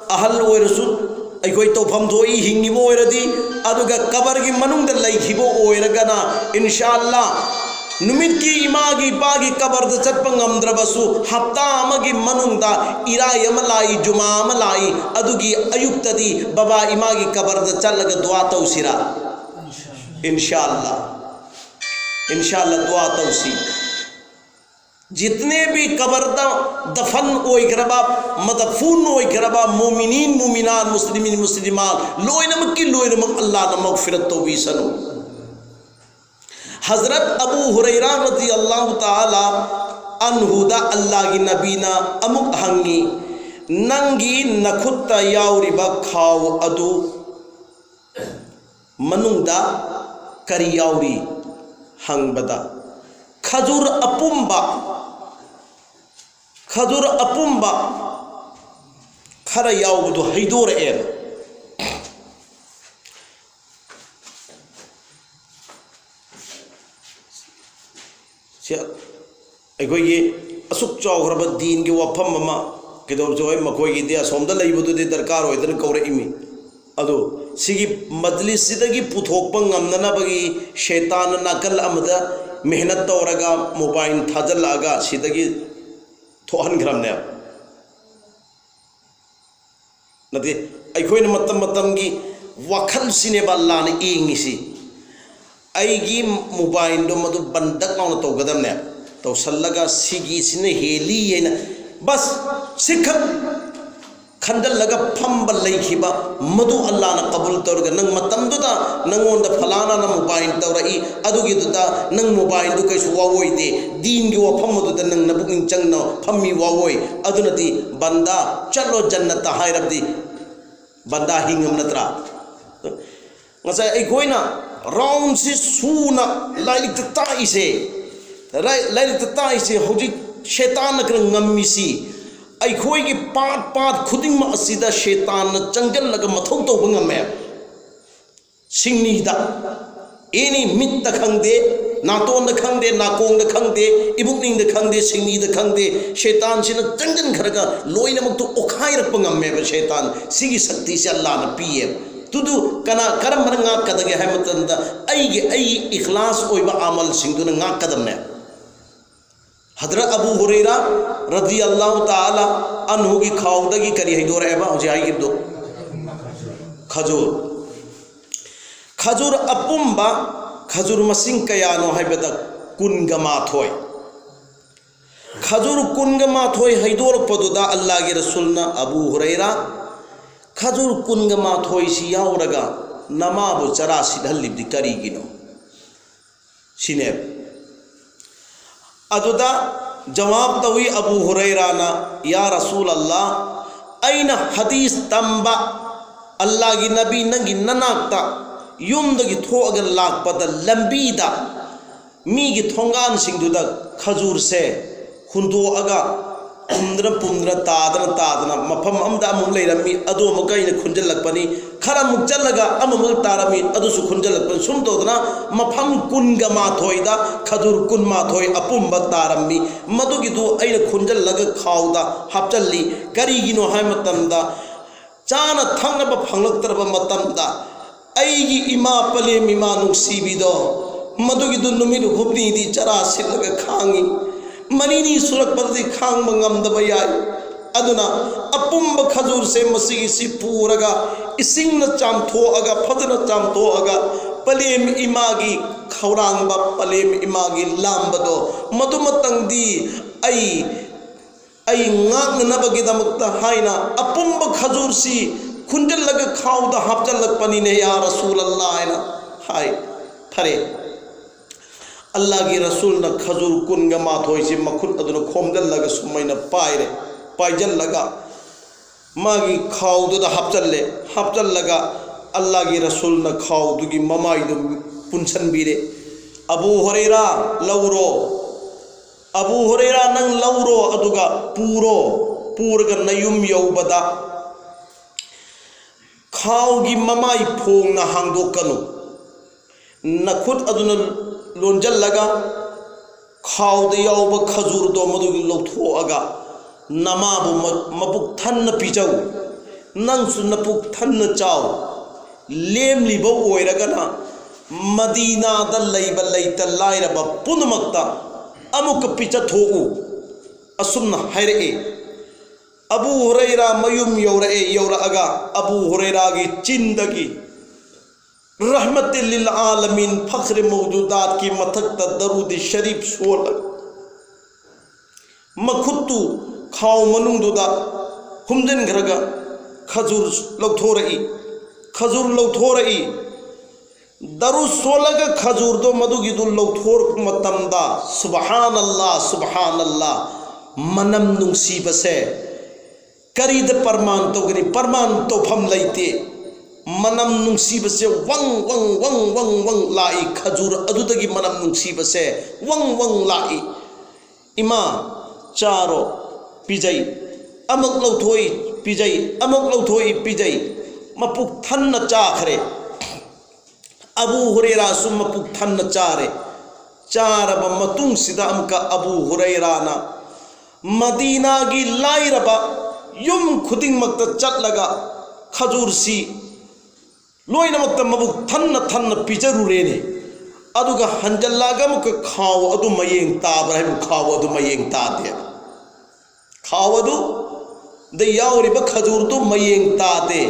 ꯑꯍꯜ ꯑꯣꯏꯔꯁꯨ ꯑꯩꯈꯣꯏ ꯇꯧꯐꯝ ꯊꯣꯛꯏ ꯍꯤꯡꯉꯤꯕ ꯑꯣꯏꯔꯗꯤ, ꯑꯗꯨꯒ ꯀꯕꯔꯒꯤ ꯃꯅꯨꯡꯗ ꯂꯩꯈꯤꯕ ꯑꯣꯏꯔꯒꯅ, ꯏꯟꯁꯥ ꯑꯜꯂꯥ, ꯅꯨꯃꯤꯠꯀꯤ ꯏꯃꯥꯒꯤ ꯏꯄꯥꯒꯤ ꯀꯕꯔꯗ ꯆꯠꯄ ꯉꯝꯗ꯭ꯔꯕꯁꯨ, ꯍꯞꯇꯥ ꯑꯃꯒꯤ ꯃꯅꯨꯡꯗ ꯏꯔꯥꯏ ꯑꯃ ꯂꯥꯛꯏ, ꯖꯨꯃꯥ ꯑꯃ ꯂꯥꯛꯏ, ꯑꯗꯨꯒꯤ ꯑꯌꯨꯛꯇꯗꯤ ꯕꯕꯥ ꯏꯃꯥꯒꯤ ꯀꯕꯔꯗ ꯆꯠꯂꯒ ꯗꯨꯋꯥ ꯇꯧꯁꯤꯔꯥ? ꯏꯟꯁꯥ ꯑꯜꯂꯥ, ꯏꯟꯁꯥ ꯑꯜꯂꯥ, ꯗꯨꯋꯥ ꯇꯧꯁꯤ꯫ ꯖꯤꯇꯅꯦ ꯚꯤ ꯀꯕꯔꯗ ꯗꯐꯟ ꯑꯣꯏꯈ꯭ꯔꯕ, ꯃꯗꯐꯨꯟ ꯑꯣꯏꯈ꯭ꯔꯕ ꯃꯨꯃꯤꯅꯤꯟ, ꯃꯨꯃꯤꯅꯥꯠ, ꯃꯨꯁꯂꯤꯃꯤꯟ, ꯃꯨꯁꯂꯤꯃꯥꯠ, ꯂꯣꯏꯅꯃꯛꯀꯤ ꯂꯣꯏꯅꯃꯛ ꯑꯜꯂꯥꯅ ꯃꯒꯐꯤꯔꯠ ꯇꯧꯕꯤꯁꯅꯨ꯫ ꯍꯖꯔꯠ ꯑꯕꯨ ꯍꯨꯔꯩꯔꯥ ꯔꯗꯤꯌꯜꯂꯥꯍꯨ ꯇꯥꯂꯥ ꯑꯟꯍꯨꯗ ꯑꯜꯂꯥꯒꯤ ꯅꯕꯤꯅ ꯑꯃꯨꯛ ꯍꯪꯉꯤ, "ꯅꯪꯒꯤ ꯅꯈꯨꯠꯇ ꯌꯥꯎꯔꯤꯕ ꯈꯥꯎ ꯑꯗꯨ ꯃꯅꯨꯡꯗ ꯀꯔꯤ ꯌꯥꯎꯔꯤ?" ꯍꯪꯕꯗ, ꯈꯖꯨꯔ ꯑꯄꯨꯝꯕ, ꯈꯖꯨꯔ ꯑꯄꯨꯝꯕ ꯈꯔ ꯌꯥꯎꯕꯗꯨ ꯍꯩꯗꯣꯔꯛꯑꯦ꯫ ꯁꯤ ꯑꯩꯈꯣꯏꯒꯤ ꯑꯁꯨꯛ ꯆꯥꯎꯈ꯭ꯔꯕ ꯗꯤꯟꯒꯤ ꯋꯥꯐꯝ ꯑꯃ ꯀꯩꯗꯧꯔꯁꯨ ꯍꯣꯏ, ꯃꯈꯣꯏꯒꯤꯗꯤ ꯑꯁꯣꯝꯗ ꯂꯩꯕꯗꯨꯗꯤ ꯗꯔꯀꯥꯔ ꯑꯣꯏꯗꯅ ꯀꯧꯔꯛꯏꯃꯤ꯫ ꯑꯗꯣ ꯁꯤꯒꯤ ꯃꯖꯂꯤꯁꯁꯤꯗꯒꯤ ꯄꯨꯊꯣꯛꯄ ꯉꯝꯅꯅꯕꯒꯤ ꯁꯩꯇꯥꯟꯅ ꯅꯥꯀꯜ ꯑꯃꯗ ꯃꯦꯍꯅꯠ ꯇꯧꯔꯒ ꯃꯣꯕꯥꯏꯜ ꯊꯥꯖꯤꯜꯂꯛꯑꯒ ꯁꯤꯗꯒꯤ ꯊꯣꯛꯍꯟꯈ꯭ꯔꯕꯅꯦꯕ꯫ ꯅꯠꯇꯦ, ꯑꯩꯈꯣꯏꯅ ꯃꯇꯝ ꯃꯇꯝꯒꯤ ꯋꯥꯈꯜꯁꯤꯅꯦꯕ ꯂꯥꯟꯅ ꯌꯦꯡꯉꯤꯁꯤ꯫ ꯑꯩꯒꯤ ꯃꯣꯕꯥꯏꯜꯗꯣ ꯃꯗꯨ ꯕꯟ ꯗꯛ ꯂꯥꯎꯅ ꯇꯧꯒꯗꯕꯅꯦ꯫ ꯇꯧꯁꯜꯂꯒ ꯁꯤꯒꯤꯁꯤꯅ ꯍꯦꯜꯂꯤ ꯍꯥꯏꯅ ꯕꯁ ꯁꯤꯈꯛ ꯈꯟꯖꯜꯂꯒ ꯐꯝꯕ ꯂꯩꯈꯤꯕ, ꯃꯗꯨ ꯑꯜꯂꯥꯅ ꯀꯕꯨꯜ ꯇꯧꯔꯒ, ꯅꯪ ꯃꯇꯝꯗꯨꯗ ꯅꯪꯉꯣꯟꯗ ꯐꯂꯥꯅꯥꯅ ꯃꯣꯕꯥꯏꯜ ꯇꯧꯔꯛꯏ, ꯑꯗꯨꯒꯤꯗꯨꯗ ꯅꯪ ꯃꯣꯕꯥꯏꯜꯗꯨ ꯀꯩꯁꯨ ꯋꯥꯑꯣꯏꯗꯦ, ꯗꯤꯟꯒꯤ ꯋꯥꯐꯝ ꯑꯗꯨꯗ ꯅꯪ ꯅꯄꯨꯛꯅꯤꯡ ꯆꯪꯅ ꯐꯝꯃꯤ ꯋꯥꯑꯣꯏ꯫ ꯑꯗꯨꯅꯗꯤ ꯕꯟꯗꯥ ꯆꯠꯂꯣ ꯖꯟꯅꯠꯇ ꯍꯥꯏꯔꯕꯗꯤ ꯕꯟꯗꯥ ꯍꯤꯡꯉꯝ ꯅꯠꯇ꯭ꯔꯥ? ꯉꯁꯥꯏ ꯑꯩꯈꯣꯏꯅ ꯔꯥꯎꯟꯁꯤ ꯁꯨꯅ ꯂꯥꯏꯔꯤꯛꯇ ꯇꯥꯛꯏꯁꯦ, ꯂꯥꯏ-, ꯂꯥꯏꯔꯤꯛꯇ ꯇꯥꯛꯏꯁꯦ ꯍꯧꯖꯤꯛ ꯁꯦꯇꯥꯟꯅ ꯈꯔ ꯉꯝꯃꯤꯁꯤ, ꯑꯩꯈꯣꯏꯒꯤ ꯄꯥꯠ ꯄꯥꯠ ꯈꯨꯗꯤꯡꯃꯛ ꯑꯁꯤꯗ ꯁꯦꯇꯥꯟꯅ ꯆꯪꯁꯤꯜꯂꯒ ꯃꯊꯧ ꯇꯧꯕ ꯉꯝꯃꯦ꯫ ꯁꯤꯡꯂꯤꯗ, ꯑꯦꯅꯤ ꯃꯤꯠꯇ ꯈꯪꯗꯦ, ꯅꯥꯇꯣꯟꯗ ꯈꯪꯗꯦ, ꯅꯥꯀꯣꯡꯗ ꯈꯪꯗꯦ, ꯏꯕꯨꯛꯅꯤꯡꯗ ꯈꯪꯗꯦ, ꯁꯤꯡꯂꯤꯗ ꯈꯪꯗꯦ, ꯁꯩꯇꯥꯟꯁꯤꯅ ꯆꯪꯁꯤꯟꯈ꯭ꯔꯒ ꯂꯣꯏꯅꯃꯛꯇꯨ ꯑꯣꯠꯈꯥꯏꯔꯛꯄ ꯉꯝꯃꯦꯕ꯫ ꯁꯩꯇꯥꯟ ꯁꯤꯒꯤ ꯁꯛꯇꯤꯁꯦ ꯑꯜꯂꯥꯅ ꯄꯤꯌꯦꯕ꯫ ꯑꯗꯨꯗꯨ ꯀꯅꯥ, ꯀꯔꯝꯕꯅ ꯉꯥꯛꯀꯗꯒꯦ ꯍꯥꯏꯕ ꯃꯇꯝꯗ, ꯑꯩꯒꯤ, ꯑꯩꯒꯤ ꯏꯈ꯭ꯂꯥꯁ ꯑꯣꯏꯕ ꯑꯃꯜꯁꯤꯡꯗꯨꯅ ꯉꯥꯛꯀꯗꯕꯅꯦ꯫ ꯍꯗ꯭ꯔꯠ ꯑꯕꯨ ꯍꯨꯔꯩꯔꯥ ꯔꯗꯤ ꯑꯜꯂꯥꯍꯨ ꯇꯥꯂꯥ ꯑꯟꯍꯨꯒꯤ ꯈꯥꯎꯗꯒꯤ ꯀꯔꯤ ꯍꯩꯗꯣꯔꯛꯑꯦꯕ ꯍꯧꯖꯤꯛ ꯍꯥꯏꯈꯤꯕꯗꯣ? ꯈꯖꯨꯔ꯫ ꯈꯖꯨꯔ ꯑꯄꯨꯝꯕ, ꯈꯖꯨꯔ ꯃꯁꯤꯡ ꯀꯌꯥꯅꯣ ꯍꯥꯏꯕꯗ, ꯀꯨꯟꯒ ꯃꯥꯊꯣꯏ꯫ ꯈꯖꯨꯔ ꯀꯨꯟꯒ ꯃꯥꯊꯣꯏ ꯍꯩꯗꯣꯔꯛꯄꯗꯨꯗ ꯑꯜꯂꯥꯍꯒꯤ ꯔꯁꯨꯜꯅ, "ꯑꯕꯨ ꯍꯨꯔꯩꯔꯥ, ꯈꯖꯨꯔ ꯀꯨꯟꯒ ꯃꯥꯊꯣꯏꯁꯤ ꯌꯥꯎꯔꯒ ꯅꯃꯥꯕꯨ ꯆꯔꯥ ꯁꯤꯠꯍꯜꯂꯤꯕꯗꯤ ꯀꯔꯤꯒꯤꯅꯣ?" ꯁꯤꯅꯦꯕ꯫ ꯑꯗꯨꯗ ꯖꯋꯥꯕ ꯇꯧꯏ ꯑꯕꯨ ꯍꯨꯔꯩꯔꯥꯅ, "ꯌꯥ ꯔꯁꯨꯜ ꯑꯜꯂꯥ, ꯑꯩꯅ ꯍꯗꯤꯁ ꯇꯝꯕ, ꯑꯜꯂꯥꯒꯤ ꯅꯕꯤ, ꯅꯪꯒꯤ ꯅꯅꯥꯛꯇ ꯌꯨꯝꯗꯒꯤ ꯊꯣꯛꯑꯒ ꯂꯥꯛꯄꯗ ꯂꯝꯕꯤꯗ ꯃꯤꯒꯤ ꯊꯣꯡꯒꯥꯟꯁꯤꯡꯗꯨꯗ ꯈꯖꯨꯔꯁꯦ ꯍꯨꯟꯗꯣꯛꯑꯒ ꯄꯨꯝꯗꯅ ꯄꯨꯝꯗꯅ, ꯇꯥꯗꯅ ꯇꯥꯗꯅ, ꯃꯐꯝ ꯑꯃꯗ ꯑꯃꯨꯛ ꯂꯩꯔꯝꯃꯤ, ꯑꯗꯨ ꯑꯃꯨꯛꯀ ꯑꯩꯅ ꯈꯨꯟꯖꯤꯜꯂꯛꯄꯅꯤ, ꯈꯔ ꯑꯃꯨꯛ ꯆꯠꯂꯒ ꯑꯃꯃꯨꯛ ꯇꯥꯔꯝꯃꯤ, ꯑꯗꯨꯁꯨ ꯈꯨꯟꯖꯤꯜꯂꯛꯄꯅꯤ꯫ ꯁꯨꯝ ꯇꯧꯗꯅ ꯃꯐꯝ ꯀꯨꯟꯒ ꯃꯥꯊꯣꯏꯗ ꯈꯖꯨꯔ ꯀꯨꯟꯃꯥꯊꯣꯏ ꯑꯄꯨꯝꯕ ꯇꯥꯔꯝꯃꯤ꯫ ꯃꯗꯨꯒꯤꯗꯨ ꯑꯩꯅ ꯈꯨꯟꯖꯤꯜꯂꯒ ꯈꯥꯎꯗ ꯍꯥꯞꯆꯜꯂꯤ꯫ ꯀꯔꯤꯒꯤꯅꯣ ꯍꯥꯏꯕ ꯃꯇꯝꯗ, ꯆꯥꯅ ꯊꯛꯅꯕ ꯐꯪꯂꯛꯇ꯭ꯔꯕ ꯃꯇꯝꯗ, ꯑꯩꯒꯤ ꯏꯃꯥ, ꯄꯂꯦꯝ ꯏꯃꯥ ꯅꯨꯡꯁꯤꯕꯤꯗꯣ, ꯃꯗꯨꯒꯤꯗꯨ ꯅꯨꯃꯤꯠ ꯍꯨꯝꯅꯤꯗꯤ ꯆꯔꯥ ꯁꯤꯠꯂꯒ ꯈꯥꯡꯉꯤ, ꯃꯔꯤꯅꯤ ꯁꯨꯔꯛꯄꯗꯗꯤ ꯈꯥꯡꯕ ꯉꯝꯗꯕ ꯌꯥꯏ꯫ ꯑꯗꯨꯅ ꯑꯄꯨꯝꯕ ꯈꯖꯨꯔꯁꯦ ꯃꯁꯤꯒꯤꯁꯤ ꯄꯨꯔꯒ, ꯏꯁꯤꯡꯅ ꯆꯥꯝꯊꯣꯛꯑꯒ, ꯐꯖꯅ ꯆꯥꯝꯊꯣꯛꯑꯒ, ꯄꯂꯦꯝ ꯏꯃꯥꯒꯤ ꯈꯧꯔꯥꯡꯕ, ꯄꯂꯦꯝ ꯏꯃꯥꯒꯤ ꯂꯥꯝꯕꯗꯣ, ꯃꯗꯨꯃꯇꯪꯗꯤ ꯑꯩ ꯑꯩ ꯉꯥꯛꯅꯅꯕꯒꯤꯗꯃꯛꯇ ꯍꯥꯏꯅ ꯑꯄꯨꯝꯕ ꯈꯖꯨꯔꯁꯤ ꯈꯨꯟꯖꯤꯜꯂꯒ ꯈꯥꯎꯗ ꯍꯥꯞꯆꯤꯜꯂꯛꯄꯅꯤꯅꯦ, ꯌꯥ ꯔꯁꯨꯂꯜꯂꯥ" ꯍꯥꯏꯅ ꯍꯥꯏ꯫ ꯐꯔꯦ, ꯑꯜꯂꯥꯒꯤ ꯔꯁꯨꯜꯅ ꯈꯖꯨꯔ ꯀꯨꯟꯒ ꯃꯥꯊꯣꯏꯁꯤ ꯃꯈꯨꯠ ꯑꯗꯨꯅ ꯈꯣꯝꯖꯤꯜꯂꯒ ꯁꯨꯃꯥꯏꯅ ꯄꯥꯏꯔꯦ꯫ ꯄꯥꯏꯖꯤꯜꯂꯒ ꯃꯥꯒꯤ ꯈꯥꯎꯗꯨꯗ ꯍꯥꯞꯆꯜꯂꯦ꯫ ꯍꯥꯞꯆꯜꯂꯒ ꯑꯜꯂꯥꯒꯤ ꯔꯁꯨꯜꯅ ꯈꯥꯎꯗꯨꯒꯤ ꯃꯃꯥꯏꯗꯨ ꯄꯨꯟꯁꯟꯕꯤꯔꯦ꯫ "ꯑꯕꯨ ꯍꯨꯔꯩꯔꯥ, ꯂꯧꯔꯣ꯫ ꯑꯕꯨ ꯍꯨꯔꯩꯔꯥ, ꯅꯪ ꯂꯧꯔꯣ, ꯑꯗꯨꯒ ꯄꯨꯔꯣ꯫ ꯄꯨꯔꯒ ꯅꯌꯨꯝ ꯌꯧꯕꯗ ꯈꯥꯎꯒꯤ ꯃꯃꯥꯏ ꯐꯣꯡꯅ ꯍꯥꯡꯗꯣꯛꯀꯅꯨ꯫ ꯅꯈꯨꯠ ꯑꯗꯨꯅ ꯂꯣꯟꯁꯤꯜꯂꯒ ꯈꯥꯎꯗ ꯌꯥꯎꯕ ꯈꯖꯨꯔꯗꯣ ꯃꯗꯨꯒꯤ ꯂꯧꯊꯣꯛꯑꯒ ꯅꯃꯥꯕꯨ ꯃ-, ꯃꯄꯨꯛ ꯊꯟꯅ ꯄꯤꯖꯧ, ꯅꯪꯁꯨ ꯅꯄꯨꯛ ꯊꯟꯅ ꯆꯥꯎ꯫ ꯂꯦꯝꯂꯤꯕ ꯑꯣꯏꯔꯒꯅ ꯃꯗꯤꯅꯥꯗ ꯂꯩꯕ ꯂꯩꯇ ꯂꯥꯏꯔꯕ ꯄꯨꯝꯅꯃꯛꯇ ꯑꯃꯨꯛꯀ ꯄꯤꯖꯊꯣꯛꯎ꯫ ꯑꯁꯨꯝꯅ ꯍꯥꯏꯔꯛꯏ꯫ ꯑꯕꯨ ꯍꯨꯔꯩꯔꯥ ꯃꯌꯨꯝ ꯌꯧꯔꯛꯑꯦ꯫ ꯌꯧꯔꯛꯑꯒ ꯑꯕꯨ ꯍꯨꯔꯩꯔꯥꯒꯤ ꯆꯤꯟꯗꯒꯤ ꯔꯍꯃꯇꯤꯜ ꯂꯤꯜ ꯑꯥꯂꯃꯤꯟ ꯐꯈ꯭ꯔꯦ ꯃꯧꯖꯨꯗꯥꯠꯀꯤ ꯃꯊꯛꯇ ꯗꯔꯨꯗꯤ ꯁꯔꯤꯐ ꯁꯣꯜꯂꯒ ꯃꯈꯨꯠꯇꯨ ꯈꯥꯎ ꯃꯅꯨꯡꯗꯨꯗ ꯍꯨꯝꯖꯤꯟꯈ꯭ꯔꯒ ꯈꯖꯨꯔ ꯂꯧꯊꯣꯔꯛꯏ꯫ ꯈꯖꯨꯔ ꯂꯧꯊꯣꯔꯛꯏ꯫ ꯗꯔꯨ ꯁꯣꯜꯂꯒ ꯈꯖꯨꯔꯗꯣ ꯃꯗꯨꯒꯤꯗꯨ ꯂꯧꯊꯣꯔꯛꯄ ꯃꯇꯝꯗ, ꯁꯨꯕꯍꯥꯅꯜꯂꯥ, ꯁꯨꯕꯍꯥꯅꯜꯂꯥ, ꯃꯅꯝ ꯅꯨꯡꯁꯤꯕꯁꯦ ꯀꯔꯤꯗ ꯄ꯭ꯔꯃꯥꯟ ꯇꯧꯒꯅꯤ? ꯄ꯭ꯔꯃꯥꯟ ꯇꯧꯐꯝ ꯂꯩꯇꯦ꯫ ꯃꯅꯝ ꯅꯨꯡꯁꯤꯕꯁꯦ ꯋꯪ, ꯋꯪ, ꯋꯪ, ꯋꯪ, ꯋꯪ ꯂꯥꯛꯏ꯫ ꯈꯖꯨꯔ ꯑꯗꯨꯗꯒꯤ ꯃꯅꯝ ꯅꯨꯡꯁꯤꯕꯁꯦ ꯋꯪ, ꯋꯪ ꯂꯥꯛꯏ꯫ "ꯏꯃꯥ, ꯆꯥꯔꯣ", ꯄꯤꯖꯩ꯫ ꯑꯃꯨꯛ ꯂꯧꯊꯣꯛꯏ, ꯄꯤꯖꯩ꯫ ꯑꯃꯨꯛ ꯂꯧꯊꯣꯛꯏ, ꯄꯤꯖꯩ꯫ ꯃꯄꯨꯛ ꯊꯟꯅ ꯆꯥꯈ꯭ꯔꯦ꯫ ꯑꯕꯨ ꯍꯨꯔꯩꯔꯥꯁꯨ ꯃꯄꯨꯛ ꯊꯟꯅ ꯆꯥꯔꯦ꯫ ꯆꯥꯔꯕ ꯃꯇꯨꯡꯁꯤꯗ ꯑꯃꯨꯛꯀ ꯑꯕꯨ ꯍꯨꯔꯩꯔꯥꯅ ꯃꯗꯤꯅꯥꯒꯤ ꯂꯥꯏꯔꯕ ꯌꯨꯝ ꯈꯨꯗꯤꯡꯃꯛꯇ ꯆꯠꯂꯒ ꯈꯖꯨꯔꯁꯤ ꯂꯣꯏꯅꯃꯛꯇ ꯃꯕꯨꯛ ꯊꯟꯅ ꯊꯟꯅ ꯄꯤꯖꯔꯨꯔꯦꯅꯦ꯫ ꯑꯗꯨꯒ ꯍꯟꯖꯜꯂꯛꯑꯒ ꯑꯃꯨꯛꯀ ꯈꯥꯎ ꯑꯗꯨ ꯃꯌꯦꯡ ꯇꯥꯕ꯭ꯔꯥ ꯍꯥꯏꯕꯨ, ꯈꯥꯎ ꯑꯗꯨ ꯃꯌꯦꯡ ꯇꯥꯗꯦ꯫ ꯈꯥꯎ ꯑꯗꯨꯗ ꯌꯥꯎꯔꯤꯕ ꯈꯖꯨꯔꯗꯨ ꯃꯌꯦꯡ ꯇꯥꯗꯦ꯫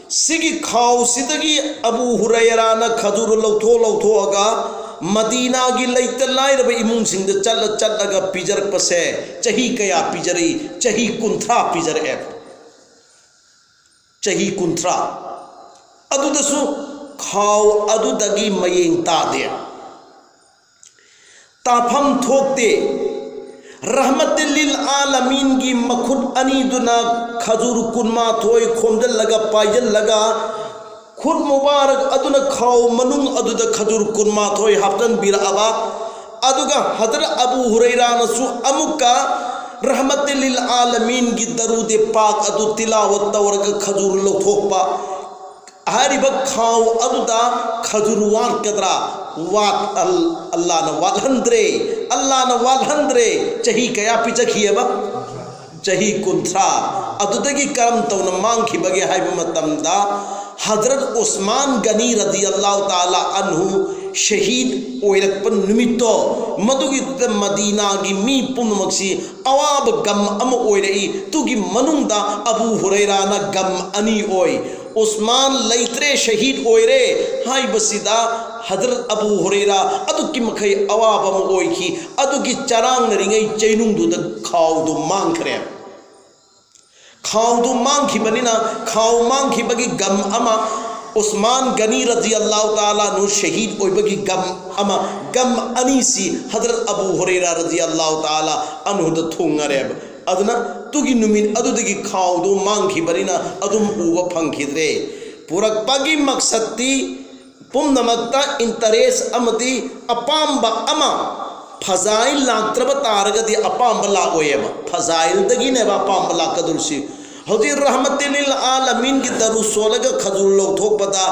ꯁꯤꯒꯤ ꯈꯥꯎꯁꯤꯗꯒꯤ ꯑꯕꯨ ꯍꯨꯔꯩꯔꯥꯅ ꯈꯖꯨꯔ ꯂꯧꯊꯣꯛ ꯂꯧꯊꯣꯛꯑꯒ ꯃꯗꯤꯅꯥꯒꯤ ꯂꯩꯇ ꯂꯥꯏꯔꯕ ꯏꯃꯨꯡꯁꯤꯡꯗ ꯆꯠꯂ ꯆꯠꯂꯒ ꯄꯤꯖꯔꯛꯄꯁꯦ ꯆꯍꯤ ꯀꯌꯥ ꯄꯤꯖꯔꯛꯏ? ꯆꯍꯤ ꯀꯨꯟꯊ꯭ꯔꯥ ꯄꯤꯖꯔꯛꯑꯦ꯫ ꯆꯍꯤ ꯀꯨꯟꯊ꯭ꯔꯥ꯫ ꯑꯗꯨꯗꯁꯨ ꯈꯥꯎ ꯑꯗꯨꯗꯒꯤ ꯃꯌꯦꯡ ꯇꯥꯗꯦ꯫ ꯇꯥꯐꯝ ꯊꯣꯛꯇꯦ꯫ ꯔꯍꯃꯇꯤꯜ ꯂꯤꯜ ꯑꯥꯂꯃꯤꯟꯒꯤ ꯃꯈꯨꯠ ꯑꯅꯤꯗꯨꯅ ꯈꯖꯨꯔ ꯀꯨꯟꯃꯥꯊꯣꯏ ꯈꯣꯝꯖꯤꯜꯂꯒ ꯄꯥꯏꯁꯤꯜꯂꯒ ꯈꯨꯠ ꯃꯨꯕꯥꯔꯛ ꯑꯗꯨꯅ ꯈꯥꯎ ꯃꯅꯨꯡ ꯑꯗꯨꯗ ꯈꯖꯨꯔ ꯀꯨꯟꯃꯥꯊꯣꯏ ꯍꯥꯞꯆꯤꯟꯕꯤꯔꯛꯑꯕ, ꯑꯗꯨꯒ ꯍꯖꯔꯠ ꯑꯕꯨ ꯍꯨꯔꯩꯔꯥꯅꯁꯨ ꯑꯃꯨꯛꯀ ꯔꯍꯃꯇꯤꯜ ꯂꯤꯜ ꯑꯥꯂꯃꯤꯟꯒꯤ ꯗꯔꯨꯗꯦ ꯄꯥꯛ ꯑꯗꯨ ꯇꯤꯂꯥꯋꯠ ꯇꯧꯔꯒ ꯈꯖꯨꯔ ꯂꯧꯊꯣꯛꯄ꯫ ꯍꯥꯏꯔꯤꯕ ꯈꯥꯎ ꯑꯗꯨꯗ ꯈꯖꯨꯔ ꯋꯥꯠꯀꯗ꯭ꯔꯥ, ꯋꯥꯠ ꯑꯜ- ꯑꯜꯂꯥꯅ ꯋꯥꯠꯍꯟꯗ꯭ꯔꯦ꯫ ꯑꯜꯂꯥꯅ ꯋꯥꯠꯍꯟꯗ꯭ꯔꯦ꯫ ꯆꯍꯤ ꯀꯌꯥ ꯄꯤꯖꯈꯤꯑꯕ? ꯆꯍꯤ ꯀꯨꯟꯊ꯭ꯔꯥ꯫ ꯑꯗꯨꯗꯒꯤ ꯀꯔꯝ ꯇꯧꯅ ꯃꯥꯡꯈꯤꯕꯒꯦ ꯍꯥꯏꯕ ꯃꯇꯝꯗ, ꯍꯖꯔꯠ ꯎꯁꯃꯥꯟ ꯒꯅꯤ ꯔꯗꯤ ꯑꯜꯂꯥꯍꯨ ꯇꯥꯂꯥ ꯑꯟꯍꯨ ꯁꯍꯤꯗ ꯑꯣꯏꯔꯛꯄ ꯅꯨꯃꯤꯠꯇꯣ, ꯃꯗꯨꯒꯤꯗꯨꯗ ꯃꯗꯤꯅꯥꯒꯤ ꯃꯤ ꯄꯨꯝꯅꯃꯛꯁꯤ ꯑꯋꯥꯕ ꯒꯝ ꯑꯃ ꯑꯣꯏꯔꯛꯏ꯫ ꯇꯨꯒꯤ ꯃꯅꯨꯡꯗ ꯑꯕꯨ ꯍꯨꯔꯩꯔꯥꯅ ꯒꯝ ꯑꯅꯤ ꯑꯣꯏ꯫ ꯎꯁꯃꯥꯟ ꯂꯩꯇ꯭ꯔꯦ, ꯁꯍꯤꯗ ꯑꯣꯏꯔꯦ ꯍꯥꯏꯕꯁꯤꯗ ꯍꯖꯔꯠ ꯑꯕꯨ ꯍꯨꯔꯩꯔꯥ ꯑꯗꯨꯛꯀꯤ ꯃꯈꯩ ꯑꯋꯥꯕ ꯑꯃ ꯑꯣꯏꯈꯤ꯫ ꯑꯗꯨꯒꯤ ꯆꯔꯥꯡꯅꯔꯤꯉꯩ ꯆꯩꯅꯨꯡꯗꯨꯗ ꯈꯥꯎꯗꯨ ꯃꯥꯡꯈ꯭ꯔꯦ꯫ ꯈꯥꯎꯗꯨ ꯃꯥꯡꯈꯤꯕꯅꯤꯅ, ꯈꯥꯎ ꯃꯥꯡꯈꯤꯕꯒꯤ ꯒꯝ ꯑꯃ, ꯎꯁꯃꯥꯟ ꯒꯅꯤ ꯔꯗꯤ ꯑꯜꯂꯥꯍꯨ ꯇꯥꯂꯥ ꯑꯟꯍꯨ ꯁꯍꯤꯗ ꯑꯣꯏꯕꯒꯤ ꯒꯝ ꯑꯃ, ꯒꯝ ꯑꯅꯤꯁꯤ ꯍꯖꯔꯠ ꯑꯕꯨ ꯍꯨꯔꯩꯔꯥ ꯔꯗꯤ ꯑꯜꯂꯥꯍꯨ ꯇꯥꯂꯥ ꯑꯟꯍꯨꯗ ꯊꯨꯡꯉꯔꯦꯕ꯫ ꯑꯗꯨꯅ ꯇꯨꯒꯤ ꯅꯨꯃꯤꯠ ꯑꯗꯨꯗꯒꯤ ꯈꯥꯎꯗꯨ ꯃꯥꯡꯈꯤꯕꯅꯤꯅ ꯑꯗꯨꯝ ꯎꯕ ꯐꯪꯈꯤꯗ꯭ꯔꯦ꯫ ꯄꯨꯔꯛꯄꯒꯤ ꯃꯛꯁꯠꯇꯤ ꯄꯨꯝꯅꯃꯛꯇ ꯏꯟꯇꯔꯦꯁ ꯑꯃꯗꯤ ꯑꯄꯥꯝꯕ ꯑꯃ, ꯐꯖꯥꯏꯜ ꯂꯥꯛꯇ꯭ꯔꯕ ꯇꯥꯔꯒꯗꯤ ꯑꯄꯥꯝꯕ ꯂꯥꯛꯑꯣꯏꯌꯦꯕ꯫ ꯐꯖꯥꯏꯜꯗꯒꯤꯅꯦꯕ ꯑꯄꯥꯝꯕ ꯂꯥꯛꯀꯗꯧꯔꯤꯁꯤ꯫ ꯍꯧꯖꯤꯛ ꯔꯍꯃꯇꯤꯜ ꯑꯥꯂꯃꯤꯟꯒꯤ ꯗꯔꯨ ꯁꯣꯜꯂꯒ ꯈꯖꯨꯔ ꯂꯧꯊꯣꯛꯄꯗ,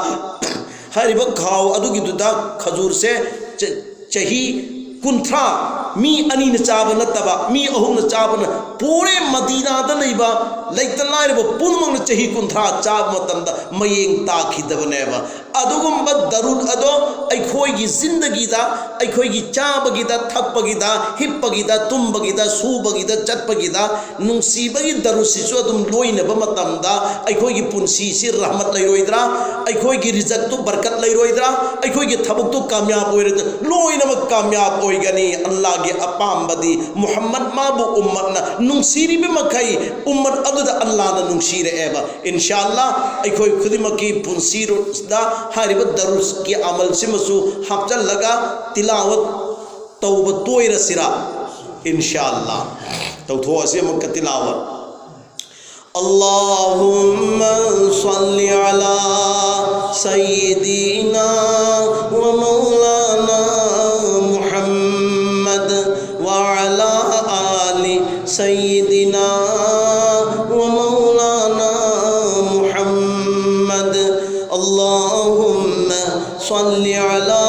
ꯍꯥꯏꯔꯤꯕ ꯈꯥꯎ ꯑꯗꯨꯒꯤꯗꯨꯗ ꯈꯖꯨꯔꯁꯦ ꯆ- ꯆꯍꯤ ꯀꯨꯟꯊ꯭ꯔꯥ ꯃꯤ ꯑꯅꯤꯅ ꯆꯥꯕ ꯅꯠꯇꯕ, ꯃꯤ ꯑꯍꯨꯝꯅ ꯆꯥꯕꯅ ꯄꯨꯔꯦ꯫ ꯃꯗꯤꯅꯥꯗ ꯂꯩꯕ ꯂꯩꯇ ꯂꯥꯏꯔꯕ ꯄꯨꯝꯅꯃꯛꯅ ꯆꯍꯤ ꯀꯨꯟꯊ꯭ꯔꯥ ꯆꯥꯕ ꯃꯇꯝꯗ ꯃꯌꯦꯡ ꯇꯥꯈꯤꯗꯕꯅꯦꯕ꯫ ꯑꯗꯨꯒꯨꯝꯕ ꯗꯔꯨꯗ ꯑꯗꯣ ꯑꯩꯈꯣꯏꯒꯤ ꯖꯤꯟꯗꯒꯤꯗ, ꯑꯩꯈꯣꯏꯒꯤ ꯆꯥꯕꯒꯤꯗ, ꯊꯛꯄꯒꯤꯗ, ꯍꯤꯞꯄꯒꯤꯗ, ꯇꯨꯝꯕꯒꯤꯗ, ꯁꯨꯕꯒꯤꯗ, ꯆꯠꯄꯒꯤꯗ, ꯅꯨꯡꯁꯤꯕꯒꯤ ꯗꯔꯨꯁꯤꯁꯨ ꯑꯗꯨꯝ ꯂꯣꯏꯅꯕ ꯃꯇꯝꯗ ꯑꯩꯈꯣꯏꯒꯤ ꯄꯨꯟꯁꯤꯁꯤ ꯔꯍꯃꯠ ꯂꯩꯔꯣꯏꯗ꯭ꯔꯥ? ꯑꯩꯈꯣꯏꯒꯤ ꯔꯤꯖꯛꯇꯨ ꯕꯔꯀꯠ ꯂꯩꯔꯣꯏꯗ꯭ꯔꯥ? ꯑꯩꯈꯣꯏꯒꯤ ꯊꯕꯛꯇꯨ ꯀꯥꯃꯌꯥꯕ ꯑꯣꯏꯔꯣꯏꯗ꯭ꯔꯥ? ꯂꯣꯏꯅꯃꯛ ꯀꯥꯃꯌꯥꯕ ꯑꯣꯏꯒꯅꯤ꯫ ꯑꯜꯂꯥꯒꯤ ꯑꯄꯥꯝꯕꯗꯤ ꯃꯨꯍꯝꯃꯗ ꯃꯥꯕꯨ ꯎꯝꯃꯠꯅ ꯅꯨꯡꯁꯤꯔꯤꯕ ꯃꯈꯩ ꯎꯝꯃꯠ ꯑꯗꯨꯗ ꯑꯜꯂꯥꯅ ꯅꯨꯡꯁꯤꯔꯛꯑꯦꯕ꯫ ꯏꯟꯁꯥ ꯑꯜꯂꯥ ꯑꯩꯈꯣꯏ ꯈꯨꯗꯤꯡꯃꯛꯀꯤ ꯄꯨꯟꯁꯤꯗ ꯍꯥꯏꯔꯤꯕ ꯗꯔꯨꯁꯀꯤ ꯑꯃꯜꯁꯤꯃꯁꯨ ꯍꯥꯞꯆꯜꯂꯒ ꯇꯤꯂꯥꯋꯠ ꯇꯧꯕ ꯇꯣꯏꯔꯁꯤꯔꯥ? ꯏꯟꯁꯥ ꯑꯜꯂꯥ ꯇꯧꯊꯣꯛꯑꯁꯤ ꯑꯃꯨꯛꯀ ꯇꯤꯂꯥꯋꯠ꯫ اللهم صل على سيدنا ومولانا محمد وعلى آل سيدنا ومولانا محمد. اللهم صل على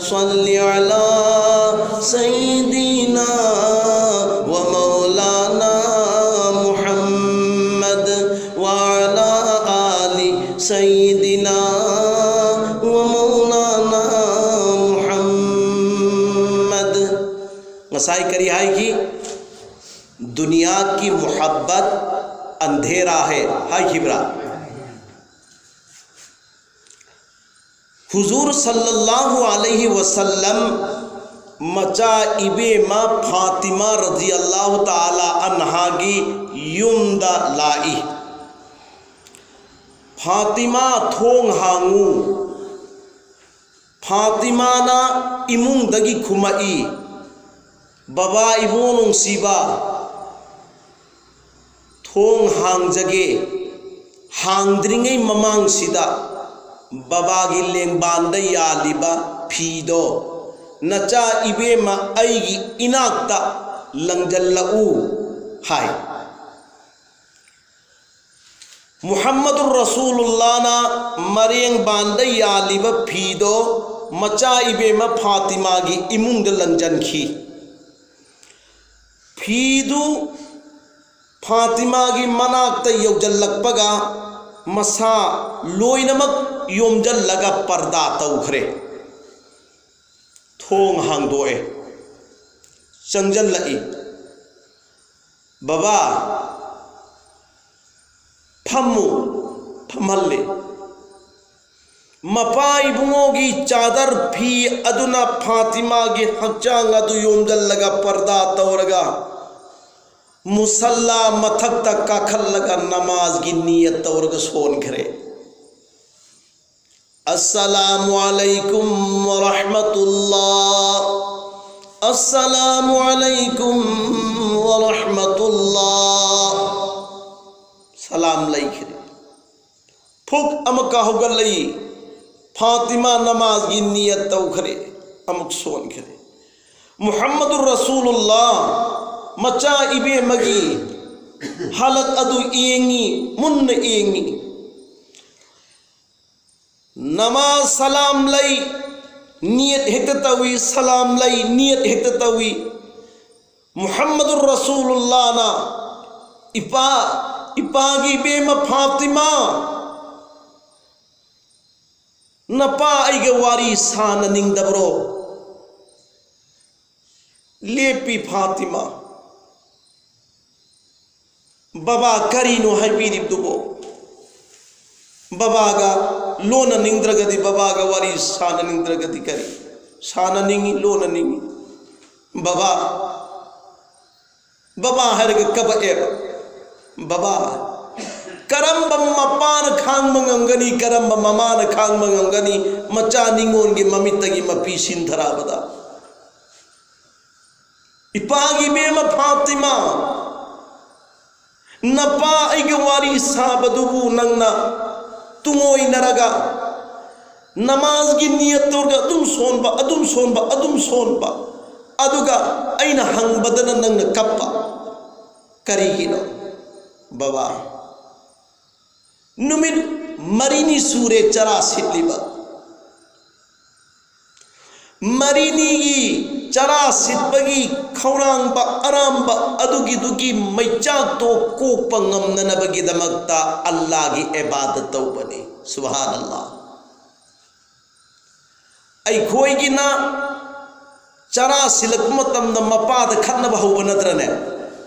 صل على سيدنا ومولانا محمد وعلى آل سيدنا ومولانا محمد. ꯉꯁꯥꯏ ꯀꯔꯤ ꯍꯥꯏꯈꯤ? ꯗꯨꯅꯤꯌꯥ ꯀꯤ ꯃꯨꯍꯕꯠ ꯑꯟꯙꯦꯔꯥ ꯍꯦ ꯍꯥꯏꯈꯤꯕ꯭ꯔꯥ? ꯍꯨꯖꯨꯔ ꯁꯜꯂꯜꯂꯥꯍꯨ ꯑꯂꯩꯍꯤ ꯋꯁꯜꯂꯝ ꯃꯆꯥ ꯏꯕꯦꯝꯃ ꯐꯥꯇꯤꯃꯥ ꯔꯗꯤꯌꯜꯂꯥꯍꯨ ꯇꯥꯂꯥ ꯑꯟꯍꯥꯒꯤ ꯌꯨꯝꯗ ꯂꯥꯛꯏ꯫ "ꯐꯥꯇꯤꯃꯥ, ꯊꯣꯡ ꯍꯥꯡꯉꯨ꯫" ꯐꯥꯇꯤꯃꯥꯅ ꯏꯃꯨꯡꯗꯒꯤ ꯈꯨꯝꯃꯛꯏ, "ꯕꯕꯥ, ꯏꯕꯨꯡꯉꯣ ꯅꯨꯡꯁꯤꯕ, ꯊꯣꯡ ꯍꯥꯡꯖꯒꯦ꯫ ꯍꯥꯡꯗ꯭ꯔꯤꯉꯩ ꯃꯃꯥꯡꯁꯤꯗ ꯕꯕꯥꯒꯤ ꯂꯦꯡꯕꯥꯟꯗ ꯌꯥꯜꯂꯤꯕ ꯐꯤꯗꯣ ꯅꯆꯥ ꯏꯕꯦꯝꯃ ꯑꯩꯒꯤ ꯏꯅꯥꯛꯇ ꯂꯪꯖꯜꯂꯛꯎ" ꯍꯥꯏ꯫ ꯃꯨꯍꯝꯃꯗꯨꯔ ꯔꯁꯨꯂꯨꯜꯂꯥꯅ ꯃꯔꯦꯡꯕꯥꯟꯗ ꯌꯥꯜꯂꯤꯕ ꯐꯤꯗꯣ ꯃꯆꯥ ꯏꯕꯦꯝꯃ ꯐꯥꯇꯤꯃꯥꯒꯤ ꯏꯃꯨꯡꯗ ꯂꯪꯖꯟꯈꯤ꯫ ꯐꯤꯗꯨ ꯐꯥꯇꯤꯃꯥꯒꯤ ꯃꯅꯥꯛꯇ ꯌꯧꯖꯜꯂꯛꯄꯒ ꯃꯁꯥ ꯂꯣꯏꯅꯃꯛ ꯌꯣꯝꯖꯜꯂꯒ ꯄꯔꯗꯥ ꯇꯧꯈ꯭ꯔꯦ꯫ ꯊꯣꯡ ꯍꯥꯡꯗꯣꯛꯑꯦ, ꯆꯪꯖꯜꯂꯛꯏ꯫ "ꯕꯕꯥ, ꯐꯝꯃꯨ", ꯐꯝꯍꯜꯂꯦ꯫ ꯃꯄꯥ ꯏꯕꯨꯡꯉꯣꯒꯤ ꯆꯥꯗꯔ ꯐꯤ ꯑꯗꯨꯅ ꯐꯥꯇꯤꯃꯥꯒꯤ ꯍꯛꯆꯥꯡ ꯑꯗꯨ ꯌꯣꯝꯖꯜꯂꯒ ꯄꯔꯗꯥ ꯇꯧꯔꯒ ꯃꯨꯁꯜꯂꯥ ꯃꯊꯛꯇ ꯀꯥꯈꯠꯂꯒ ꯅꯃꯥꯖꯒꯤ ꯅꯤꯌꯠ ꯇꯧꯔꯒ ꯁꯣꯟꯈ꯭ꯔꯦ꯫ "ꯑꯁꯁꯂꯥꯃꯨ ꯑꯂꯩꯀꯨꯝ ꯋꯔꯍꯃꯇꯨꯜꯂꯥ, ꯑꯁꯁꯂꯥꯃꯨ ꯑꯂꯩꯀꯨꯝ ꯋꯔꯍꯃꯇꯨꯜꯂꯥ"꯫ ꯁꯂꯥꯝ ꯂꯩꯈ꯭ꯔꯦ꯫ ꯐꯨꯛ ꯑꯃꯨꯛꯀ ꯍꯧꯒꯠꯂꯛꯏ꯫ ꯐꯥꯇꯤꯃꯥ ꯅꯃꯥꯖꯒꯤ ꯅꯤꯌꯠ ꯇꯧꯈ꯭ꯔꯦ, ꯑꯃꯨꯛ ꯁꯣꯟꯈ꯭ꯔꯦ꯫ ꯃꯨꯍꯝꯃꯗꯨꯔ ꯔꯁꯨꯂꯨꯜꯂꯥ ꯃꯆꯥ ꯏꯕꯦꯝꯃꯒꯤ ꯍꯥꯂꯠ ꯑꯗꯨ ꯌꯦꯡꯉꯤ, ꯃꯨꯟꯅ ꯌꯦꯡꯉꯤ꯫ ꯅꯃꯥꯖ ꯁꯂꯥꯝ ꯂꯩ, ꯅꯤꯌꯠ ꯍꯦꯛꯇ ꯇꯧꯏ, ꯁꯂꯥꯝ ꯂꯩ, ꯅꯤꯌꯠ ꯍꯦꯛꯇ ꯇꯧꯏ꯫ ꯃꯨꯍꯝꯃꯗꯨꯔ ꯔꯁꯨꯂꯨꯜꯂꯥꯍꯅ, "ꯏꯄꯥ, ꯏꯄꯥꯒꯤ ꯏꯕꯦꯝꯃ ꯐꯥꯇꯤꯃꯥ, ꯅꯄꯥ ꯑꯩꯒ ꯋꯥꯔꯤ ꯁꯥꯅꯅꯤꯡꯗꯕ꯭ꯔꯣ?" ꯂꯦꯞꯄꯤ ꯐꯥꯇꯤꯃꯥ꯫ "ꯕꯕꯥ, ꯀꯔꯤꯅꯣ ꯍꯥꯏꯕꯤꯔꯤꯕꯗꯨꯕꯣ? ꯕꯕꯥꯒ ꯂꯣꯟꯅꯅꯤꯡꯗ꯭ꯔꯒꯗꯤ, ꯕꯕꯥꯒ ꯋꯥꯔꯤ ꯁꯥꯅꯅꯤꯡꯗ꯭ꯔꯒꯗꯤ ꯀꯔꯤ? ꯁꯥꯅꯅꯤꯡꯉꯤ, ꯂꯣꯟꯅꯅꯤꯡꯉꯤ꯫ ꯕꯕꯥ, ꯕꯕꯥ ꯍꯥꯏꯔꯒ ꯀꯕꯛꯑꯦꯕ꯫ ꯕꯕꯥ, ꯀꯔꯝꯕ ꯃꯄꯥꯅ ꯈꯥꯡꯕ ꯉꯝꯒꯅꯤ? ꯀꯔꯝꯕ ꯃꯃꯥꯅ ꯈꯥꯡꯕ ꯉꯝꯒꯅꯤ? ꯃꯆꯥ ꯅꯤꯉꯣꯜꯒꯤ ꯃꯃꯤꯠꯇꯒꯤ ꯃꯄꯤ ꯁꯤꯟꯊꯔꯛꯑꯕꯗ꯫ ꯏꯄꯥꯒꯤ ꯏꯕꯦꯝꯃ ꯐꯥꯇꯤꯃꯥ, ꯅꯄꯥ ꯑꯩꯒ ꯋꯥꯔꯤ ꯁꯥꯕꯗꯨꯕꯨ ꯅꯪꯅ ꯇꯨꯡꯑꯣꯏꯅꯔꯒ, ꯅꯃꯥꯖꯒꯤ ꯅꯤꯌꯠ ꯇꯧꯔꯒ ꯑꯗꯨꯝ ꯁꯣꯟꯕ, ꯑꯗꯨꯝ ꯁꯣꯟꯕ, ꯑꯗꯨꯝ ꯁꯣꯟꯕ, ꯑꯗꯨꯒ ꯑꯩꯅ ꯍꯪꯕꯗꯅ ꯅꯪꯅ ꯀꯞꯄ꯫ ꯀꯔꯤꯒꯤꯅꯣ, ꯕꯕꯥ? ꯅꯨꯃꯤꯠ ꯃꯔꯤꯅꯤ ꯁꯨꯔꯦ ꯆꯔꯥ ꯁꯤꯠꯂꯤꯕ꯫ ꯃꯔꯤꯅꯤꯒꯤ ꯆꯔꯥ ꯁꯤꯠꯄꯒꯤ ꯈꯧꯔꯥꯡꯕ ꯑꯔꯥꯝꯕ ꯑꯗꯨꯒꯤꯗꯨꯒꯤ ꯃꯩꯆꯥꯛꯇꯣ ꯀꯣꯛꯄ ꯉꯝꯅꯅꯕꯒꯤꯗꯃꯛꯇ ꯑꯜꯂꯥꯒꯤ ꯏꯕꯥꯗꯠ ꯇꯧꯕꯅꯤ꯫ ꯁꯨꯕꯍꯥꯅꯜꯂꯥ꯫ ꯑꯩꯈꯣꯏꯒꯤꯅ ꯆꯔꯥ ꯁꯤꯜꯂꯛꯄ ꯃꯇꯝꯗ ꯃꯄꯥꯗ ꯈꯠꯅꯕ ꯍꯧꯕ ꯅꯠꯇ꯭ꯔꯅꯦ?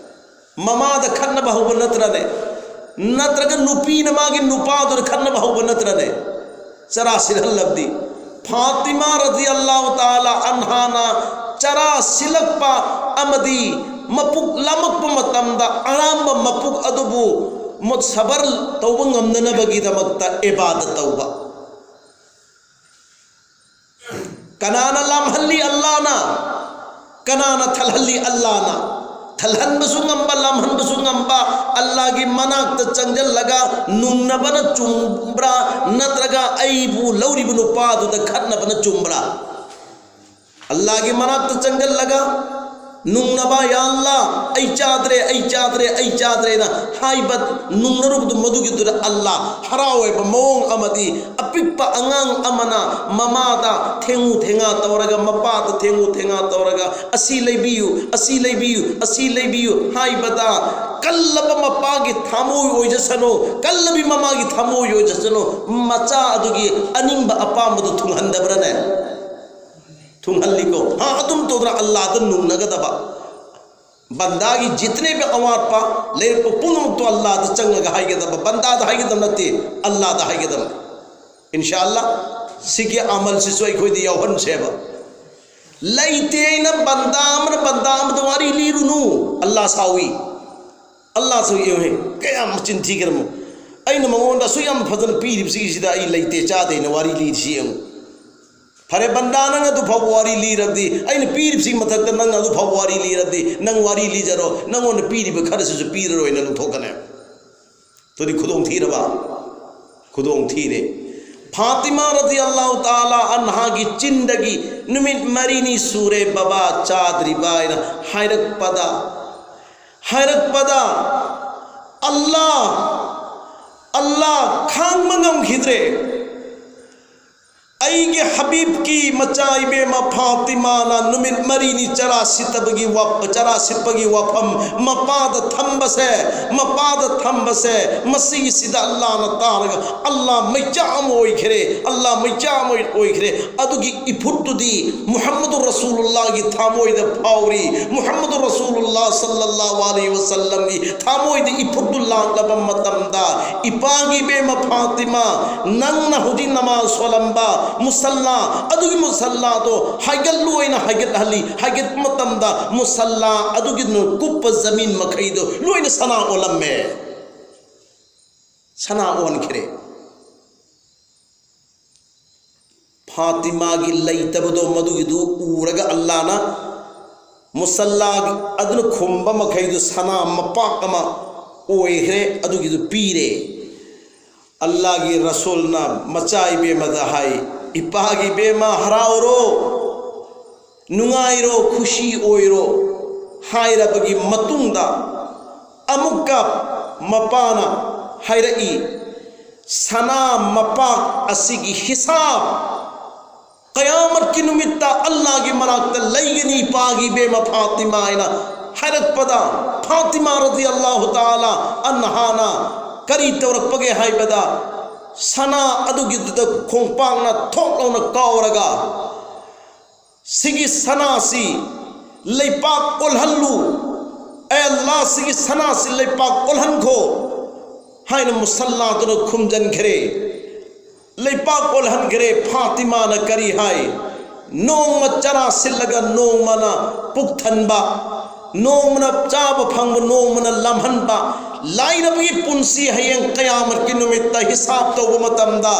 ꯃꯃꯥꯗ ꯈꯠꯅꯕ ꯍꯧꯕ ꯅꯠꯇ꯭ꯔꯅꯦ? ꯅꯠꯇ꯭ꯔꯒ ꯅꯨꯄꯤꯅ ꯃꯥꯒꯤ ꯅꯨꯄꯥꯗꯨꯗ ꯈꯠꯅꯕ ꯍꯧꯕ ꯅꯠꯇ꯭ꯔꯅꯦ? ꯆꯔꯥ ꯁꯤꯜꯍꯜꯂꯕꯗꯤ꯫ ꯐꯥꯇꯤꯃꯥ ꯔꯗꯤꯌꯜꯂꯥꯍꯨ ꯇꯥꯂꯥ ꯑꯟꯍꯥꯅ ꯆꯔꯥ ꯁꯤꯜꯂꯛꯄ ꯑꯃꯗꯤ ꯃꯄꯨꯛ ꯂꯥꯝꯃꯛꯄ ꯃꯇꯝꯗ ꯑꯔꯥꯝꯕ ꯃꯄꯨꯛ ꯑꯗꯨꯕꯨ ꯃꯨꯠ ꯁꯕꯔ ꯇꯧꯕ ꯉꯝꯅꯅꯕꯒꯤꯗꯃꯛꯇ ꯏꯕꯥꯗꯠ ꯇꯧꯕ꯫ ꯀꯅꯥꯅ ꯂꯥꯝꯍꯜꯂꯤ? ꯑꯜꯂꯥꯅ꯫ ꯀꯅꯥꯅ ꯊꯜꯍꯜꯂꯤ? ꯑꯜꯂꯥꯅ꯫ ꯊꯜꯍꯟꯕꯁꯨ ꯉꯝꯕ, ꯂꯥꯝꯍꯟꯕꯁꯨ ꯉꯝꯕ, ꯑꯜꯂꯥꯒꯤ ꯃꯅꯥꯛꯇ ꯆꯪꯁꯤꯜꯂꯒ ꯅꯨꯡꯅꯕꯅ ꯆꯨꯝꯕ꯭ꯔꯥ, ꯅꯠꯇ꯭ꯔꯒ ꯑꯩꯕꯨ ꯂꯧꯔꯤꯕ ꯅꯨꯄꯥꯗꯨꯗ ꯈꯠꯅꯕꯅ ꯆꯨꯝꯕ꯭ꯔꯥ? ꯑꯜꯂꯥꯒꯤ ꯃꯅꯥꯛꯇ ꯆꯪꯁꯤꯜꯂꯒ ꯅꯨꯡꯅꯕ, "ꯌꯥ ꯑꯜꯂꯥ, ꯑꯩ ꯆꯥꯗ꯭ꯔꯦ, ꯑꯩ ꯆꯥꯗ꯭ꯔꯦ, ꯑꯩ ꯆꯥꯗ꯭ꯔꯦꯅ" ꯍꯥꯏꯕ ꯅꯨꯡꯅꯔꯨꯕꯗꯨ, ꯃꯗꯨꯒꯤꯗꯨꯗ ꯑꯜꯂꯥ ꯍꯔꯥꯎꯋꯦꯕ꯫ ꯃꯑꯣꯡ ꯑꯃꯗꯤ ꯑꯄꯤꯛꯄ ꯑꯉꯥꯡ ꯑꯃꯅ ꯃꯃꯥꯗ ꯊꯦꯡꯉꯨ ꯊꯦꯡꯉꯥ ꯇꯧꯔꯒ, ꯃꯄꯥꯗ ꯊꯦꯡꯉꯨ ꯊꯦꯡꯉꯥ ꯇꯧꯔꯒ, "ꯑꯁꯤ ꯂꯩꯕꯤꯌꯨ, ꯑꯁꯤ ꯂꯩꯕꯤꯌꯨ, ꯑꯁꯤ ꯂꯩꯕꯤꯌꯨ" ꯍꯥꯏꯕꯗ, ꯀꯜꯂꯕ ꯃꯄꯥꯒꯤ ꯊꯃꯣꯏ ꯑꯣꯏꯖꯁꯅꯨ, ꯀꯜꯂꯕꯤ ꯃꯃꯥꯒꯤ ꯊꯃꯣꯏ ꯑꯣꯏꯖꯁꯅꯨ, ꯃꯆꯥ ꯑꯗꯨꯒꯤ ꯑꯅꯤꯡꯕ ꯑꯄꯥꯝꯕꯗꯨ ꯊꯨꯡꯍꯟꯗꯕ꯭ꯔꯥꯅꯦ? ꯊꯨꯡꯍꯜꯂꯤꯀꯣ꯫ ꯍꯥ, ꯑꯗꯨꯝ ꯇꯧꯗꯅ ꯑꯜꯂꯥꯗ ꯅꯨꯡꯅꯒꯗꯕ꯫ ꯕꯟꯗꯥꯒꯤ ꯖꯤꯇꯅꯦ ꯕꯤ ꯑꯋꯥꯠꯄ ꯂꯩꯔꯛꯄ ꯄꯨꯝꯅꯃꯛꯇꯣ ꯑꯜꯂꯥꯗ ꯆꯪꯉꯒ ꯍꯥꯏꯒꯗꯕ, ꯕꯟꯗꯥꯗ ꯍꯥꯏꯒꯗꯕ ꯅꯠꯇꯦ, ꯑꯜꯂꯥꯗ ꯍꯥꯏꯒꯗꯕ꯫ ꯏꯟꯁꯥ ꯑꯜꯂꯥ, ꯁꯤꯒꯤ ꯑꯃꯜꯁꯤꯁꯨ ꯑꯩꯈꯣꯏꯗ ꯌꯥꯎꯍꯟꯁꯦꯕ꯫ ꯂꯩꯇꯦ ꯍꯥꯏꯅ ꯕꯟꯗꯥ ꯑꯃꯅ ꯕꯟꯗꯥ ꯑꯃꯗ ꯋꯥꯔꯤ ꯂꯤꯔꯨꯅꯨ, ꯑꯜꯂꯥ ꯁꯥꯎꯏ꯫ ꯑꯜꯂꯥꯁꯨ ꯌꯦꯡꯉꯨꯍꯦ, ꯀꯌꯥꯝ ꯃꯆꯤꯟ ꯊꯤꯈ꯭ꯔꯃꯣ꯫ ꯑꯩꯅ ꯃꯉꯣꯟꯗ ꯑꯁꯨꯛ ꯌꯥꯝ ꯐꯖꯅ ꯄꯤꯔꯤꯕꯁꯤꯒꯤꯁꯤꯗ ꯑꯩ ꯂꯩꯇꯦ ꯆꯥꯗꯦꯅ ꯋꯥꯔꯤ ꯂꯤꯔꯤꯁꯤ ꯌꯦꯡꯉꯨ꯫ ꯐꯔꯦ, ꯕꯟꯗꯥ, ꯅꯪ ꯑꯗꯨ ꯐꯥꯎꯕ ꯋꯥꯔꯤ ꯂꯤꯔꯕꯗꯤ, ꯑꯩꯅ ꯄꯤꯔꯤꯕꯁꯤꯒꯤ ꯃꯊꯛꯇ ꯅꯪ ꯑꯗꯨ ꯐꯥꯎꯕ ꯋꯥꯔꯤ ꯂꯤꯔꯕꯗꯤ, ꯅꯪ ꯋꯥꯔꯤ ꯂꯤꯖꯔꯣ, ꯅꯪꯉꯣꯟꯗ ꯄꯤꯔꯤꯕ ꯈꯔꯁꯤꯁꯨ ꯄꯤꯔꯔꯣꯏꯅ ꯂꯧꯊꯣꯛꯀꯅꯦ꯫ ꯑꯗꯨꯗꯤ ꯈꯨꯗꯣꯡ ꯊꯤꯔꯕ? ꯈꯨꯗꯣꯡ ꯊꯤꯔꯦ꯫ ꯐꯥꯇꯤꯃꯥ ꯔꯗꯤ ꯑꯜꯂꯥꯍꯨ ꯇꯥꯂꯥ ꯑꯟꯍꯥꯒꯤ ꯆꯤꯟꯗꯒꯤ ꯅꯨꯃꯤꯠ ꯃꯔꯤꯅꯤ ꯁꯨꯔꯦ ꯕꯕꯥ ꯆꯥꯗ꯭ꯔꯤꯕ ꯍꯥꯏꯅ ꯍꯥꯏꯔꯛꯄꯗ, ꯍꯥꯏꯔꯛꯄꯗ, "ꯑꯜꯂꯥ, ꯑꯜꯂꯥ, ꯈꯥꯡꯕ ꯉꯝꯈꯤꯗ꯭ꯔꯦ꯫ ꯑꯩꯒꯤ ꯍꯕꯤꯕꯀꯤ ꯃꯆꯥ ꯏꯕꯦꯝꯃ ꯐꯥꯇꯤꯃꯥꯅ ꯅꯨꯃꯤꯠ ꯃꯔꯤꯅꯤ ꯆꯔꯥ ꯁꯤꯠꯇꯕꯒꯤ ꯋꯥ-, ꯆꯔꯥ ꯁꯤꯠꯄꯒꯤ ꯋꯥꯐꯝ ꯃꯄꯥꯗ ꯊꯝꯕꯁꯦ, ꯃꯄꯥꯗ ꯊꯝꯕꯁꯦ, ꯃꯁꯤꯁꯤꯗ ꯑꯜꯂꯥꯅ ꯇꯥꯔꯒ ꯑꯜꯂꯥ ꯃꯩꯆꯥ ꯑꯃ ꯑꯣꯏꯈ꯭ꯔꯦ, ꯑꯜꯂꯥ ꯃꯩꯆꯥ ꯑꯃ ꯑꯣꯏꯈ꯭ꯔꯦ"꯫ ꯑꯗꯨꯒꯤ ꯏꯐꯨꯠꯇꯨꯗꯤ ꯃꯨꯍꯝꯃꯗꯨ ꯔꯁꯨꯂꯨꯜꯂꯥꯍꯒꯤ ꯊꯃꯣꯏꯗ ꯐꯥꯎꯔꯤ꯫ ꯃꯨꯍꯝꯃꯗꯨ ꯔꯁꯨꯂꯨꯜꯂꯥꯍ ꯁꯜꯂꯜꯂꯥꯍꯨ ꯑꯂꯩꯍꯤ ꯋꯁꯜꯂꯝꯒꯤ ꯊꯃꯣꯏꯗ ꯏꯐꯨꯠꯇꯨ ꯂꯥꯛꯂꯕ ꯃꯇꯝꯗ, ꯏꯄꯥꯒꯤ ꯏꯕꯦꯝꯃ ꯐꯥꯇꯤꯃꯥ, ꯅꯪꯅ ꯍꯧꯖꯤꯛ ꯅꯃꯥꯖ ꯁꯣꯜꯂꯝꯕ ꯃꯨꯁꯜꯂꯥ, ꯑꯗꯨꯒꯤ ꯃꯨꯁꯜꯂꯥꯗꯣ ꯍꯥꯏꯒꯠꯂꯨ ꯍꯥꯏꯅ ꯍꯥꯏꯒꯠꯍꯜꯂꯤ꯫ ꯍꯥꯏꯒꯠꯄ ꯃꯇꯝꯗ ꯃꯨꯁꯜꯂꯥ ꯑꯗꯨꯒꯤ ꯀꯨꯞꯄ ꯖꯃꯤꯟ ꯃꯈꯩꯗꯣ ꯂꯣꯏꯅ ꯁꯅꯥ ꯑꯣꯜꯂꯝꯃꯦ꯫ ꯁꯅꯥ ꯑꯣꯟꯈ꯭ꯔꯦ꯫ ꯐꯥꯇꯤꯃꯥꯒꯤ ꯂꯩꯇꯕꯗꯣ ꯃꯗꯨꯒꯤꯗꯨ ꯎꯔꯒ ꯑꯜꯂꯥꯅ ꯃꯨꯁꯜꯂꯥ ꯑꯗꯨꯅ ꯈꯨꯝꯕ ꯃꯈꯩꯗꯨ ꯁꯅꯥ ꯃꯄꯥꯛ ꯑꯃ ꯑꯣꯏꯈ꯭ꯔꯦ, ꯑꯗꯨꯒꯤꯗꯨ ꯄꯤꯔꯦ꯫ ꯑꯜꯂꯥꯒꯤ ꯔꯁꯨꯜꯅ ꯃꯆꯥ ꯏꯕꯦꯝꯃꯗ ꯍꯥꯏ, "ꯏꯄꯥꯒꯤ ꯏꯕꯦꯝꯃ, ꯍꯔꯥꯎꯔꯣ, ꯅꯨꯡꯉꯥꯏꯔꯣ, ꯈꯨꯁꯤ ꯑꯣꯏꯔꯣ, ꯍꯥꯏꯔꯕꯒꯤ ꯃꯇꯨꯡꯗ ꯑꯃꯨꯛꯀ ꯃꯄꯥꯅ ꯍꯥꯏꯔꯛꯏ, "ꯁꯅꯥ ꯃꯄꯥꯛ ꯑꯁꯤꯒꯤ ꯍꯤꯁꯥꯕ ꯀꯌꯥꯃꯠꯀꯤ ꯅꯨꯃꯤꯠꯇ ꯑꯜꯂꯥꯒꯤ ꯃꯅꯥꯛꯇ ꯂꯩꯒꯅꯤ, ꯄꯥꯒꯤ ꯕꯦꯝꯃ ꯐꯥꯇꯤꯃꯥ" ꯍꯥꯏꯅ ꯍꯥꯏꯔꯛꯄꯗ, ꯐꯥꯇꯤꯃꯥ ꯔꯗꯤꯌꯜꯂꯥꯍꯨ ꯇꯥꯂꯥ ꯑꯟꯍꯥꯅ ꯀꯔꯤ ꯇꯧꯔꯛꯄꯒꯦ ꯍꯥꯏꯕꯗ, ꯁꯅꯥ ꯑꯗꯨꯒꯤꯗꯨꯗ ꯈꯣꯡꯄꯥꯛꯅ ꯊꯣꯛ ꯂꯥꯎꯅ ꯀꯥꯎꯔꯒ, "ꯁꯤꯒꯤ ꯁꯅꯥꯁꯤ ꯂꯩꯄꯥꯛ ꯑꯣꯜꯍꯜꯂꯨ, ꯑꯦ ꯑꯜꯂꯥ, ꯁꯤꯒꯤ ꯁꯅꯥꯁꯤ ꯂꯩꯄꯥꯛ ꯑꯣꯜꯍꯟꯈꯣ" ꯍꯥꯏꯅ ꯃꯨꯁꯜꯂꯥꯗꯨꯅ ꯈꯨꯝꯖꯤꯟꯈ꯭ꯔꯦ꯫ ꯂꯩꯄꯥꯛ ꯑꯣꯜꯍꯟꯈ꯭ꯔꯦ꯫ ꯐꯥꯇꯤꯃꯥꯅ ꯀꯔꯤ ꯍꯥꯏ? "ꯅꯣꯡꯃ ꯆꯔꯥ ꯁꯤꯠꯂꯒ ꯅꯣꯡꯃꯅ ꯄꯨꯛ ꯊꯟꯕ, ꯅꯣꯡꯃꯅ ꯆꯥꯕ ꯐꯪꯕ, ꯅꯣꯡꯃꯅ ꯂꯥꯝꯍꯟꯕ, ꯂꯥꯏꯔꯕꯒꯤ ꯄꯨꯟꯁꯤ ꯍꯌꯦꯡ ꯀꯌꯥꯃꯠꯀꯤ ꯅꯨꯃꯤꯠꯇ ꯍꯤꯁꯥꯕ ꯇꯧꯕ ꯃꯇꯝꯗ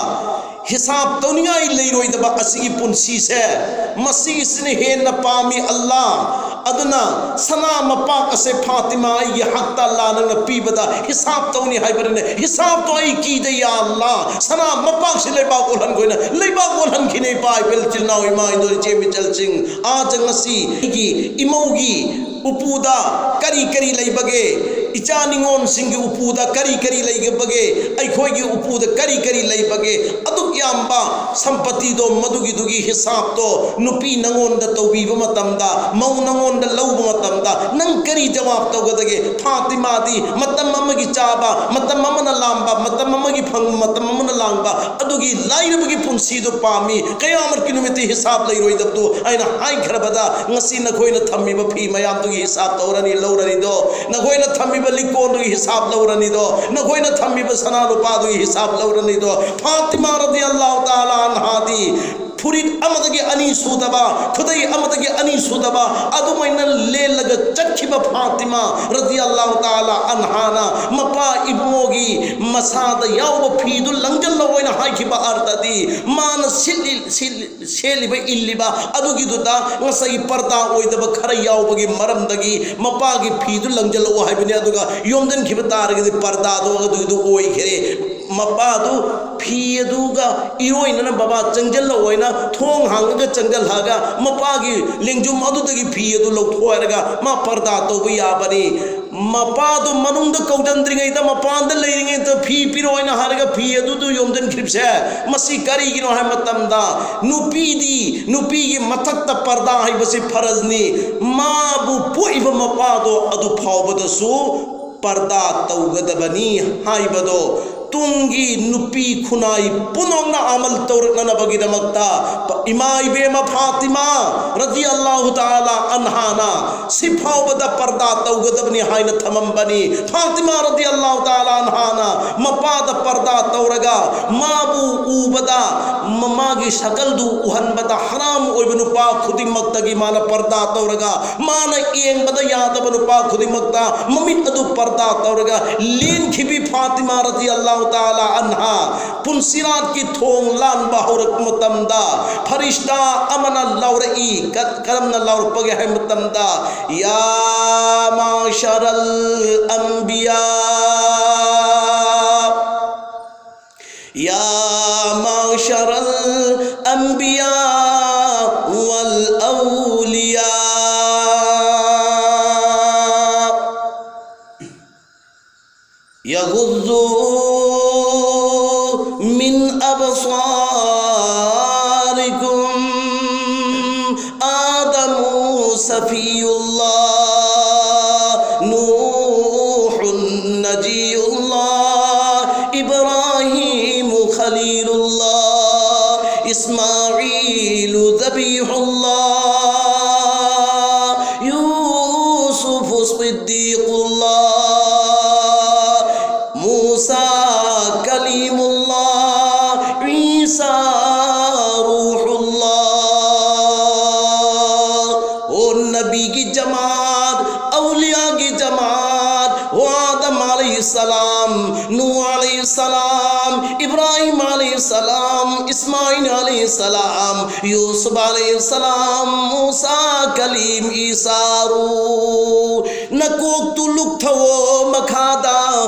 ꯍꯤꯁꯥꯕ ꯇꯧꯅꯤꯡꯉꯥꯏ ꯂꯩꯔꯣꯏꯗꯕ ꯑꯁꯤꯒꯤ ꯄꯨꯟꯁꯤꯁꯦ, ꯃꯁꯤꯒꯤꯁꯤꯅ ꯍꯦꯟꯅ ꯄꯥꯝꯃꯤ ꯑꯜꯂꯥ꯫ ꯑꯗꯨꯅ ꯁꯅꯥ ꯃꯄꯥꯛ ꯑꯁꯦ ꯐꯥꯇꯤꯃꯥ ꯑꯩꯒꯤ ꯍꯛꯇ ꯑꯜꯂꯥ ꯅꯪꯅ ꯄꯤꯕꯗ ꯍꯤꯁꯥꯕ ꯇꯧꯅꯤ ꯍꯥꯏꯕꯅꯤꯅ, ꯍꯤꯁꯥꯕꯇꯣ ꯑꯩ ꯀꯤꯗꯦ ꯌꯥ ꯑꯜꯂꯥ, ꯁꯅꯥ ꯃꯄꯥꯛꯁꯤ ꯂꯩꯕꯥꯛ ꯑꯣꯜꯍꯟꯈꯣꯅ ꯂꯩꯕꯥꯛ ꯑꯣꯜꯍꯟꯈꯤꯅꯦ꯫ ꯏꯄꯥ ꯏꯄꯦꯜ ꯏꯆꯤꯜ ꯏꯅꯥꯎ ꯏꯃꯥ ꯏꯟꯗꯣ ꯏꯆꯦ ꯃꯤꯆꯜꯁꯤꯡ, ꯑꯥ ꯉꯁꯤ ꯑꯩꯒꯤ ꯏꯃꯧꯒꯤ ꯎꯄꯨꯗ ꯀꯔꯤ ꯀꯔꯤ ꯂꯩꯕꯒꯦ, ꯏꯆꯥ ꯅꯤꯉꯣꯜꯁꯤꯡꯒꯤ ꯎꯄꯨꯗ ꯀꯔꯤ ꯀꯔꯤ ꯂꯩꯒꯕꯒꯦ, ꯑꯩꯈꯣꯏꯒꯤ ꯎꯄꯨꯗ ꯀꯔꯤ ꯀꯔꯤ ꯂꯩꯕꯒꯦ, ꯑꯗꯨꯛ ꯌꯥꯝꯕ ꯁꯝꯄꯇꯤꯗꯣ, ꯃꯗꯨꯒꯤꯗꯨꯒꯤ ꯍꯤꯁꯥꯕꯇꯣ ꯅꯨꯄꯤ ꯅꯉꯣꯟꯗ ꯇꯧꯕꯤꯕ ꯃꯇꯝꯗ, ꯃꯧ ꯅꯉꯣꯟꯗ ꯂꯧꯕ ꯃꯇꯝꯗ ꯅꯪ ꯀꯔꯤ ꯖꯋꯥꯕ ꯇꯧꯒꯗꯒꯦ? ꯐꯥꯇꯤꯃꯥꯗꯤ ꯃꯇꯝ ꯑꯃꯒꯤ ꯆꯥꯕ, ꯃꯇꯝ ꯑꯃꯅ ꯂꯥꯝꯕ, ꯃꯇꯝ ꯑꯃꯒꯤ ꯐꯪꯕ, ꯃꯇꯝ ꯑꯃꯅ ꯂꯥꯡꯕ, ꯑꯗꯨꯒꯤ ꯂꯥꯏꯔꯕꯒꯤ ꯄꯨꯟꯁꯤꯗꯨ ꯄꯥꯝꯃꯤ꯫ ꯀꯌꯥꯃꯠꯀꯤ ꯅꯨꯃꯤꯠꯇꯤ ꯍꯤꯁꯥꯕ ꯂꯩꯔꯣꯏꯗꯕꯗꯨ ꯑꯩꯅ ꯍꯥꯏꯈ꯭ꯔꯕꯗ, ꯉꯁꯤ ꯅꯈꯣꯏꯅ ꯊꯝꯃꯤꯕ ꯐꯤ ꯃꯌꯥꯝꯗꯨꯒꯤ ꯍꯤꯁꯥꯕ ꯇꯧꯔꯅꯤ, ꯂꯧꯔꯅꯤꯗꯣ, ꯅꯈꯣꯏꯅ ꯊꯝꯃꯤꯕ ꯂꯤꯛꯀꯣꯟꯗꯨꯒꯤ ꯍꯤꯁꯥꯕ ꯂꯧꯔꯅꯤꯗꯣ, ꯅꯈꯣꯏꯅ ꯊꯝꯃꯤꯕ ꯁꯅꯥ ꯂꯨꯄꯥꯗꯨꯒꯤ ꯍꯤꯁꯥꯕ ꯂꯧꯔꯅꯤꯗꯣ꯫ ꯐꯥꯇꯤꯃꯥ ꯔꯗꯤꯌꯜꯂꯥꯍꯨ ꯇꯥꯂꯥ ꯑꯟꯍꯥꯗꯤ ꯐꯨꯔꯤꯠ ꯑꯃꯗꯒꯤ ꯑꯅꯤ ꯁꯨꯗꯕ, ꯈꯨꯗꯩ ꯑꯃꯗꯒꯤ ꯑꯅꯤ ꯁꯨꯗꯕ, ꯑꯗꯨꯃꯥꯏꯅ ꯂꯦꯜꯂꯒ ꯆꯠꯈꯤꯕ ꯐꯥꯇꯤꯃꯥ ꯔꯗꯤꯌꯜꯂꯥꯍꯨ ꯇꯥꯂꯥ ꯑꯟꯍꯥꯅ ꯃꯄꯥ ꯏꯕꯨꯡꯉꯣꯒꯤ ꯃꯁꯥꯗ ꯌꯥꯎꯕ ꯐꯤꯗꯨ ꯂꯪꯖꯜꯂꯣ ꯍꯥꯏꯅ ꯍꯥꯏꯈꯤꯕ ꯑꯔꯊꯗꯤ, ꯃꯥꯅ ꯁꯤꯠꯂꯤ-, ꯁꯤꯠꯂꯤ-, ꯁꯦꯠꯂꯤꯕ ꯏꯜꯂꯤꯕ ꯑꯗꯨꯒꯤꯗꯨꯗ ꯉꯁꯥꯏꯒꯤ ꯄꯔꯗꯥ ꯑꯣꯏꯗꯕ ꯈꯔ ꯌꯥꯎꯕꯒꯤ ꯃꯔꯝꯗꯒꯤ ꯃꯄꯥꯒꯤ ꯐꯤꯗꯨ ꯂꯪꯖꯜꯂꯛꯑꯣ ꯍꯥꯏꯕꯅꯤ꯫ ꯑꯗꯨꯒ ꯌꯣꯝꯖꯤꯟꯈꯤꯕ ꯇꯥꯔꯒꯗꯤ ꯄꯔꯗꯥꯗꯣ ꯑꯗꯨꯒꯤꯗꯨ ꯑꯣꯏꯈ꯭ꯔꯦ꯫ ꯃꯄꯥꯗꯨ ꯐꯤ ꯑꯗꯨꯒ ꯏꯔꯣꯏꯅꯅ ꯕꯕꯥ ꯆꯪꯁꯤꯜꯂꯛꯑꯣꯏꯅ ꯊꯣꯡ ꯍꯥꯡꯉꯒ ꯆꯪꯁꯤꯜꯂꯛꯑꯒ ꯃꯄꯥꯒꯤ ꯂꯦꯡꯖꯨꯝ ꯑꯗꯨꯗꯒꯤ ꯐꯤ ꯑꯗꯨ ꯂꯧꯊꯣꯛ ꯍꯥꯏꯔꯒ ꯃꯥ ꯄꯔꯗꯥ ꯇꯧꯕ ꯌꯥꯕꯅꯤ꯫ ꯃꯄꯥꯗꯣ ꯃꯅꯨꯡꯗ ꯀꯧꯁꯤꯟꯗ꯭ꯔꯤꯉꯩꯗ, ꯃꯄꯥꯟꯗ ꯂꯩꯔꯤꯉꯩꯗ ꯐꯤ ꯄꯤꯔꯛꯑꯣꯅ ꯍꯥꯏꯔꯒ ꯐꯤ ꯑꯗꯨꯗꯨ ꯌꯣꯝꯁꯤꯟꯈ꯭ꯔꯤꯕꯁꯦ, ꯃꯁꯤ ꯀꯔꯤꯒꯤꯅꯣ ꯍꯥꯏꯕ ꯃꯇꯝꯗ, ꯅꯨꯄꯤꯗꯤ ꯅꯨꯄꯤꯒꯤ ꯃꯊꯛꯇ ꯄꯔꯗꯥ ꯍꯥꯏꯕꯁꯤ ꯐꯔꯖꯅꯤ꯫ ꯃꯥꯕꯨ ꯄꯣꯛꯏꯕ ꯃꯄꯥꯗꯣ ꯑꯗꯨ ꯐꯥꯎꯕꯗꯁꯨ ꯄꯔꯗꯥ ꯇꯧꯒꯗꯕꯅꯤ ꯍꯥꯏꯕꯗꯣ ꯇꯨꯡꯒꯤ ꯅꯨꯄꯤ ꯈꯨꯟꯅꯥꯏ ꯄꯨꯝꯅꯃꯛꯅ ꯑꯃꯜ ꯇꯧꯔꯛꯅꯅꯕꯒꯤꯗꯃꯛꯇ ꯏꯃꯥ ꯏꯕꯦꯝꯃ ꯐꯥꯇꯤꯃꯥ ꯔꯗꯤ ꯑꯜꯂꯥꯍꯨ ꯇꯥꯂꯥ ꯑꯟꯍꯥꯅ ꯁꯤ ꯐꯥꯎꯕꯗ ꯄꯔꯗꯥ ꯇꯧꯒꯗꯕꯅꯤ ꯍꯥꯏꯅ ꯊꯝꯃꯝꯕꯅꯤ꯫ ꯐꯥꯇꯤꯃꯥ ꯔꯗꯤ ꯑꯜꯂꯥꯍꯨ ꯇꯥꯂꯥ ꯑꯟꯍꯥꯅ ꯃꯄꯥꯗ ꯄꯔꯗꯥ ꯇꯧꯔꯒ ꯃꯥꯕꯨ ꯎꯕꯗ, ꯃꯃꯥꯒꯤ ꯁꯀꯜꯗꯨ ꯎꯍꯟꯕꯗ ꯍꯔꯥꯝ ꯑꯣꯏꯕ ꯅꯨꯄꯥ ꯈꯨꯗꯤꯡꯃꯛꯇꯒꯤ ꯃꯥꯅ ꯄꯔꯗꯥ ꯇꯧꯔꯒ, ꯃꯥꯅ ꯌꯦꯡꯕꯗ ꯌꯥꯗꯕ ꯅꯨꯄꯥ ꯈꯨꯗꯤꯡꯃꯛꯇ ꯃꯃꯤꯠ ꯑꯗꯨ ꯄꯔꯗꯥ ꯇꯧꯔꯒ ꯂꯦꯟꯈꯤꯕꯤ ꯐꯥꯇꯤꯃꯥ ꯔꯗꯤ ꯑꯜꯂꯥꯍꯨ ꯇꯥꯂꯥ ꯑꯟꯍꯥ ꯄꯨꯟꯁꯤꯔꯥꯠꯀꯤ ꯊꯣꯡ ꯂꯥꯟꯕ ꯍꯧꯔꯛꯄ ꯃꯇꯝꯗ ꯐꯔꯤꯁꯇꯥ ꯑꯃꯅ ꯂꯥꯎꯔꯛꯏ꯫ ꯀ-, ꯀꯔꯝꯅ ꯂꯥꯎꯔꯛꯄꯒꯦ ꯍꯥꯏꯕ ꯃꯇꯝꯗ, "ꯌꯥ ꯃꯥꯁꯔꯜ ꯑꯝꯕꯤꯌꯥ, ꯌꯥ ꯃꯥꯁꯔꯜ ꯑꯝꯕꯤꯌꯥ ꯋꯜ ꯑꯧꯂꯤꯌꯥ, يغضوا من أبصاركم، آدم صفي الله، نوح نجي الله، إبراهيم خليل الله، إسماعيل ذبيح الله، يوسف صديق الله، موسى كليم الله، عيسى روح الله." ꯍꯣ ꯅꯕꯤꯒꯤ ꯖꯃꯥꯠ, ꯑꯧꯂꯤꯌꯥꯒꯤ ꯖꯃꯥꯠ, ꯍꯣ ꯑꯥꯗꯝ ꯑꯂꯩꯍꯤꯁꯁꯂꯥꯝ, ꯅꯨꯍ ꯑꯂꯩꯍꯤꯁꯁꯂꯥꯝ, ꯏꯕ꯭ꯔꯥꯍꯤꯝ ꯑꯂꯩꯍꯤꯁꯁꯂꯥꯝ, ꯏꯁꯃꯥꯏꯜ ꯑꯂꯩꯍꯤꯁꯁꯂꯥꯝ, ꯌꯨꯁꯨꯐ ꯑꯂꯩꯍꯤꯁꯁꯂꯥꯝ, ꯃꯨꯁꯥ ꯀꯂꯤꯝ, ꯏꯁꯥ ꯔꯨꯍ, ꯅꯀꯣꯛꯇꯨ ꯂꯨꯛꯊꯧꯑꯣ ꯃꯈꯥꯗ,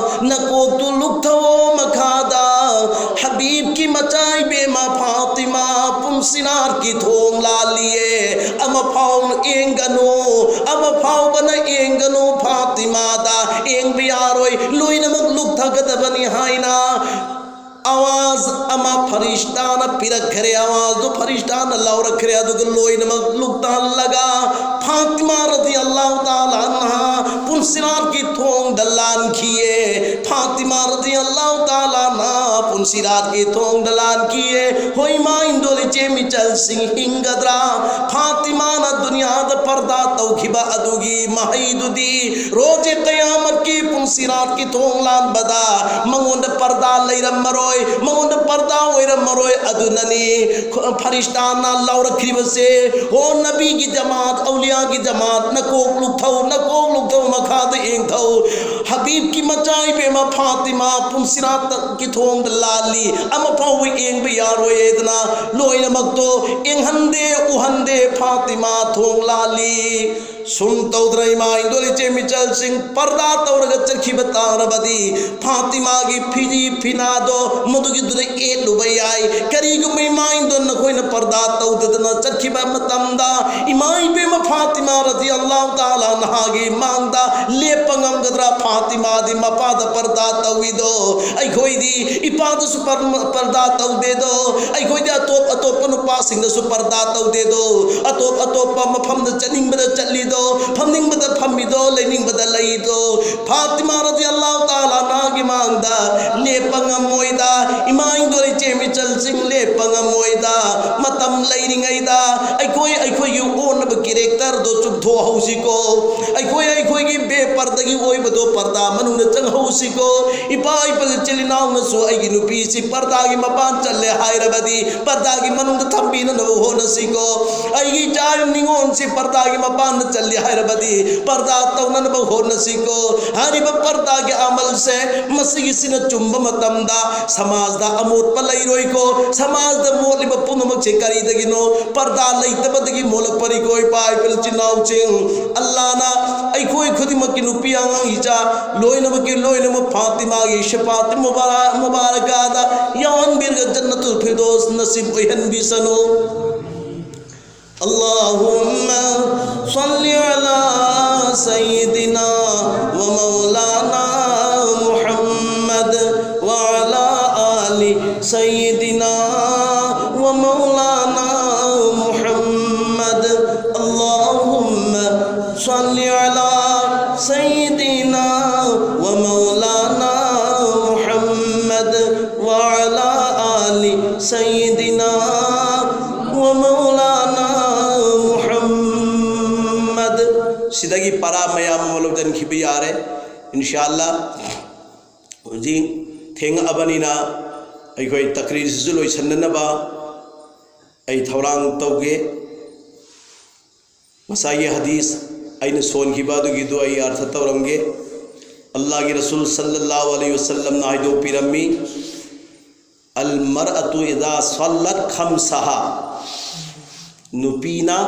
ꯅꯀꯣꯛꯇꯨ ꯂꯨꯛꯊꯧꯑꯣ ꯃꯈꯥꯗ꯫ ꯍꯕꯤꯕ ꯃꯆꯥ ꯏꯕꯦꯝꯃ ꯐꯥꯇꯤꯃꯥ, ꯄꯨꯟꯁꯤꯔꯥꯠꯀꯤ ꯊꯣꯡ ꯂꯥꯜꯂꯤꯌꯦ꯫ ꯑꯃ ꯐꯥꯎꯅ ꯌꯦꯡꯒꯅꯨ, ꯑꯃ ꯐꯥꯎꯕꯅ ꯌꯦꯡꯒꯅꯨ ꯐꯥꯇꯤꯃꯥꯗ꯫ ꯌꯦꯡꯕ ꯌꯥꯔꯣꯏ, ꯂꯣꯏꯅꯃꯛ ꯂꯨꯞꯊꯒꯗꯕꯅꯤ ꯍꯥꯏꯅ ꯑꯋꯥꯖ ꯑꯃ ꯐꯔꯤꯁꯇꯥꯅ ꯄꯤꯔꯛꯈ꯭ꯔꯦ꯫ ꯑꯋꯥꯖꯗꯨ ꯐꯔꯤꯁꯇꯥꯅ ꯂꯧꯔꯛꯈ꯭ꯔꯦ꯫ ꯑꯗꯨꯒ ꯂꯣꯏꯅꯃꯛ ꯂꯨꯞꯊꯍꯜꯂꯒ ꯐꯥꯇꯤꯃꯥ ꯔꯗꯤ ꯑꯜꯂꯥꯍꯨ ꯇꯥꯂꯥ ꯑꯟꯍꯥ ꯄꯨꯟꯁꯤꯔꯥꯠꯀꯤ ꯊꯣꯡꯗ ꯂꯥꯟꯈꯤꯌꯦ꯫ ꯐꯥꯇꯤꯃꯥ ꯔꯗꯤ ꯑꯜꯂꯥꯍꯨ ꯇꯥꯂꯥ ꯑꯟꯍꯥ ꯄꯨꯟꯁꯤꯔꯥꯠꯀꯤ ꯊꯣꯡꯗ ꯂꯥꯟꯈꯤꯌꯦ꯫ ꯍꯣꯏ, ꯏꯃꯥ ꯏꯟꯗꯣꯜ ꯏꯆꯦ ꯃꯤꯆꯜꯁꯤꯡ, ꯍꯤꯡꯒꯗ꯭ꯔꯥ? ꯐꯥꯇꯤꯃꯥꯅ ꯗꯨꯅꯤꯌꯥꯗ ꯄꯔꯗꯥ ꯇꯧꯈꯤꯕ ꯑꯗꯨꯒꯤ ꯃꯍꯩꯗꯨꯗꯤ ꯔꯣꯖꯦ ꯀꯌꯥꯃꯠꯀꯤ ꯄꯨꯟꯁꯤꯔꯥꯠꯀꯤ ꯊꯣꯡ ꯂꯥꯟꯕꯗ ꯃꯉꯣꯟꯗ ꯄꯔꯗꯥ ꯂꯩꯔꯝꯃꯔꯣꯏ, ꯃꯉꯣꯟꯗ ꯄꯔꯗꯥ ꯑꯣꯏꯔꯝꯃꯔꯣꯏ꯫ ꯑꯗꯨꯅꯅꯤ ꯐꯔꯤꯁꯇꯥꯅ ꯂꯥꯎꯔꯛꯈꯤꯕꯁꯦ, "ꯍꯣ ꯅꯕꯤꯒꯤ ꯖꯃꯥꯠ, ꯑꯧꯂꯤꯌꯥꯒꯤ ꯖꯃꯥꯠ, ꯅꯀꯣꯛ ꯂꯨꯛꯊꯧ, ꯅꯀꯣꯛ ꯂꯨꯛꯊꯧ, ꯃꯈꯥꯗ ꯌꯦꯡꯊꯧ꯫ ꯍꯕꯤꯕꯀꯤ ꯃꯆꯥ ꯏꯕꯦꯝꯃ ꯐꯥꯇꯤꯃꯥ ꯄꯨꯟꯁꯤꯔꯥꯠꯀꯤ ꯊꯣꯡꯗ ꯂꯥꯜꯂꯤ, ꯑꯃ ꯐꯥꯎꯕ ꯌꯦꯡꯕ ꯌꯥꯔꯣꯏ" ꯍꯥꯏꯗꯅ ꯂꯣꯏꯅꯃꯛꯇꯣ ꯌꯦꯡꯍꯟꯗꯦ, ꯎꯍꯟꯗꯦ꯫ ꯐꯥꯇꯤꯃꯥ ꯊꯣꯡ ꯂꯥꯜꯂꯤ꯫ ꯁꯨꯝ ꯇꯧꯗꯅ ꯏꯃꯥ ꯏꯟꯗꯣꯜ ꯏꯆꯦ ꯃꯤꯆꯜꯁꯤꯡ, ꯄꯔꯗꯥ ꯇꯧꯔꯒ ꯆꯠꯈꯤꯕ ꯇꯥꯔꯕꯗꯤ ꯐꯥꯇꯤꯃꯥꯒꯤ ꯐꯤꯖꯤ ꯐꯤꯅꯥꯗꯣ ꯃꯗꯨꯒꯤꯗꯨꯗ ꯌꯦꯠꯂꯨꯕ ꯌꯥꯏ꯫ ꯀꯔꯤꯒꯨꯝꯕ ꯏꯃꯥ ꯏꯟꯗꯣꯜ ꯅꯈꯣꯏꯅ ꯄꯔꯗꯥ ꯇꯧꯗꯗꯅ ꯆꯠꯈꯤꯕ ꯃꯇꯝꯗ ꯏꯃꯥ ꯏꯕꯦꯝꯃ ꯐꯥꯇꯤꯃꯥ ꯔꯗꯤ ꯑꯜꯂꯥꯍꯨ ꯇꯥꯂꯥ ꯑꯟꯍꯥꯒꯤ ꯃꯥꯡꯗ ꯂꯦꯞꯄ ꯉꯝꯒꯗ꯭ꯔꯥ? ꯐꯥꯇꯤꯃꯥꯗꯤ ꯃꯄꯥꯗ ꯄꯔꯗꯥ ꯇꯧꯏꯗꯣ, ꯑꯩꯈꯣꯏꯗꯤ ꯏꯄꯥꯗꯁꯨ ꯄꯔ-, ꯄꯔꯗꯥ ꯇꯧꯗꯦꯗꯣ, ꯑꯩꯈꯣꯏꯗꯤ ꯑꯇꯣꯞ ꯑꯇꯣꯞꯄ ꯅꯨꯄꯥꯁꯤꯡꯗꯁꯨ ꯄꯔꯗꯥ ꯇꯧꯗꯦꯗꯣ, ꯑꯇꯣꯞ ꯑꯇꯣꯞꯄ ꯃꯐꯝꯗ ꯆꯠꯅꯤꯡꯕꯗ ꯆꯠꯂꯤꯗꯣ, ꯐꯝꯅꯤꯡꯕꯗ ꯐꯝꯃꯤꯗꯣ, ꯂꯩꯅꯤꯡꯕꯗ ꯂꯩꯗꯣ꯫ ꯐꯥꯇꯤꯃꯥ ꯔꯗꯤ ꯑꯜꯂꯥꯍꯨ ꯇꯥꯂꯥ ꯑꯟꯍꯥꯒꯤ ꯃꯥꯡꯗ ꯂꯦꯞꯄ ꯉꯝꯃꯣꯏꯗ, ꯏꯃꯥ ꯏꯟꯗꯣꯜ ꯏꯆꯦ ꯃꯤꯆꯜꯁꯤꯡ, ꯂꯦꯞꯄ ꯉꯝꯃꯣꯏꯗ꯫ ꯃꯇꯝ ꯂꯩꯔꯤꯉꯩꯗ ꯑꯩꯈꯣꯏ ꯑꯩꯈꯣꯏꯒꯤ ꯑꯣꯟꯅꯕ ꯀꯦꯔꯦꯛꯇꯔꯗꯣ ꯆꯨꯝꯊꯣꯛꯍꯧꯁꯤꯀꯣ꯫ ꯑꯩꯈꯣꯏ ꯑꯩꯈꯣꯏꯒꯤ ꯕꯦꯄꯔꯗꯒꯤ ꯑꯣꯏꯕꯗꯣ ꯄꯔꯗꯥ ꯃꯅꯨꯡꯗ ꯆꯪꯍꯧꯁꯤꯀꯣ꯫ ꯏꯄꯥ ꯏꯄꯥ ꯏꯆꯤꯜ ꯏꯅꯥꯎꯅꯁꯨ ꯑꯩꯒꯤ ꯅꯨꯄꯤꯁꯤ ꯄꯔꯗꯥꯒꯤ ꯃꯄꯥꯟ ꯆꯠꯂꯦ ꯍꯥꯏꯔꯕꯗꯤ ꯄꯔꯗꯥꯒꯤ ꯃꯅꯨꯡꯗ ꯊꯝꯕꯤꯅꯅꯕ ꯍꯣꯠꯅꯁꯤꯀꯣ꯫ ꯑꯩꯒꯤ ꯏꯆꯥ ꯅꯤꯉꯣꯜꯁꯤ ꯄꯔꯗꯥꯒꯤ ꯃꯄꯥꯟꯗ ꯆꯠꯂꯤ ꯍꯥꯏꯔꯕꯗꯤ ꯄꯔꯗꯥ ꯇꯧꯅꯅꯕ ꯍꯣꯠꯅꯁꯤꯀꯣ꯫ ꯍꯥꯏꯔꯤꯕ ꯄꯔꯗꯥꯒꯤ ꯑꯃꯜꯁꯦ, ꯃꯁꯤꯒꯤꯁꯤꯅ ꯆꯨꯝꯕ ꯃꯇꯝꯗ ꯁꯃꯥꯖꯗ ꯑꯃꯣꯠꯄ ꯂꯩꯔꯣꯏꯀꯣ꯫ ꯁꯃꯥꯖꯗ ꯃꯣꯠꯂꯤꯕ ꯄꯨꯝꯅꯃꯛꯁꯦ ꯀꯔꯤꯗꯒꯤꯅꯣ? ꯄꯔꯗꯥ ꯂꯩꯇꯕꯗꯒꯤ ꯊꯣꯛꯂꯛꯄꯅꯤꯀꯣ, ꯏꯄꯥ ꯏꯄꯤꯜ ꯏꯆꯤꯟ ꯏꯅꯥꯎꯁꯤꯡ꯫ ꯑꯜꯂꯥꯅ ꯑꯩꯈꯣꯏ ꯈꯨꯗꯤꯡꯃꯛꯀꯤ ꯅꯨꯄꯤ ꯑꯉꯥꯡ ꯏꯆꯥ ꯂꯣꯏꯅꯃꯛꯀꯤ ꯂꯣꯏꯅꯃꯛ ꯐꯥꯇꯤꯃꯥꯒꯤ ꯁꯐꯥꯇꯤ ꯃꯨꯕꯥꯔꯥ-, ꯃꯨꯕꯥꯔꯀꯥꯗ ꯌꯥꯎꯍꯟꯕꯤꯔꯒ ꯖꯟꯅꯇꯨꯜ ꯐꯤꯔꯗꯧꯁ ꯅꯁꯤꯕ ꯑꯣꯏꯍꯟꯕꯤꯁꯅꯨ꯫ اللهم صل على سيدنا ومولانا محمد وعلى آل سيدنا ومولانا محمد. اللهم صل على سيدنا ومولانا محمد وعلى آل سيدنا ومولانا محمد. ꯁꯤꯗꯒꯤ ꯄꯔꯥ ꯃꯌꯥꯝ ꯑꯃ ꯂꯧꯁꯤꯟꯈꯤꯕ ꯌꯥꯔꯦ, ꯏꯟꯁꯥ ꯑꯜꯂꯥ꯫ ꯍꯧꯖꯤꯛ ꯊꯦꯡꯉꯛꯑꯕꯅꯤꯅ ꯑꯩꯈꯣꯏ ꯇꯛꯔꯤꯔꯁꯤꯁꯨ ꯂꯣꯏꯁꯤꯟꯅꯅꯕ ꯑꯩ ꯊꯧꯔꯥꯡ ꯇꯧꯒꯦ꯫ ꯉꯁꯥꯏꯒꯤ ꯍꯗꯤꯁ ꯑꯩꯅ ꯁꯣꯟꯈꯤꯕ ꯑꯗꯨꯒꯤꯗꯨ ꯑꯩ ꯑꯔꯊ ꯇꯧꯔꯝꯒꯦ꯫ ꯑꯜꯂꯥꯍꯒꯤ ꯔꯁꯨꯜ ꯁꯜꯂꯜꯂꯥꯍꯨ ꯑꯂꯩꯍꯤ ꯋꯁꯜꯂꯝꯅ ꯍꯥꯏꯗꯣꯛꯄꯤꯔꯝꯃꯤ, "المرأة إذا صلت خمسها", ꯅꯨꯄꯤꯅ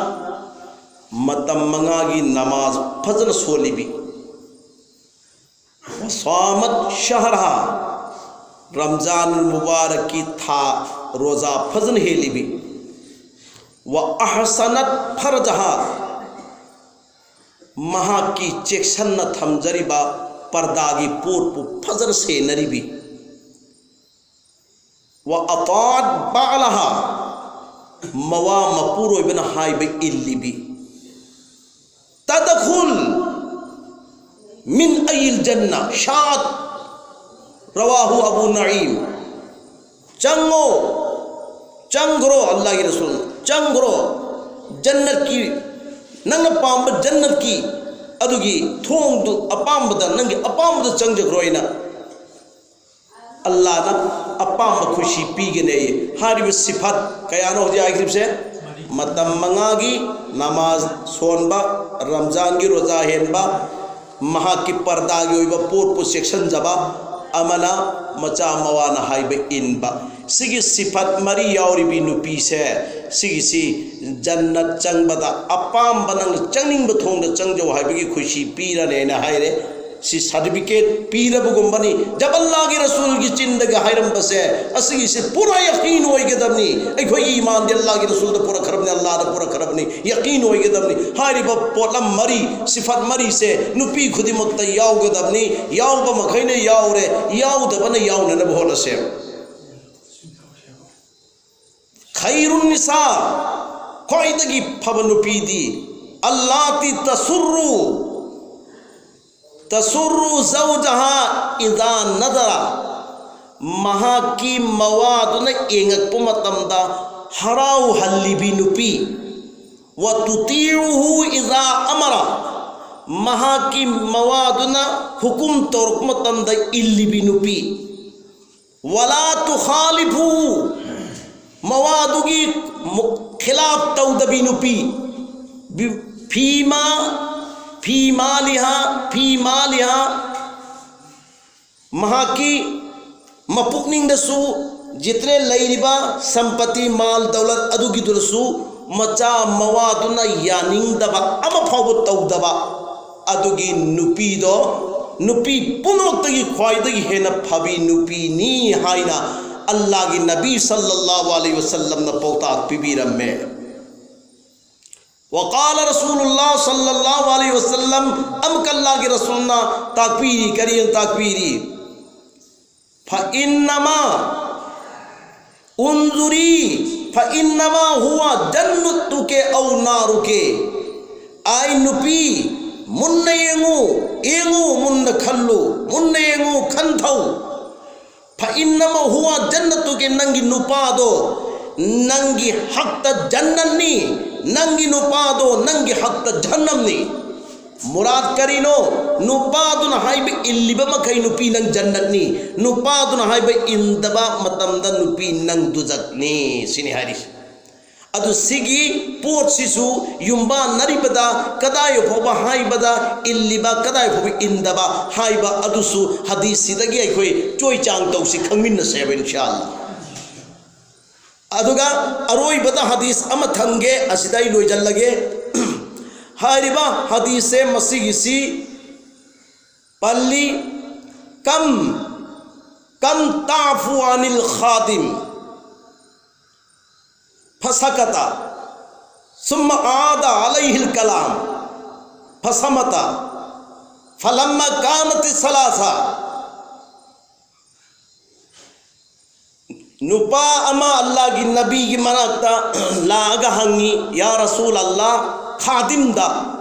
ꯃꯇꯝ ꯃꯉꯥꯒꯤ ꯅꯃꯥꯖ ꯐꯖꯅ ꯁꯣꯜꯂꯤꯕꯤ, "وصامت شهرها", ꯔꯝꯖꯥꯟ ꯃꯨꯕꯥꯔꯛꯀꯤ ꯊꯥ ꯔꯣꯖꯥ ꯐꯖꯅ ꯍꯦꯜꯂꯤꯕꯤ, "وأحصنت فرجها", ꯃꯍꯥꯛꯀꯤ ꯆꯦꯛꯁꯤꯟꯅ ꯊꯝꯖꯔꯤꯕ ꯄꯔꯗꯥꯒꯤ ꯄꯣꯠꯄꯨ ꯐꯖꯅ ꯁꯦꯟꯅꯔꯤꯕꯤ, "وأطاعت بعلها", ꯃꯋꯥ ꯃꯄꯨꯔꯣꯏꯕꯅ ꯍꯥꯏꯕ ꯏꯜꯂꯤꯕꯤ, "تدخل من أي الجنة شاءت". رواه أبو نعيم. ꯆꯪꯉꯣ, ꯆꯪꯈ꯭ꯔꯣ, ꯑꯜꯂꯥꯍꯒꯤ ꯔꯁꯨꯜ, ꯆꯪꯈ꯭ꯔꯣ, ꯖꯟꯅꯠꯀꯤ, ꯅꯪꯅ ꯄꯥꯝꯕ ꯖꯟꯅꯠꯀꯤ ꯑꯗꯨꯒꯤ ꯊꯣꯡꯗꯨ ꯑꯄꯥꯝꯕꯗ, ꯅꯪꯒꯤ ꯑꯄꯥꯝꯕꯗ ꯆꯪꯖꯈ꯭ꯔꯣ, ꯑꯩꯅ ꯑꯜꯂꯥꯍꯅ ꯑꯄꯥꯝꯕ ꯈꯨꯁꯤ ꯄꯤꯒꯅꯤ꯫ ꯍꯥꯏꯔꯤꯕ ꯁꯤꯐꯠ ꯀꯌꯥꯅꯣ ꯍꯧꯖꯤꯛ ꯍꯥꯏꯈ꯭ꯔꯤꯕꯁꯦ? ꯃꯇꯝ ꯃꯉꯥꯒꯤ ꯅꯃꯥꯖ ꯁꯣꯟꯕ, ꯔꯝꯖꯥꯟꯒꯤ ꯔꯣꯖꯥ ꯍꯦꯟꯕ, ꯃꯍꯥꯛꯀꯤ ꯄꯔꯗꯥꯒꯤ ꯑꯣꯏꯕ ꯄꯣꯠꯄꯨ ꯆꯦꯛꯁꯤꯟꯖꯕ, ꯑꯃꯅ ꯃꯆꯥ ꯃꯋꯥꯅ ꯍꯥꯏꯕ ꯏꯟꯕ꯫ ꯁꯤꯒꯤ ꯁꯤꯐꯠ ꯃꯔꯤ ꯌꯥꯎꯔꯤꯕꯤ ꯅꯨꯄꯤꯁꯦ, ꯁꯤꯒꯤꯁꯤ ꯖꯟꯅꯠ ꯆꯪꯕꯗ ꯑꯄꯥꯝꯕ, ꯅꯪꯅ ꯆꯪꯅꯤꯡꯕ ꯊꯣꯡꯗ ꯆꯪꯖꯧ ꯍꯥꯏꯕꯒꯤ ꯈꯨꯁꯤ ꯄꯤꯔꯅꯦꯅ ꯍꯥꯏꯔꯦ꯫ C certificate ꯄꯤꯔꯕꯒꯨꯝꯕꯅꯤ꯫ ꯖꯕ ꯑꯜꯂꯥꯍꯒꯤ ꯔꯁꯨꯜꯒꯤ ꯆꯤꯟꯗꯒ ꯍꯥꯏꯔꯝꯕꯁꯦ, ꯑꯁꯤꯒꯤꯁꯤ ꯄꯨꯔꯥ ꯌꯀꯤꯟ ꯑꯣꯏꯒꯗꯕꯅꯤ꯫ ꯑꯩꯈꯣꯏꯒꯤ ꯏꯃꯥꯟꯗꯤ ꯑꯜꯂꯥꯍꯒꯤ ꯔꯁꯨꯜꯗ ꯄꯨꯔꯛꯈ꯭ꯔꯕꯅꯤ, ꯑꯜꯂꯥꯍꯗ ꯄꯨꯔꯛꯈ꯭ꯔꯕꯅꯤ, ꯌꯀꯤꯟ ꯑꯣꯏꯒꯗꯕꯅꯤ꯫ ꯍꯥꯏꯔꯤꯕ ꯄꯣꯠꯂꯝ ꯃꯔꯤ, ꯁꯤꯐꯠ ꯃꯔꯤꯁꯦ ꯅꯨꯄꯤ ꯈꯨꯗꯤꯡꯃꯛꯇ ꯌꯥꯎꯒꯗꯕꯅꯤ꯫ ꯌꯥꯎꯕ ꯃꯈꯩꯅ ꯌꯥꯎꯔꯦ, ꯌꯥꯎꯗꯕꯅ ꯌꯥꯎꯅꯅꯕ ꯍꯣꯠꯅꯁꯦ꯫ ꯈꯩꯔꯨꯟ ꯅꯤꯁꯥ, ꯈ꯭ꯋꯥꯏꯗꯒꯤ ꯐꯕ ꯅꯨꯄꯤꯗꯤ, ꯑꯜꯂꯥꯇꯤ ꯇꯁꯨꯔꯨ, ꯇꯁꯨꯔꯨ ꯖꯧꯖꯍꯥ ꯏꯗꯥ ꯅꯗꯔ, ꯃꯍꯥꯛꯀꯤ ꯃꯋꯥꯗꯨꯅ ꯌꯦꯡꯉꯛꯄ ꯃꯇꯝꯗ ꯍꯔꯥꯎꯍꯜꯂꯤꯕꯤ ꯅꯨꯄꯤ, ꯋ ꯇꯨꯇꯤꯎꯍꯨ ꯏꯗꯥ ꯑꯃꯔ, ꯃꯍꯥꯛꯀꯤ ꯃꯋꯥꯗꯨꯅ ꯍꯨꯀꯨꯝ ꯇꯧꯔꯛꯄ ꯃꯇꯝꯗ ꯏꯜꯂꯤꯕꯤ ꯅꯨꯄꯤ, ꯋꯂꯥ ꯇꯨꯈꯥꯂꯤꯐꯨ, ꯃꯋꯥꯗꯨꯒꯤ ꯃꯨ-, ꯈꯤꯂꯥꯐ ꯇꯧꯗꯕꯤ ꯅꯨꯄꯤ, ꯕꯤ-, ꯐꯤꯃꯥ, ꯐꯤꯃꯥꯂꯤꯍꯥ, ꯐꯤꯃꯥꯂꯤꯍꯥ, ꯃꯍꯥꯛꯀꯤ ꯃꯄꯨꯛꯅꯤꯡꯗꯁꯨ ꯖꯤꯇ꯭ꯔꯦ ꯂꯩꯔꯤꯕ ꯁꯝꯄꯇꯤ, ꯃꯥꯜ ꯗꯧꯂꯠ ꯑꯗꯨꯒꯤꯗꯨꯗꯁꯨ ꯃꯆꯥ ꯃꯋꯥꯗꯨꯅ ꯌꯥꯅꯤꯡꯗꯕ ꯑꯃ ꯐꯥꯎꯕ ꯇꯧꯗꯕ ꯑꯗꯨꯒꯤ ꯅꯨꯄꯤꯗꯣ ꯅꯨꯄꯤ ꯄꯨꯝꯅꯃꯛꯇꯒꯤ ꯈ꯭ꯋꯥꯏꯗꯒꯤ ꯍꯦꯟꯅ ꯐꯕꯤ ꯅꯨꯄꯤꯅꯤ ꯍꯥꯏꯅ ꯑꯜꯂꯥꯍꯒꯤ ꯅꯕꯤ ꯁꯜꯂꯜꯂꯥꯍꯨ ꯑꯂꯩꯍꯤ ꯋꯁꯜꯂꯝꯅ ꯄꯥꯎꯇꯥꯛ ꯄꯤꯕꯤꯔꯝꯃꯦ꯫ ꯋꯀꯥꯂ ꯔꯁꯨꯂꯨꯜꯂꯥꯍ ꯁꯜꯂꯜꯂꯥꯍꯨ ꯑꯂꯩꯍꯤ ꯋꯁꯜꯂꯝ, ꯑꯃꯨꯛꯀ ꯑꯜꯂꯥꯍꯒꯤ ꯔꯁꯨꯜꯅ ꯇꯥꯛꯄꯤꯔꯤ, ꯀꯔꯤꯅ ꯇꯥꯛꯄꯤꯔꯤ? ꯐꯏꯟꯅꯃꯥ ꯎꯟꯖꯨꯔꯤ ꯐꯏꯟꯅꯃꯥ ꯍꯨꯋ ꯖꯟꯅꯨꯇꯨꯀꯦ ꯑꯧ ꯅꯥꯔꯨꯀꯦ꯫ ꯑꯩ ꯅꯨꯄꯤ, ꯃꯨꯟꯅ ꯌꯦꯡꯉꯨ, ꯌꯦꯡꯉꯨ, ꯃꯨꯟꯅ ꯈꯜꯂꯨ, ꯃꯨꯟꯅ ꯌꯦꯡꯉꯨ, ꯈꯟꯊꯧ꯫ ꯐꯏꯟꯅꯃꯥ ꯍꯨꯋ ꯖꯟꯅꯇꯨꯀꯦ, ꯅꯪꯒꯤ ꯅꯨꯄꯥꯗꯣ ꯅꯪꯒꯤ ꯍꯛꯇ ꯖꯟꯅꯠꯅꯤ, ꯅꯪꯒꯤ ꯅꯨꯄꯥꯗꯣ ꯅꯪꯒꯤ ꯍꯛꯇ ꯖꯍꯟꯅꯝꯅꯤ꯫ ꯃꯨꯔꯥꯗ ꯀꯔꯤꯅꯣ? ꯅꯨꯄꯥꯗꯨꯅ ꯍꯥꯏꯕ ꯏꯜꯂꯤꯕ ꯃꯈꯩ ꯅꯨꯄꯤ ꯅꯪ ꯖꯟꯅꯠꯅꯤ, ꯅꯨꯄꯥꯗꯨꯅ ꯍꯥꯏꯕ ꯏꯟꯗꯕ ꯃꯇꯝꯗ ꯅꯨꯄꯤ ꯅꯪ ꯗꯨꯖꯛꯅꯤ, ꯁꯤꯅꯤ ꯍꯥꯏꯔꯤꯁꯤ꯫ ꯑꯗꯨ ꯁꯤꯒꯤ ꯄꯣꯠꯁꯤꯁꯨ ꯌꯨꯝꯕꯥꯟꯅꯔꯤꯕꯗ ꯀꯗꯥꯏ ꯐꯥꯎꯕ ꯍꯥꯏꯕꯗ ꯏꯜꯂꯤꯕ, ꯀꯗꯥꯏ ꯐꯥꯎꯕ ꯏꯟꯗꯕ ꯍꯥꯏꯕ ꯑꯗꯨꯁꯨ ꯍꯗꯤꯁꯁꯤꯗꯒꯤ ꯑꯩꯈꯣꯏ ꯆꯣꯏ ꯆꯥꯡ ꯇꯧꯁꯤ, ꯈꯪꯃꯤꯟꯅꯁꯦꯕ, ꯏꯟꯁꯥ ꯑꯜꯂꯥ꯫ ꯑꯗꯨꯒ ꯑꯔꯣꯏꯕꯗ ꯍꯗꯤꯁ ꯑꯃ ꯊꯝꯒꯦ, ꯑꯁꯤꯗ ꯑꯩ ꯂꯣꯏꯁꯤꯜꯂꯒꯦ꯫ ꯍꯥꯏꯔꯤꯕ ꯍꯗꯤꯁꯁꯦ ꯃꯁꯤꯒꯤꯁꯤ ꯄꯜꯂꯤ: ꯀꯝ ꯀꯝ ꯇꯥꯐꯨ ꯑꯅꯤꯜ ꯈꯥꯗꯤꯝ ꯐꯁꯀꯇ ꯁꯨꯝꯃ ꯑꯥꯗ ꯑꯂꯩꯍꯤꯜ ꯀꯂꯥꯝ ꯐꯁꯃꯇ ꯐꯂꯝꯃ ꯀꯥꯅꯇꯤ ꯁꯂꯥꯁꯥ꯫ ꯅꯨꯄꯥ ꯑꯃ ꯑꯜꯂꯥꯒꯤ ꯅꯕꯤꯒꯤ ꯃꯅꯥꯛꯇ ꯂꯥꯛꯑꯒ ꯍꯪꯉꯤ, "ꯌꯥ ꯔꯁꯨꯜ ꯑꯜꯂꯥ, ꯈꯥꯗꯤꯝꯗ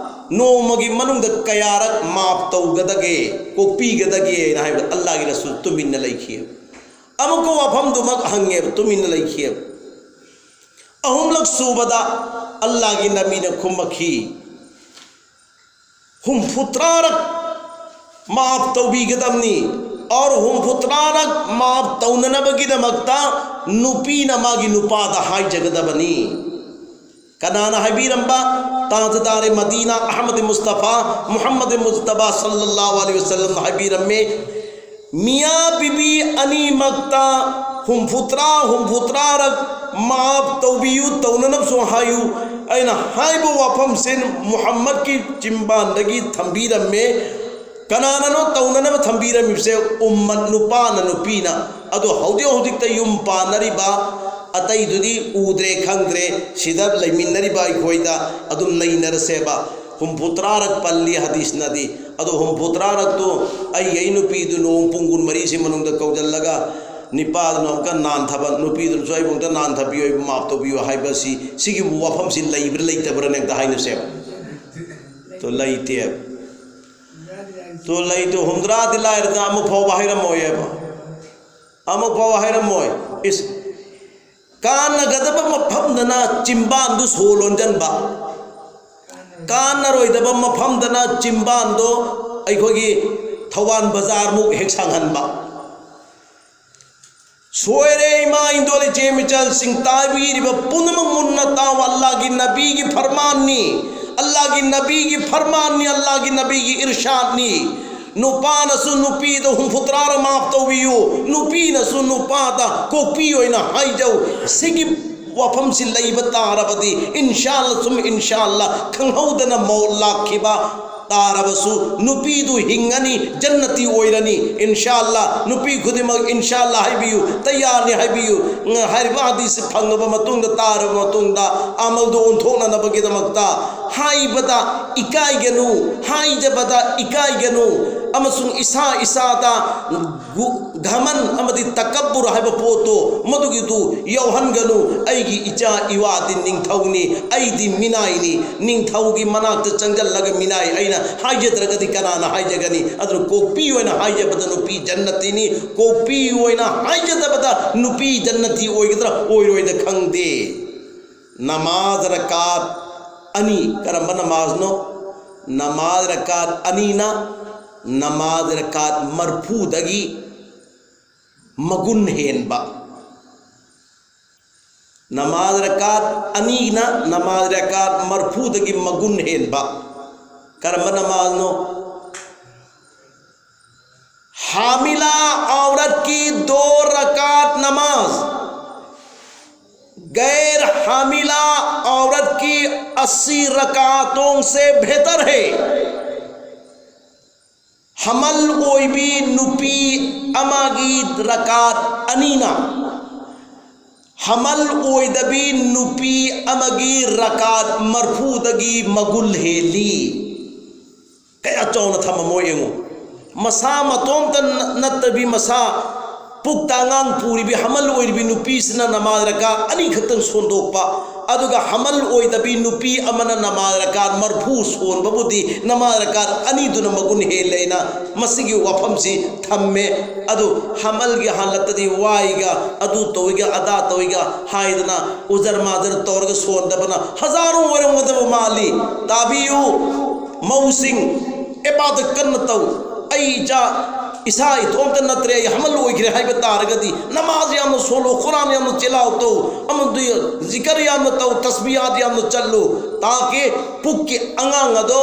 ꯅꯣꯡꯃꯒꯤ ꯃꯅꯨꯡꯗ ꯀꯌꯥꯔꯛ ꯃꯥꯞ ꯇꯧꯒꯗꯒꯦ, ꯀꯣꯛꯄꯤꯒꯗꯒꯦꯅ?" ꯍꯥꯏꯕꯗ ꯑꯜꯂꯥꯒꯤ ꯔꯁꯨꯜ ꯇꯨꯃꯤꯟꯅ ꯂꯩꯈꯤꯑꯕ꯫ ꯑꯃꯨꯛꯀ ꯋꯥꯐꯝꯗꯨꯃꯛ ꯍꯪꯉꯦꯕ, ꯇꯨꯃꯤꯟꯅ ꯂꯩꯈꯤꯑꯕ꯫ ꯑꯍꯨꯝꯂꯛ ꯁꯨꯕꯗ ꯑꯜꯂꯥꯒꯤ ꯅꯕꯤꯅ ꯈꯨꯝꯃꯛꯈꯤ, ꯍꯨꯝꯐꯨꯇꯔꯥꯔꯛ ꯃꯥꯐ ꯇꯧꯕꯤꯒꯗꯕꯅꯤ꯫ ꯑꯣꯔ ꯍꯨꯝꯐꯨꯇꯔꯥꯔꯛ ꯃꯥꯐ ꯇꯧꯅꯅꯕꯒꯤꯗꯃꯛꯇ ꯅꯨꯄꯤꯅ ꯃꯥꯒꯤ ꯅꯨꯄꯥꯗ ꯍꯥꯏꯖꯒꯗꯕꯅꯤ꯫ ꯀꯅꯥꯅ ꯍꯥꯏꯕꯤꯔꯝꯕ? ꯇꯥꯖꯗꯥꯔꯦ ꯃꯗꯤꯅꯥ ꯑꯍꯃꯗ ꯃꯨꯁꯇꯐꯥ ꯃꯨꯍꯝꯃꯗ ꯃꯨꯖꯇꯕꯥ ꯁꯜꯂꯜꯂꯥꯍꯨ ꯑꯂꯩꯍꯤ ꯋꯁꯜꯂꯝꯅ ꯍꯥꯏꯕꯤꯔꯝꯃꯦ, ꯃꯤꯌꯥ ꯕꯤꯕꯤ ꯑꯅꯤꯃꯛꯇ ꯍꯨꯝꯐꯨꯇꯔꯥ, ꯍꯨꯝꯐꯨꯇꯔꯥꯔꯛ ꯃꯥꯐ ꯇꯧꯕꯤꯌꯨ, ꯇꯧꯅꯅꯕꯁꯨ ꯍꯥꯏꯌꯨ꯫ ꯑꯩꯅ ꯍꯥꯏꯕ ꯋꯥꯐꯝꯁꯦ ꯃꯨꯍꯝꯃꯗꯀꯤ ꯆꯤꯝꯕꯥꯟꯗꯒꯤ ꯊꯝꯕꯤꯔꯝꯃꯦ꯫ ꯀꯅꯥꯅꯅꯣ ꯇꯧꯅꯅꯕ ꯊꯝꯕꯤꯔꯝꯃꯤꯕꯁꯦ? ꯎꯝꯃꯠ, ꯅꯨꯄꯥꯅ, ꯅꯨꯄꯤꯅ꯫ ꯑꯗꯣ ꯍꯧꯖꯤꯛ ꯍꯧꯖꯤꯛꯇ ꯌꯨꯝ ꯄꯥꯟꯅꯔꯤꯕ ꯑꯇꯩꯗꯨꯗꯤ ꯎꯗ꯭ꯔꯦ, ꯈꯪꯗ꯭ꯔꯦ꯫ ꯁꯤꯗ ꯂꯩꯃꯤꯟꯅꯔꯤꯕ ꯑꯩꯈꯣꯏꯗ ꯑꯗꯨꯝ ꯅꯩꯅꯔꯁꯦꯕ꯫ ꯍꯨꯝꯐꯨꯇꯔꯥꯔꯛ ꯄꯜꯂꯤ ꯍꯗꯤꯁꯅꯗꯤ꯫ ꯑꯗꯣ ꯍꯨꯝꯐꯨꯇꯔꯥꯔꯛꯇꯨ ꯑꯩꯒꯤ ꯑꯩ ꯅꯨꯄꯤꯗꯨ ꯅꯣꯡ ꯄꯨꯡ ꯀꯨꯟꯃꯔꯤꯁꯤ ꯃꯅꯨꯡꯗ ꯀꯧꯁꯤꯜꯂꯒ ꯅꯤꯄꯥꯗꯨꯅ ꯑꯃꯨꯛꯀ ꯅꯥꯟꯊꯕ, ꯅꯨꯄꯤꯗꯨꯅꯁꯨ ꯑꯩꯕꯨ ꯑꯃꯨꯛꯇ ꯅꯥꯟꯊꯕꯤꯌꯨ, ꯑꯩꯕꯨ ꯃꯥꯐ ꯇꯧꯕꯤꯌꯨ ꯍꯥꯏꯕꯁꯤ, ꯁꯤꯒꯤ ꯋꯥꯐꯝꯁꯤ ꯂꯩꯕ꯭ꯔꯥ ꯂꯩꯇꯕ꯭ꯔꯥꯅꯦ ꯑꯝꯇ ꯍꯥꯏꯅꯁꯦꯕ꯫ ꯇꯣ ꯂꯩꯇꯦꯕ꯫ ꯇꯣ ꯂꯩꯇꯣ ꯍꯨꯝꯗ꯭ꯔꯥꯗꯤ ꯂꯥꯏꯔꯗꯅ ꯑꯃꯨꯛ ꯐꯥꯎꯕ ꯍꯥꯏꯔꯝꯃꯣꯏꯑꯕ꯫ ꯑꯃꯨꯛ ꯐꯥꯎꯕ ꯍꯥꯏꯔꯝꯃꯣꯏ꯫ ꯏꯁ, ꯀꯥꯟꯅꯒꯗꯕ ꯃꯐꯝꯗꯅ ꯆꯤꯝꯕꯥꯟꯗꯨ ꯁꯣ ꯂꯣꯟꯖꯟꯕ, ꯀꯥꯟꯅꯔꯣꯏꯗꯕ ꯃꯐꯝꯗꯅ ꯆꯤꯝꯕꯥꯟꯗꯣ ꯑꯩꯈꯣꯏꯒꯤ ꯊꯧꯕꯥꯜ ꯕꯖꯥꯔꯃꯨꯛ ꯍꯦꯛ ꯁꯥꯡꯍꯟꯕ꯫ ꯁꯣꯏꯔꯦ꯫ ꯏꯃꯥ ꯏꯟꯗꯣꯜ ꯏꯆꯦ ꯃꯤꯆꯜꯁꯤꯡ, ꯇꯥꯕꯤꯔꯤꯕ ꯄꯨꯝꯅꯃꯛ ꯃꯨꯟꯅ ꯇꯥꯎ꯫ ꯑꯜꯂꯥꯒꯤ ꯅꯕꯤꯒꯤ ꯐꯔꯃꯥꯟꯅꯤ, ꯑꯜꯂꯥꯒꯤ ꯅꯕꯤꯒꯤ ꯐꯔꯃꯥꯟꯅꯤ, ꯑꯜꯂꯥꯒꯤ ꯅꯕꯤꯒꯤ ꯏꯔꯁꯥꯗꯅꯤ꯫ ꯅꯨꯄꯥꯅꯁꯨ ꯅꯨꯄꯤꯗ ꯍꯨꯝꯐꯨꯇꯔꯥꯔ ꯃꯥꯐ ꯇꯧꯕꯤꯌꯨ, ꯅꯨꯄꯤꯅꯁꯨ ꯅꯨꯄꯥꯗ ꯀꯣꯛꯄꯤ ꯑꯣꯏꯅ ꯍꯥꯏꯖꯧ꯫ ꯁꯤꯒꯤ ꯋꯥꯐꯝꯁꯤ ꯂꯩꯕ ꯇꯥꯔꯕꯗꯤ, ꯏꯟꯁꯥꯜꯂꯥ ꯁꯨꯝ ꯏꯟꯁꯥꯜꯂꯥ, ꯈꯪꯍꯧꯗꯅ ꯃꯧꯠ ꯂꯥꯛꯈꯤꯕ ꯇꯥꯔꯕꯁꯨ, ꯅꯨꯄꯤꯗꯨ ꯍꯤꯡꯉꯅꯤ, ꯖꯟꯅꯇꯤ ꯑꯣꯏꯔꯅꯤ꯫ ꯏꯟꯁꯥꯜꯂꯥ, ꯅꯨꯄꯤ ꯈꯨꯗꯤꯡꯃꯛ ꯏꯟꯁꯥꯜꯂꯥ ꯍꯥꯏꯕꯤꯌꯨ, ꯇꯌꯥꯔꯅꯤ ꯍꯥꯏꯕꯤꯌꯨ꯫ ꯉ-, ꯍꯥꯏꯔꯤꯕ ꯍꯗꯤꯁꯁꯤ ꯐꯪꯉꯕ ꯃꯇꯨꯡꯗ, ꯇꯥꯔꯕ ꯃꯇꯨꯡꯗ, ꯑꯃꯜꯗꯨ ꯑꯣꯟꯊꯣꯛꯅꯅꯕꯒꯤꯗꯃꯛꯇ ꯍꯥꯏꯕꯗ ꯏꯀꯥꯏꯒꯅꯨ, ꯍꯥꯏꯖꯕꯗ ꯏꯀꯥꯏꯒꯅꯨ, ꯑꯃꯁꯨꯡ ꯏꯁꯥ ꯏꯁꯥꯗ ꯒꯨ-, ꯘꯃꯟ ꯑꯃꯗꯤ ꯇꯀꯕꯨꯔ ꯍꯥꯏꯕ ꯄꯣꯠꯇꯣ, ꯃꯗꯨꯒꯤꯗꯨ ꯌꯥꯎꯍꯟꯒꯅꯨ꯫ "ꯑꯩꯒꯤ ꯏꯆꯥ ꯏꯋꯥꯗꯤ ꯅꯤꯡꯊꯧꯅꯤ, ꯑꯩꯗꯤ ꯃꯤꯅꯥꯏꯅꯤ, ꯅꯤꯡꯊꯧꯒꯤ ꯃꯅꯥꯛꯇ ꯆꯪꯁꯤꯜꯂꯒ ꯃꯤꯅꯥꯏ ꯑꯩꯅ ꯍꯥꯏꯖꯗ꯭ꯔꯒꯗꯤ ꯀꯅꯥꯅ ꯍꯥꯏꯖꯒꯅꯤ?" ꯑꯗꯨꯅ ꯀꯣꯛꯄꯤ ꯑꯣꯏꯅ ꯍꯥꯏꯖꯕꯗ ꯅꯨꯄꯤ ꯖꯟꯅꯇꯤꯅꯤ, ꯀꯣꯛꯄꯤ ꯑꯣꯏꯅ ꯍꯥꯏꯖꯗꯕꯗ ꯅꯨꯄꯤ ꯖꯟꯅꯇꯤ ꯑꯣꯏꯒꯗ꯭ꯔꯥ ꯑꯣꯏꯔꯣꯏꯗ ꯈꯪꯗꯦ꯫ ꯅꯃꯥꯖ ꯔꯀꯥꯠ ꯑꯅꯤ꯫ ꯀꯔꯝꯕ ꯅꯃꯥꯖꯅꯣ? ꯅꯃꯥꯖ ꯔꯀꯥꯠ ꯑꯅꯤꯅ ꯅꯃꯥꯖ ꯔꯀꯥꯠ ꯃꯔꯐꯨꯗꯒꯤ ꯃꯒꯨꯟ ꯍꯦꯟꯕ꯫ ꯅꯃꯥꯖ ꯔꯀꯥꯠ ꯑꯅꯤꯅ ꯅꯃꯥꯖ ꯔꯀꯥꯠ ꯃꯔꯐꯨꯗꯒꯤ ꯃꯒꯨꯟ ꯍꯦꯟꯕ꯫ ꯀꯔꯝꯕ ꯅꯃꯥꯖꯅꯣ? حاملہ عورت کی دو رکعت نماز غیر حاملہ عورت کی اسی رکعتوں سے بہتر ہے۔ ꯍꯃꯜ ꯑꯣꯏꯕꯤ ꯅꯨꯄꯤ ꯑꯃꯒꯤ ꯔꯀꯥꯠ ꯑꯅꯤꯅ ꯍꯃꯜ ꯑꯣꯏꯗꯕꯤ ꯅꯨꯄꯤ ꯑꯃꯒꯤ ꯔꯀꯥꯠ ꯃꯔꯐꯨꯗꯒꯤ ꯃꯒꯨꯟ ꯍꯦꯜꯂꯤ꯫ ꯀꯌꯥ ꯆꯥꯎꯅ ꯊꯝꯃꯝꯃꯣ ꯌꯦꯡꯉꯨ꯫ ꯃꯁꯥ ꯃꯇꯣꯝꯇ ꯅ-, ꯅꯠꯇꯕꯤ, ꯃꯁꯥ ꯄꯨꯛꯇ ꯑꯉꯥꯡ ꯄꯨꯔꯤꯕꯤ, ꯍꯃꯜ ꯑꯣꯏꯔꯤꯕꯤ ꯅꯨꯄꯤꯁꯤꯅ ꯅꯃꯥꯖ ꯔꯀꯥꯠ ꯑꯅꯤꯈꯛꯇꯪ ꯁꯣꯟꯗꯣꯛꯄ, ꯑꯗꯨꯒ ꯍꯃꯜ ꯑꯣꯏꯗꯕꯤ ꯅꯨꯄꯤ ꯑꯃꯅ ꯅꯃꯥꯖ ꯔꯀꯥꯠ ꯃꯔꯐꯨ ꯁꯣꯟꯕꯕꯨꯗꯤ ꯅꯃꯥꯖ ꯔꯀꯥꯠ ꯑꯅꯤꯗꯨꯅ ꯃꯒꯨꯟ ꯍꯦꯜꯂꯦꯅ ꯃꯁꯤꯒꯤ ꯋꯥꯐꯝꯁꯤ ꯊꯝꯃꯦ꯫ ꯑꯗꯨ ꯍꯃꯜꯒꯤ ꯍꯥꯂꯠꯇꯗꯤ ꯋꯥꯏꯒ, ꯑꯗꯨ ꯇꯧꯏꯒ, ꯑꯗꯥ ꯇꯧꯏꯒ ꯍꯥꯏꯗꯅ ꯎꯖꯔ ꯃꯥꯖꯔ ꯇꯧꯔꯒ ꯁꯣꯟꯗꯕꯅ ꯍꯖꯥꯔꯣ ꯑꯣꯏꯔꯝꯒꯗꯕ ꯃꯥꯜꯂꯤ꯫ ꯇꯥꯕꯤꯌꯨ, ꯃꯧꯁꯤꯡ, ꯏꯕꯥꯗꯠ ꯀꯟꯅ ꯇꯧ꯫ ꯑꯩ ꯏꯆꯥ ꯏꯁꯥ ꯏꯇꯣꯝꯇ ꯅꯠꯇ꯭ꯔꯦ, ꯑꯩ ꯍꯃꯜ ꯑꯣꯏꯈ꯭ꯔꯦ ꯍꯥꯏꯕ ꯇꯥꯔꯒꯗꯤ, ꯅꯃꯥꯖ ꯌꯥꯝꯅ ꯁꯣꯜꯂꯨ, ꯈꯨꯔꯥꯟ ꯌꯥꯝꯅ ꯆꯦꯂꯥꯎ ꯇꯧ, ꯑꯃꯗꯤ ꯖꯤꯀꯔ ꯌꯥꯝꯅ ꯇꯧ, ꯇꯁꯕꯤꯍꯥꯠ ꯌꯥꯝꯅ ꯆꯠꯂꯨ, ꯇꯥꯀꯤ ꯄꯨꯛꯀꯤ ꯑꯉꯥꯡ ꯑꯗꯣ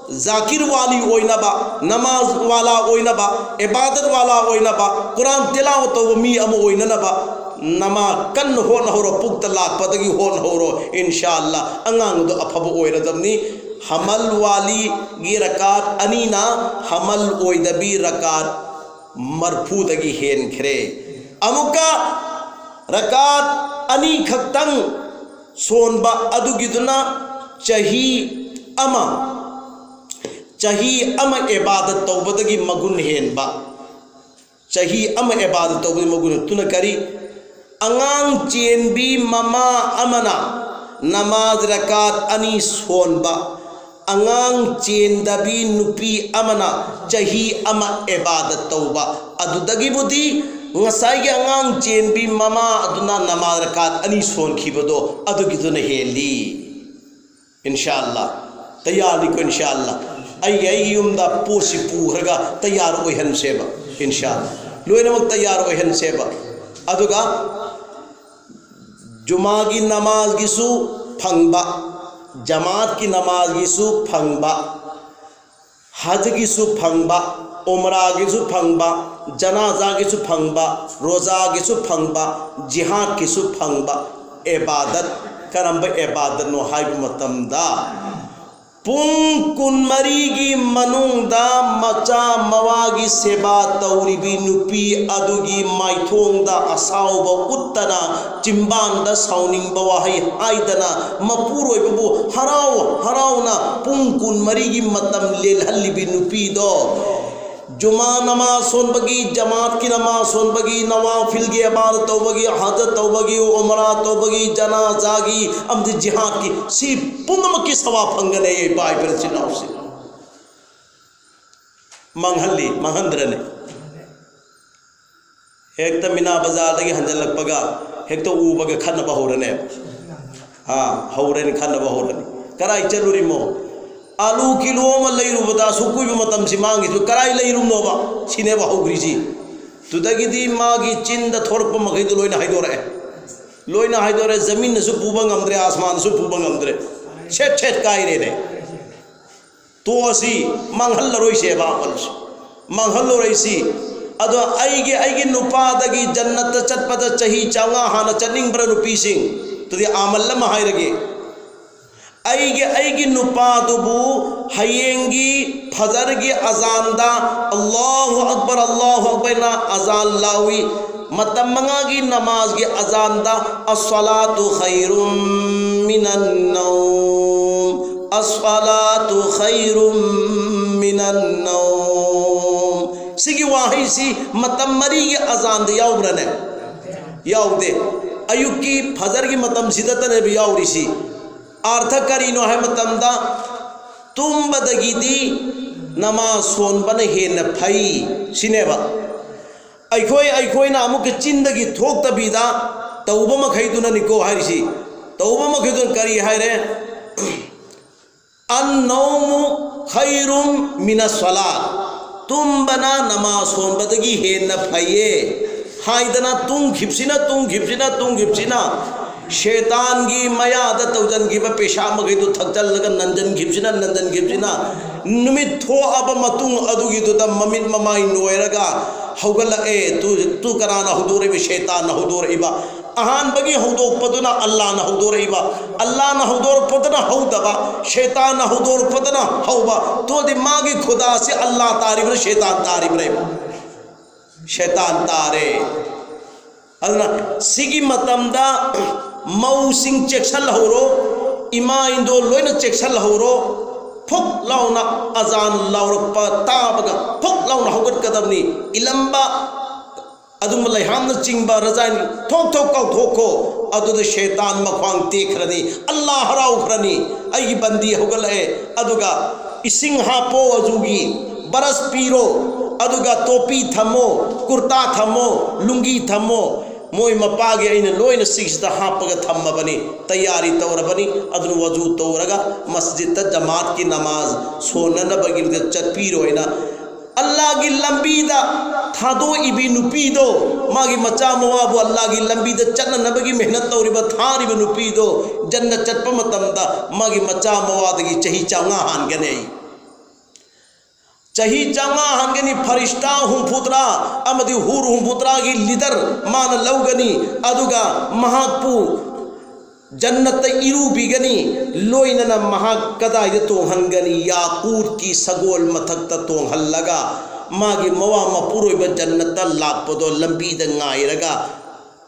ꯖꯥꯀꯤꯔ ꯋꯥꯂꯤ ꯑꯣꯏꯅꯕ, ꯅꯃꯥꯖ ꯋꯥꯂꯥ ꯑꯣꯏꯅꯕ, ꯏꯕꯥꯗꯠ ꯋꯥꯂꯥ ꯑꯣꯏꯅꯕ, ꯀꯨꯔꯥꯟ ꯇꯤꯂꯥꯋ ꯇꯧꯕ ꯃꯤ ꯑꯃ ꯑꯣꯏꯅꯅꯕ ꯅꯃꯥ ꯀꯟꯅ ꯍꯣꯠꯅꯍꯧꯔꯣ, ꯄꯨꯛꯇ ꯂꯥꯛꯄꯗꯒꯤ ꯍꯣꯠꯅꯍꯧꯔꯣ, ꯏꯟꯁꯥ ꯑꯜꯂꯥ ꯑꯉꯥꯡꯗꯣ ꯑꯐꯕ ꯑꯣꯏꯔꯗꯕꯅꯤ꯫ ꯍꯃꯜ ꯋꯥꯂꯤꯒꯤ ꯔꯀꯥꯠ ꯑꯅꯤꯅ ꯍꯃꯜ ꯑꯣꯏꯗꯕꯤ ꯔꯀꯥꯠ ꯃꯔꯐꯨꯗꯒꯤ ꯍꯦꯟꯈ꯭ꯔꯦ꯫ ꯑꯃꯨꯛꯀ ꯔꯀꯥꯠ ꯑꯅꯤꯈꯛꯇꯪ ꯁꯣꯟꯕ ꯑꯗꯨꯒꯤꯗꯨꯅ ꯆꯍꯤ ꯑꯃ, ꯆꯍꯤ ꯑꯃ ꯏꯕꯥꯗꯠ ꯇꯧꯕꯗꯒꯤ ꯃꯒꯨꯟ ꯍꯦꯟꯕ, ꯆꯍꯤ ꯑꯃ ꯏꯕꯥꯗꯠ ꯇꯧꯕꯒꯤ ꯃꯒꯨꯟ꯫ ꯑꯗꯨꯅ ꯀꯔꯤ? ꯑꯉꯥꯡ ꯆꯦꯟꯕꯤ ꯃꯃꯥ ꯑꯃꯅ ꯅꯃꯥꯖ ꯔꯀꯥꯠ ꯑꯅꯤ ꯁꯣꯟꯕ, ꯑꯉꯥꯡ ꯆꯦꯟꯗꯕꯤ ꯅꯨꯄꯤ ꯑꯃꯅ ꯆꯍꯤ ꯑꯃ ꯏꯕꯥꯗꯠ ꯇꯧꯕ, ꯑꯗꯨꯗꯒꯤꯕꯨꯗꯤ ꯉꯁꯥꯏꯒꯤ ꯑꯉꯥꯡ ꯆꯦꯟꯕꯤ ꯃꯃꯥ ꯑꯗꯨꯅ ꯅꯃꯥꯖ ꯔꯀꯥꯠ ꯑꯅꯤ ꯁꯣꯟꯈꯤꯕꯗꯣ ꯑꯗꯨꯒꯤꯗꯨꯅ ꯍꯦꯜꯂꯤ꯫ ꯏꯟꯁꯥ ꯑꯜꯂꯥ꯫ ꯇꯌꯥꯔꯅꯤꯀꯣ, ꯏꯟꯁꯥ ꯑꯜꯂꯥ꯫ ꯑꯩꯒꯤ, ꯑꯩꯒꯤ ꯌꯨꯝꯗ ꯄꯣꯠꯁꯤ ꯄꯨꯈ꯭ꯔꯒ ꯇꯌꯥꯔ ꯑꯣꯏꯍꯟꯁꯦꯕ, ꯏꯟꯁꯥ ꯑꯜꯂꯥ꯫ ꯂꯣꯏꯅꯃꯛ ꯇꯌꯥꯔ ꯑꯣꯏꯍꯟꯁꯦꯕ꯫ ꯑꯗꯨꯒ ꯖꯨꯃꯥꯒꯤ ꯅꯃꯥꯖꯒꯤꯁꯨ ꯐꯪꯕ, ꯖꯃꯥꯠꯀꯤ ꯅꯃꯥꯖꯒꯤꯁꯨ ꯐꯪꯕ, ꯍꯖꯒꯤꯁꯨ ꯐꯪꯕ, ꯎꯝꯔꯥꯒꯤꯁꯨ ꯐꯪꯕ, ꯖꯅꯥꯖꯥꯒꯤꯁꯨ ꯐꯪꯕ, ꯔꯣꯖꯥꯒꯤꯁꯨ ꯐꯪꯕ, ꯖꯤꯍꯥꯗꯀꯤꯁꯨ ꯐꯪꯕ꯫ ꯏꯕꯥꯗꯠ, ꯀꯔꯝꯕ ꯏꯕꯥꯗꯠꯅꯣ ꯍꯥꯏꯕ ꯃꯇꯝꯗ, ꯄꯨꯡ ꯀꯨꯟꯃꯔꯤꯒꯤ ꯃꯅꯨꯡꯗ ꯃꯆꯥ ꯃꯋꯥꯒꯤ ꯁꯦꯕꯥ ꯇꯧꯔꯤꯕꯤ ꯅꯨꯄꯤ ꯑꯗꯨꯒꯤ ꯃꯥꯏꯊꯣꯡꯗ ꯑꯁꯥꯎꯕ ꯎꯠꯇꯅ, ꯆꯤꯝꯕꯥꯟꯗ ꯁꯥꯎꯅꯤꯡꯕ ꯋꯥꯍꯩ ꯍꯥꯏꯗꯅ, ꯃꯄꯨꯔꯣꯏꯕꯕꯨ ꯍꯔꯥꯎ ꯍꯔꯥꯎꯅ ꯄꯨꯡ ꯀꯨꯟꯃꯔꯤꯒꯤ ꯃꯇꯝ ꯂꯦꯜꯍꯜꯂꯤꯕꯤ ꯅꯨꯄꯤꯗꯣ, ꯖꯨꯃꯥ ꯅꯃꯥꯖ ꯁꯣꯟꯕꯒꯤ, ꯖꯃꯥꯠꯀꯤ ꯅꯃꯥꯖ ꯁꯣꯟꯕꯒꯤ, ꯅꯋꯥꯐꯤꯜꯒꯤ ꯏꯕꯥꯗꯠ ꯇꯧꯕꯒꯤ, ꯍꯖ ꯇꯧꯕꯒꯤ, ꯎꯃꯔꯥ ꯇꯧꯕꯒꯤ, ꯖꯅꯥꯖꯥꯒꯤ ꯑꯃꯗꯤ ꯖꯤꯍꯥꯗꯀꯤ, ꯁꯤ ꯄꯨꯝꯅꯃꯛꯀꯤ ꯁꯋꯥ ꯐꯪꯒꯅꯤ꯫ ꯏꯄꯥ ꯏꯄꯦꯜ ꯏꯆꯤꯟ ꯏꯅꯥꯎꯁꯤꯡ, ꯃꯥꯡꯍꯜꯂꯤ, ꯃꯥꯡꯍꯟꯗ꯭ꯔꯅꯦ? ꯍꯦꯛꯇ ꯃꯤꯅꯥ ꯕꯖꯥꯔꯗꯒꯤ ꯍꯟꯖꯜꯂꯛꯄꯒ ꯍꯦꯛꯇ ꯎꯕꯒ ꯈꯠꯅꯕ ꯍꯧꯔꯅꯦꯕ꯫ ꯑꯥ, ꯍꯧꯔꯅꯤ, ꯈꯠꯅꯕ ꯍꯧꯔꯅꯤ꯫ ꯀꯗꯥꯏ ꯆꯠꯂꯨꯔꯤꯃꯣ? ꯑꯥꯂꯨ ꯀꯤꯂꯣ ꯑꯃ ꯂꯩꯔꯨꯕꯗ ꯑꯁꯨꯛ ꯀꯨꯏꯕ ꯃꯇꯝꯁꯤ ꯃꯥꯡꯉꯤꯁꯨ ꯀꯔꯥꯏ ꯂꯩꯔꯨꯝꯅꯣꯕ? ꯁꯤꯅꯦꯕ ꯍꯧꯈ꯭ꯔꯤꯁꯤ꯫ ꯑꯗꯨꯗꯒꯤꯗꯤ ꯃꯥꯒꯤ ꯆꯤꯟꯗ ꯊꯣꯔꯛꯄ ꯃꯈꯩꯗꯣ ꯂꯣꯏꯅ ꯍꯥꯏꯗꯣꯔꯛꯑꯦ꯫ ꯂꯣꯏꯅ ꯍꯥꯏꯗꯣꯔꯛꯑꯦ꯫ ꯖꯃꯤꯟꯅꯁꯨ ꯄꯨꯕ ꯉꯝꯗ꯭ꯔꯦ, ꯑꯁꯃꯥꯟꯅꯁꯨ ꯄꯨꯕ ꯉꯝꯗ꯭ꯔꯦ꯫ ꯁꯦꯠ ꯁꯦꯠ ꯀꯥꯏꯔꯦꯅꯦ꯫ ꯇꯣꯛꯑꯁꯤ, ꯃꯥꯡꯍꯜꯂꯔꯣꯏꯁꯦꯕ ꯑꯃꯜꯁꯨ꯫ ꯃꯥꯡꯍꯜꯂꯔꯣꯏꯁꯤ꯫ ꯑꯗꯣ ꯑꯩꯒꯤ, ꯑꯩꯒꯤ ꯅꯨꯄꯥꯗꯒꯤ ꯖꯟꯅꯠꯇ ꯆꯠꯄꯗ ꯆꯍꯤ ꯆꯥꯝꯃꯉꯥ ꯍꯥꯟꯅ ꯆꯠꯅꯤꯡꯕ꯭ꯔꯥ ꯅꯨꯄꯤꯁꯤꯡ? ꯑꯗꯨꯗꯤ ꯑꯃꯜ ꯑꯃ ꯍꯥꯏꯔꯒꯦ꯫ ꯑꯩꯒꯤ, ꯑꯩꯒꯤ ꯅꯨꯄꯥꯗꯨꯕꯨ ꯍꯌꯦꯡꯒꯤ ꯐꯖꯔꯒꯤ ꯑꯖꯥꯟꯗ "ꯑꯜꯂꯥꯍꯨ ꯑꯛꯕꯔ, ꯑꯜꯂꯥꯍꯨ ꯑꯛꯕꯔꯅ" ꯑꯖꯥꯟ ꯂꯥꯎꯏ꯫ ꯃꯇꯝ ꯃꯉꯥꯒꯤ ꯅꯃꯥꯖꯒꯤ ꯑꯖꯥꯟꯗ "ꯑꯁ꯭ꯋꯥꯂꯥꯇꯨ ꯈꯩꯔꯨꯝ ꯃꯤꯅꯟ ꯅꯧꯝ, ꯑꯁ꯭ꯋꯥꯂꯥꯇꯨ ꯈꯩꯔꯨꯝ ꯃꯤꯅꯟ ꯅꯧꯝ"꯫ ꯁꯤꯒꯤ ꯋꯥꯍꯩꯁꯤ ꯃꯇꯝ ꯃꯔꯤꯒꯤ ꯑꯖꯥꯟꯗ ꯌꯥꯎꯕ꯭ꯔꯅꯦ? ꯌꯥꯎꯗꯦ꯫ ꯑꯌꯨꯛꯀꯤ ꯐꯖꯔꯒꯤ ꯃꯇꯝꯁꯤꯗꯇꯅꯦꯕ ꯌꯥꯎꯔꯤꯁꯤ꯫ ꯑꯥꯔꯊ ꯀꯔꯤꯅꯣ ꯍꯥꯏꯕ ꯃꯇꯝꯗ, ꯇꯨꯝꯕꯗꯒꯤꯗꯤ ꯅꯃꯥꯖ ꯁꯣꯟꯕꯅ ꯍꯦꯟꯅ ꯐꯩ ꯁꯤꯅꯦꯕ꯫ ꯑꯩꯈꯣꯏ, ꯑꯩꯈꯣꯏꯅ ꯑꯃꯨꯛꯀ ꯆꯤꯟꯗꯒꯤ ꯊꯣꯛꯇꯕꯤꯗ ꯇꯧꯕ ꯃꯈꯩꯗꯨꯅꯅꯤꯀꯣ ꯍꯥꯏꯔꯤꯁꯤ꯫ ꯇꯧꯕ ꯃꯈꯩꯗꯨꯅ ꯀꯔꯤ ꯍꯥꯏꯔꯦ? "ꯑꯟ ꯅꯧꯃꯨ ꯈꯩꯔꯨꯝ ꯃꯤꯅ ꯁꯂꯥꯠ"꯫ ꯇꯨꯝꯕꯅ ꯅꯃꯥꯖ ꯁꯣꯟꯕꯗꯒꯤ ꯍꯦꯟꯅ ꯐꯩꯌꯦ ꯍꯥꯏꯗꯅ ꯇꯨꯝꯈꯤꯕꯁꯤꯅ, ꯇꯨꯝꯈꯤꯕꯁꯤꯅ, ꯇꯨꯝꯈꯤꯕꯁꯤꯅ, ꯁꯦꯇꯥꯟꯒꯤ ꯃꯌꯥꯗ ꯇꯧꯁꯤꯟꯈꯤꯕ ꯄꯩꯁꯥ ꯃꯈꯩꯗꯨ ꯊꯛꯆꯜꯂꯒ ꯅꯟꯖꯟꯈꯤꯕꯁꯤꯅ, ꯅꯟꯖꯟꯈꯤꯕꯁꯤꯅ, ꯅꯨꯃꯤꯠ ꯊꯣꯛꯑꯕ ꯃꯇꯨꯡ ꯑꯗꯨꯒꯤꯗꯨꯗ ꯃꯃꯤꯠ ꯃꯃꯥꯏ ꯅꯣꯏꯔꯒ ꯍꯧꯒꯠꯂꯛꯑꯦ꯫ ꯇꯨ, ꯇꯨ ꯀꯅꯥꯅ ꯍꯧꯗꯣꯔꯛꯏꯕ? ꯁꯦꯇꯥꯟꯅ ꯍꯧꯗꯣꯔꯛꯏꯕ꯫ ꯑꯍꯥꯟꯕꯒꯤ ꯍꯧꯗꯣꯛꯄꯗꯨꯅ ꯑꯜꯂꯥꯅ ꯍꯧꯗꯣꯔꯛꯏꯕ, ꯑꯜꯂꯥꯅ ꯍꯧꯗꯣꯔꯛꯄꯗꯨꯅ ꯍꯧꯗꯕ, ꯁꯦꯇꯥꯟꯅ ꯍꯧꯗꯣꯔꯛꯄꯗꯨꯅ ꯍꯧꯕ꯫ ꯇꯨꯗꯤ ꯃꯥꯒꯤ ꯈꯨꯗꯥꯁꯤ ꯑꯜꯂꯥ ꯇꯥꯔꯤꯕ꯭ꯔꯥ, ꯁꯦꯇꯥꯟ ꯇꯥꯔꯤꯕ꯭ꯔꯥ? ꯁꯦꯇꯥꯟ ꯇꯥꯔꯦ꯫ ꯑꯗꯨꯅ ꯁꯤꯒꯤ ꯃꯇꯝꯗ ꯃꯧꯁꯤꯡ ꯆꯦꯛꯁꯤꯜꯍꯧꯔꯣ, ꯏꯃꯥ ꯏꯟꯗꯣ ꯂꯣꯏꯅ ꯆꯦꯛꯁꯤꯜꯍꯧꯔꯣ꯫ ꯐꯨꯛ ꯂꯥꯎꯅ ꯑꯖꯥꯟ ꯂꯥꯎꯔꯛꯄ ꯇꯥꯕꯒ ꯐꯨꯛ ꯂꯥꯎꯅ ꯍꯧꯒꯠꯀꯗꯕꯅꯤ꯫ ꯏꯂꯝꯕ ꯑꯗꯨꯒꯨꯝꯕ ꯂꯩꯍꯥꯝꯅ ꯆꯤꯡꯕ ꯔꯖꯥꯏꯟ ꯊꯣꯛ ꯊꯣꯛ ꯀꯥꯎꯊꯣꯛꯈꯣ꯫ ꯑꯗꯨꯗ ꯁꯦꯇꯥꯟ ꯃꯈ꯭ꯋꯥꯡ ꯇꯦꯛꯈ꯭ꯔꯅꯤ, ꯑꯜꯂꯥ ꯍꯔꯥꯎꯈ꯭ꯔꯅꯤ꯫ "ꯑꯩꯒꯤ ꯕꯟꯗꯤ ꯍꯧꯒꯠꯂꯛꯑꯦ"꯫ ꯑꯗꯨꯒ ꯏꯁꯤꯡ ꯍꯥꯞꯄꯣ, ꯑꯖꯨꯒꯤ ꯕꯔꯁ ꯄꯤꯔꯣ, ꯑꯗꯨꯒ ꯇꯣꯄꯤ ꯊꯝꯃꯣ, ꯀꯨꯔꯇꯥ ꯊꯝꯃꯣ, ꯂꯨꯡꯒꯤ ꯊꯝꯃꯣ, ꯃꯣꯏ ꯃꯄꯥꯒꯤ ꯑꯩꯅ ꯂꯣꯏꯅ ꯁꯤꯒꯤꯁꯤꯗ ꯍꯥꯞꯄꯒ ꯊꯝꯃꯕꯅꯤ, ꯇꯌꯥꯔꯤ ꯇꯧꯔꯕꯅꯤ꯫ ꯑꯗꯨꯅ ꯋꯖꯨ ꯇꯧꯔꯒ ꯃꯁꯖꯤꯠꯇ ꯖꯃꯥꯠꯀꯤ ꯅꯃꯥꯖ ꯁꯣꯟꯅꯅꯕꯒꯤꯗꯃꯛꯇ ꯆꯠꯄꯤꯔꯣꯏꯅ ꯑꯜꯂꯥꯒꯤ ꯂꯝꯕꯤꯗ ꯊꯥꯗꯣꯛꯏꯕꯤ ꯅꯨꯄꯤꯗꯣ, ꯃꯥꯒꯤ ꯃꯆꯥ ꯃꯋꯥꯕꯨ ꯑꯜꯂꯥꯒꯤ ꯂꯝꯕꯤꯗ ꯆꯠꯅꯅꯕꯒꯤ ꯃꯦꯍꯅꯠ ꯇꯧꯔꯤꯕ, ꯊꯥꯔꯤꯕ ꯅꯨꯄꯤꯗꯣ, ꯖꯟꯅ ꯆꯠꯄ ꯃꯇꯝꯗ ꯃꯥꯒꯤ ꯃꯆꯥ ꯃꯋꯥꯗꯒꯤ ꯆꯍꯤ ꯆꯥꯝꯃꯉꯥ ꯍꯥꯟꯒꯅꯤ꯫ ꯆꯍꯤ ꯆꯥꯝꯃꯉꯥ ꯍꯥꯟꯒꯅꯤ꯫ ꯐꯔꯤꯁꯇꯥ ꯍꯨꯝꯐꯨꯇꯔꯥ ꯑꯃꯗꯤ ꯍꯨꯔ ꯍꯨꯝꯐꯨꯇꯔꯥꯒꯤ ꯂꯤꯗꯔ ꯃꯥꯅ ꯂꯧꯒꯅꯤ꯫ ꯑꯗꯨꯒ ꯃꯍꯥꯛꯄꯨ ꯖꯟꯅꯠꯇ ꯏꯔꯨꯕꯤꯒꯅꯤ꯫ ꯂꯣꯏꯅꯅ ꯃꯍꯥꯛ ꯀꯗꯥꯏꯗ ꯇꯣꯡꯍꯟꯒꯅꯤ? ꯌꯥꯀꯨꯠꯀꯤ ꯁꯒꯣꯜ ꯃꯊꯛꯇ ꯇꯣꯡꯍꯜꯂꯒ ꯃꯥꯒꯤ ꯃꯋꯥ ꯃꯄꯨꯔꯣꯏꯕ ꯖꯟꯅꯠꯇ ꯂꯥꯛꯄꯗꯣ ꯂꯝꯕꯤꯗ ꯉꯥꯏꯔꯒ,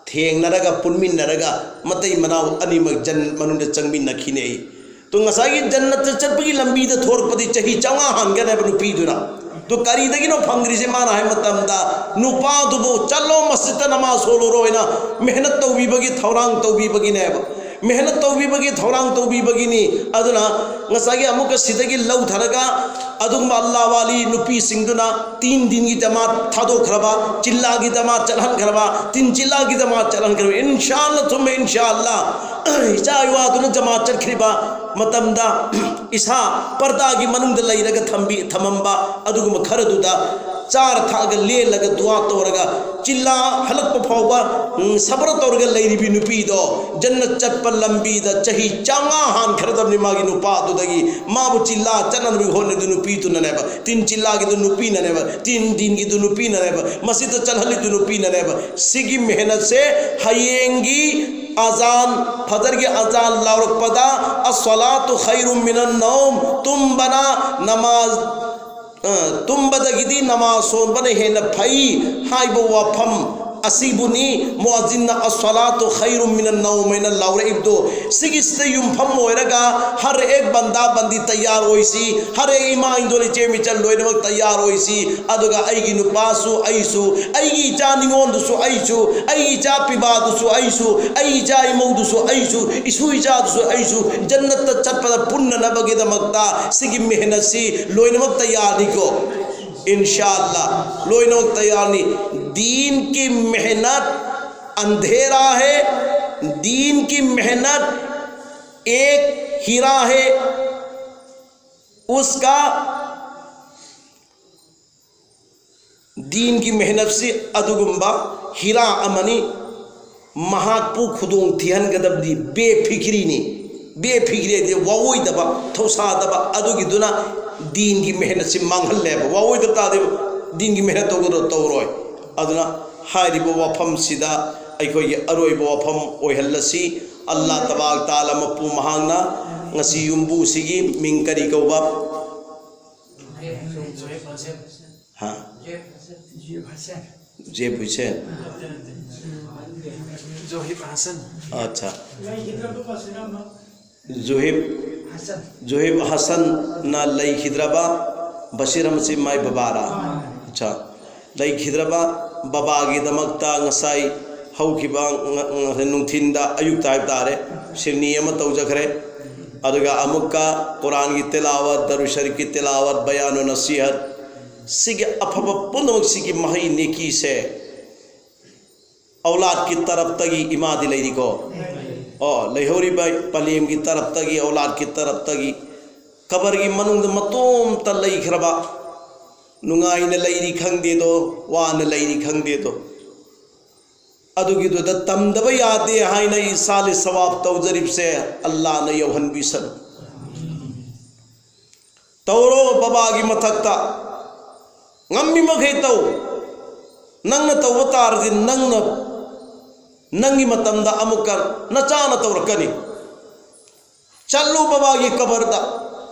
ꯊꯦꯡꯅꯔꯒ, ꯄꯨꯟꯃꯤꯟꯅꯔꯒ ꯃꯇꯩ ꯃꯅꯥꯎ ꯑꯅꯤꯃꯛ ꯖꯟꯅꯠ ꯃꯅꯨꯡꯗ ꯆꯪꯃꯤꯟꯅꯈꯤꯅꯦ꯫ ꯇꯨ ꯉꯁꯥꯏꯒꯤ ꯖꯟꯅꯠꯇ ꯆꯠꯄꯒꯤ ꯂꯝꯕꯤꯗ ꯊꯣꯔꯛꯄꯗꯤ ꯆꯍꯤ ꯆꯥꯝꯃꯉꯥ ꯍꯥꯟꯒꯅꯦꯕ ꯅꯨꯄꯤꯗꯨꯅ꯫ ꯇꯨ ꯀꯔꯤꯗꯒꯤꯅꯣ ꯐꯪꯗ꯭ꯔꯤꯁꯦ? ꯃꯥꯅ ꯍꯥꯏ ꯃꯇꯝꯗ ꯅꯨꯄꯥꯗꯨꯕꯨ "ꯆꯠꯂꯣ, ꯃꯁꯖꯤꯠꯇ ꯅꯃꯥꯖ ꯁꯣꯜꯂꯨꯔꯣ" ꯍꯥꯏꯅ ꯃꯦꯍꯅꯠ ꯇꯧꯕꯤꯕꯒꯤ, ꯊꯧꯔꯥꯡ ꯇꯧꯕꯤꯕꯒꯤꯅꯦꯕ꯫ ꯃꯦꯍꯅꯠ ꯇꯧꯕꯤꯕꯒꯤ, ꯊꯧꯔꯥꯡ ꯇꯧꯕꯤꯕꯒꯤꯅꯤ꯫ ꯑꯗꯨꯅ ꯉꯁꯥꯏꯒꯤ ꯑꯃꯨꯛꯀ ꯁꯤꯗꯒꯤ ꯂꯧꯊꯔꯒ ꯑꯗꯨꯒꯨꯝꯕ ꯑꯜꯂꯥ ꯋꯥꯂꯤ ꯅꯨꯄꯤꯁꯤꯡꯗꯨꯅ ꯇꯤꯟ ꯗꯤꯟꯒꯤ ꯖꯃꯥꯠ ꯊꯥꯗꯣꯛꯈ꯭ꯔꯕ, ꯆꯤꯜꯂꯥꯒꯤ ꯖꯃꯥꯠ ꯆꯠꯍꯟꯈ꯭ꯔꯕ, ꯇꯤꯟ ꯆꯤꯜꯂꯥꯒꯤ ꯖꯃꯥꯠ ꯆꯠꯍꯟꯈ꯭ꯔꯕ꯫ ꯏꯟꯁꯥ ꯑꯜꯂꯥ ꯊꯨꯝꯃꯦ ꯏꯟꯁꯥ ꯑꯜꯂꯥ, ꯏꯆꯥ ꯏꯋꯥꯗꯨꯅ ꯖꯃꯥꯠ ꯆꯠꯈ꯭ꯔꯤꯕ ꯃꯇꯝꯗ ꯏꯁꯥ ꯄꯔꯗꯥꯒꯤ ꯃꯅꯨꯡꯗ ꯂꯩꯔꯒ ꯊꯝꯕꯤ, ꯊꯝꯃꯝꯕ ꯑꯗꯨꯒꯨꯝꯕ ꯈꯔꯗꯨꯗ ꯆꯥꯔ ꯊꯛꯑꯒ, ꯂꯦꯜꯂꯒ, ꯗꯨꯋꯥ ꯇꯧꯔꯒ, ꯆꯤꯜꯂꯥ ꯍꯜꯂꯛꯄ ꯐꯥꯎꯕ, ꯎꯝ, ꯁꯕꯔ ꯇꯧꯔꯒ ꯂꯩꯔꯤꯕꯤ ꯅꯨꯄꯤꯗꯣ, ꯖꯟꯅꯠ ꯆꯠꯄ ꯂꯝꯕꯤꯗ ꯆꯍꯤ ꯆꯥꯝꯃꯉꯥ ꯍꯥꯟꯈ꯭ꯔꯗꯕꯅꯤ ꯃꯥꯒꯤ ꯅꯨꯄꯥꯗꯨꯗꯒꯤ꯫ ꯃꯥꯕꯨ ꯆꯤꯜꯂꯥ ꯆꯠꯅꯅꯕꯒꯤ ꯍꯣꯠꯅꯗꯨ ꯅꯨꯄꯤꯗꯨꯅꯅꯦꯕ, ꯇꯤꯟ ꯆꯤꯜꯂꯥꯒꯤꯗꯨ ꯅꯨꯄꯤꯅꯅꯦꯕ, ꯇꯤꯟ ꯗꯤꯟꯒꯤꯗꯨ ꯅꯨꯄꯤꯅꯅꯦꯕ, ꯃꯁꯤꯗ ꯆꯠꯍꯜꯂꯤꯗꯨ ꯅꯨꯄꯤꯅꯅꯦꯕ꯫ ꯁꯤꯒꯤ ꯃꯦꯍꯅꯠꯁꯦ ꯍꯌꯦꯡꯒꯤ ꯑꯖꯥꯟ, ꯐꯖꯔꯒꯤ ꯑꯖꯥꯟ ꯂꯥꯎꯔꯛꯄꯗ, "ꯑꯁ꯭ꯁꯂꯥꯇꯨ ꯈꯩꯔꯨꯝ ꯃꯤꯅꯟ ꯅꯧꯝ", ꯇꯨꯝꯕꯅ ꯅꯃꯥꯖ, ꯑ, ꯇꯨꯝꯕꯗꯒꯤꯗꯤ ꯅꯃꯥꯖ ꯁꯣꯟꯕꯅ ꯍꯦꯟꯅ ꯐꯩ ꯍꯥꯏꯕ ꯋꯥꯐꯝ ꯑꯁꯤꯕꯨꯅꯤ ꯃꯨꯑꯖꯤꯟꯅ "ꯑꯁ꯭ꯁꯂꯥꯇꯨ ꯈꯩꯔꯨꯝ ꯃꯤꯅꯟ ꯅꯧꯝ" ꯍꯥꯏꯅ ꯂꯥꯎꯔꯛꯏꯕꯗꯣ꯫ ꯁꯤꯒꯤꯁꯤꯗ ꯌꯨꯝꯐꯝ ꯑꯣꯏꯔꯒ ꯍꯔ ꯑꯦꯛ ꯕꯟꯗꯥ ꯕꯟꯗꯤ ꯇꯌꯥꯔ ꯑꯣꯏꯁꯤ, ꯍꯔ ꯑꯦꯛ ꯏꯃꯥ ꯏꯟꯗꯣꯜ ꯏꯆꯦ ꯃꯤꯆꯜ ꯂꯣꯏꯅꯃꯛ ꯇꯌꯥꯔ ꯑꯣꯏꯁꯤ꯫ ꯑꯗꯨꯒ ꯑꯩꯒꯤ ꯅꯨꯄꯥꯁꯨ ꯑꯩꯁꯨ, ꯑꯩꯒꯤ ꯏꯆꯥ ꯅꯤꯉꯣꯜꯗꯨꯁꯨ ꯑꯩꯁꯨ, ꯑꯩꯒꯤ ꯏꯆꯥ ꯄꯤꯕꯥꯗꯨꯁꯨ ꯑꯩꯁꯨ, ꯑꯩꯒꯤ ꯏꯆꯥ ꯏꯃꯧꯗꯨꯁꯨ ꯑꯩꯁꯨ, ꯏꯁꯨ ꯏꯆꯥꯗꯨꯁꯨ ꯑꯩꯁꯨ ꯖꯟꯅꯠꯇ ꯆꯠꯄꯗ ꯄꯨꯟꯅꯅꯕꯒꯤꯗꯃꯛꯇ ꯁꯤꯒꯤ ꯃꯦꯍꯅꯠꯁꯤ ꯂꯣꯏꯅꯃꯛ ꯇꯌꯥꯔꯅꯤꯀꯣ? ꯏꯟꯁꯥ ꯑꯜꯂꯥ, ꯂꯣꯏꯅꯃꯛ ꯇꯌꯥꯔꯅꯤ꯫ ꯗꯤꯟꯒꯤ ꯃꯦꯍꯅꯠ अंधेरा है, दीन की मेहनत एक हीरा है, उसका ꯗꯤꯟꯒꯤ ꯃꯦꯍꯅꯠꯁꯤ ꯑꯗꯨꯒꯨꯝꯕ ꯍꯤꯔꯥ ꯑꯃꯅꯤ꯫ ꯃꯍꯥꯛꯄꯨ ꯈꯨꯗꯣꯡ ꯊꯤꯍꯟꯒꯗꯕꯗꯤ ꯕꯦꯐꯤꯀ꯭ꯔꯤꯅꯤ꯫ ꯕꯦꯐꯤꯀ꯭ꯔꯤ ꯍꯥꯏꯗꯤ ꯋꯥꯑꯣꯏꯗꯕ, ꯊꯧꯁꯥꯗꯕ, ꯑꯗꯨꯒꯤꯗꯨꯅ ꯗꯤꯟꯒꯤ ꯃꯦꯍꯅꯠꯁꯤ ꯃꯥꯡꯍꯜꯂꯦꯕ꯫ ꯋꯥꯑꯣꯏꯗꯕ ꯇꯥꯔꯗꯤ ꯗꯤꯟꯒꯤ ꯃꯦꯍꯅꯠ ꯇꯧꯒꯗ꯭ꯔꯣ? ꯇꯧꯔꯣꯏ꯫ ꯑꯗꯨꯅ ꯍꯥꯏꯔꯤꯕ ꯋꯥꯐꯝꯁꯤꯗ ꯑꯩꯈꯣꯏꯒꯤ ꯑꯔꯣꯏꯕ ꯋꯥꯐꯝ ꯑꯣꯏꯍꯜꯂꯁꯤ꯫ ꯑꯜꯂꯥꯍ ꯇꯕꯥꯔꯛ ꯇꯥꯂꯥ ꯃꯄꯨ ꯃꯍꯥꯛꯅ ꯉꯁꯤ ꯌꯨꯝꯕꯨꯁꯤꯒꯤ ꯃꯤꯡ ꯀꯔꯤ ꯀꯧꯕ? ꯍꯥ? ꯖꯦꯕ ꯍꯨꯁꯦꯟ꯫ ꯖꯣꯍꯤꯕ ꯍꯁꯟ꯫ ꯑꯠꯆꯥ꯫ ꯖꯣꯍꯤꯕ, ꯖꯣꯍꯤꯕ ꯍꯁꯟꯅ ꯂꯩꯈꯤꯗ꯭ꯔꯕ ꯕꯁꯤꯔ ꯑꯃꯁꯤ ꯃꯥꯏ ꯕꯕꯥꯔꯥ? ꯑꯠꯆꯥ꯫ ꯂꯩꯈꯤꯗ꯭ꯔꯕ ꯕꯕꯥꯒꯤꯗꯃꯛꯇ ꯉꯁꯥꯏ ꯍꯧꯈꯤꯕ ꯉ-, ꯉ-, ꯅꯨꯡꯊꯤꯟꯗ, ꯑꯌꯨꯛꯇ ꯍꯥꯏꯕ ꯇꯥꯔꯦ, ꯁꯤꯔꯅꯤ ꯑꯃ ꯇꯧꯖꯈ꯭ꯔꯦ꯫ ꯑꯗꯨꯒ ꯑꯃꯨꯛꯀ ꯀꯨꯔꯥꯟꯒꯤ ꯇꯤꯂꯥꯋꯠ, ꯗꯔꯨ ꯁꯔꯤꯐꯀꯤ ꯇꯤꯂꯥꯋꯠ, ꯕꯌꯥꯅꯨ ꯅꯁꯤꯍꯠ, ꯁꯤꯒꯤ ꯑꯐꯕ ꯄꯨꯝꯅꯃꯛꯁꯤꯒꯤ ꯃꯍꯩ ꯅꯦꯀꯤꯁꯦ ꯑꯧꯂꯥꯗꯀꯤ ꯇꯔꯞꯇꯒꯤ ꯏꯃꯥꯗꯤ ꯂꯩꯔꯤꯀꯣ? ꯑꯣ, ꯂꯩꯍꯧꯔꯤꯕ ꯄꯂꯦꯝꯒꯤ ꯇꯔꯞꯇꯒꯤ, ꯑꯧꯂꯥꯗꯀꯤ ꯇꯔꯞꯇꯒꯤ ꯀꯕꯔꯒꯤ ꯃꯅꯨꯡꯗ ꯃꯇꯣꯝꯇ ꯂꯩꯈ꯭ꯔꯕ, ꯅꯨꯡꯉꯥꯏꯅ ꯂꯩꯔꯤ ꯈꯪꯗꯦꯗꯣ, ꯋꯥꯅ ꯂꯩꯔꯤ ꯈꯪꯗꯦꯗꯣ, ꯑꯗꯨꯒꯤꯗꯨꯗ ꯇꯝꯗꯕ ꯌꯥꯗꯦ ꯍꯥꯏꯅ ꯏꯁꯥꯂꯤ ꯁꯋꯥꯕ ꯇꯧꯖꯔꯤꯕꯁꯦ ꯑꯜꯂꯥꯅ ꯌꯧꯍꯟꯕꯤꯁꯅꯨ꯫ ꯇꯧꯔꯣ ꯕꯕꯥꯒꯤ ꯃꯊꯛꯇ꯫ ꯉꯝꯃꯤ ꯃꯈꯩ ꯇꯧ꯫ ꯅꯪꯅ ꯇꯧꯕ ꯇꯥꯔꯗꯤ ꯅꯪꯅ, ꯅꯪꯒꯤ ꯃꯇꯝꯗ ꯑꯃꯨꯛꯀ ꯅꯆꯥꯅ ꯇꯧꯔꯛꯀꯅꯤ꯫ ꯆꯠꯂꯨ ꯕꯕꯥꯒꯤ ꯀꯕꯔꯗ,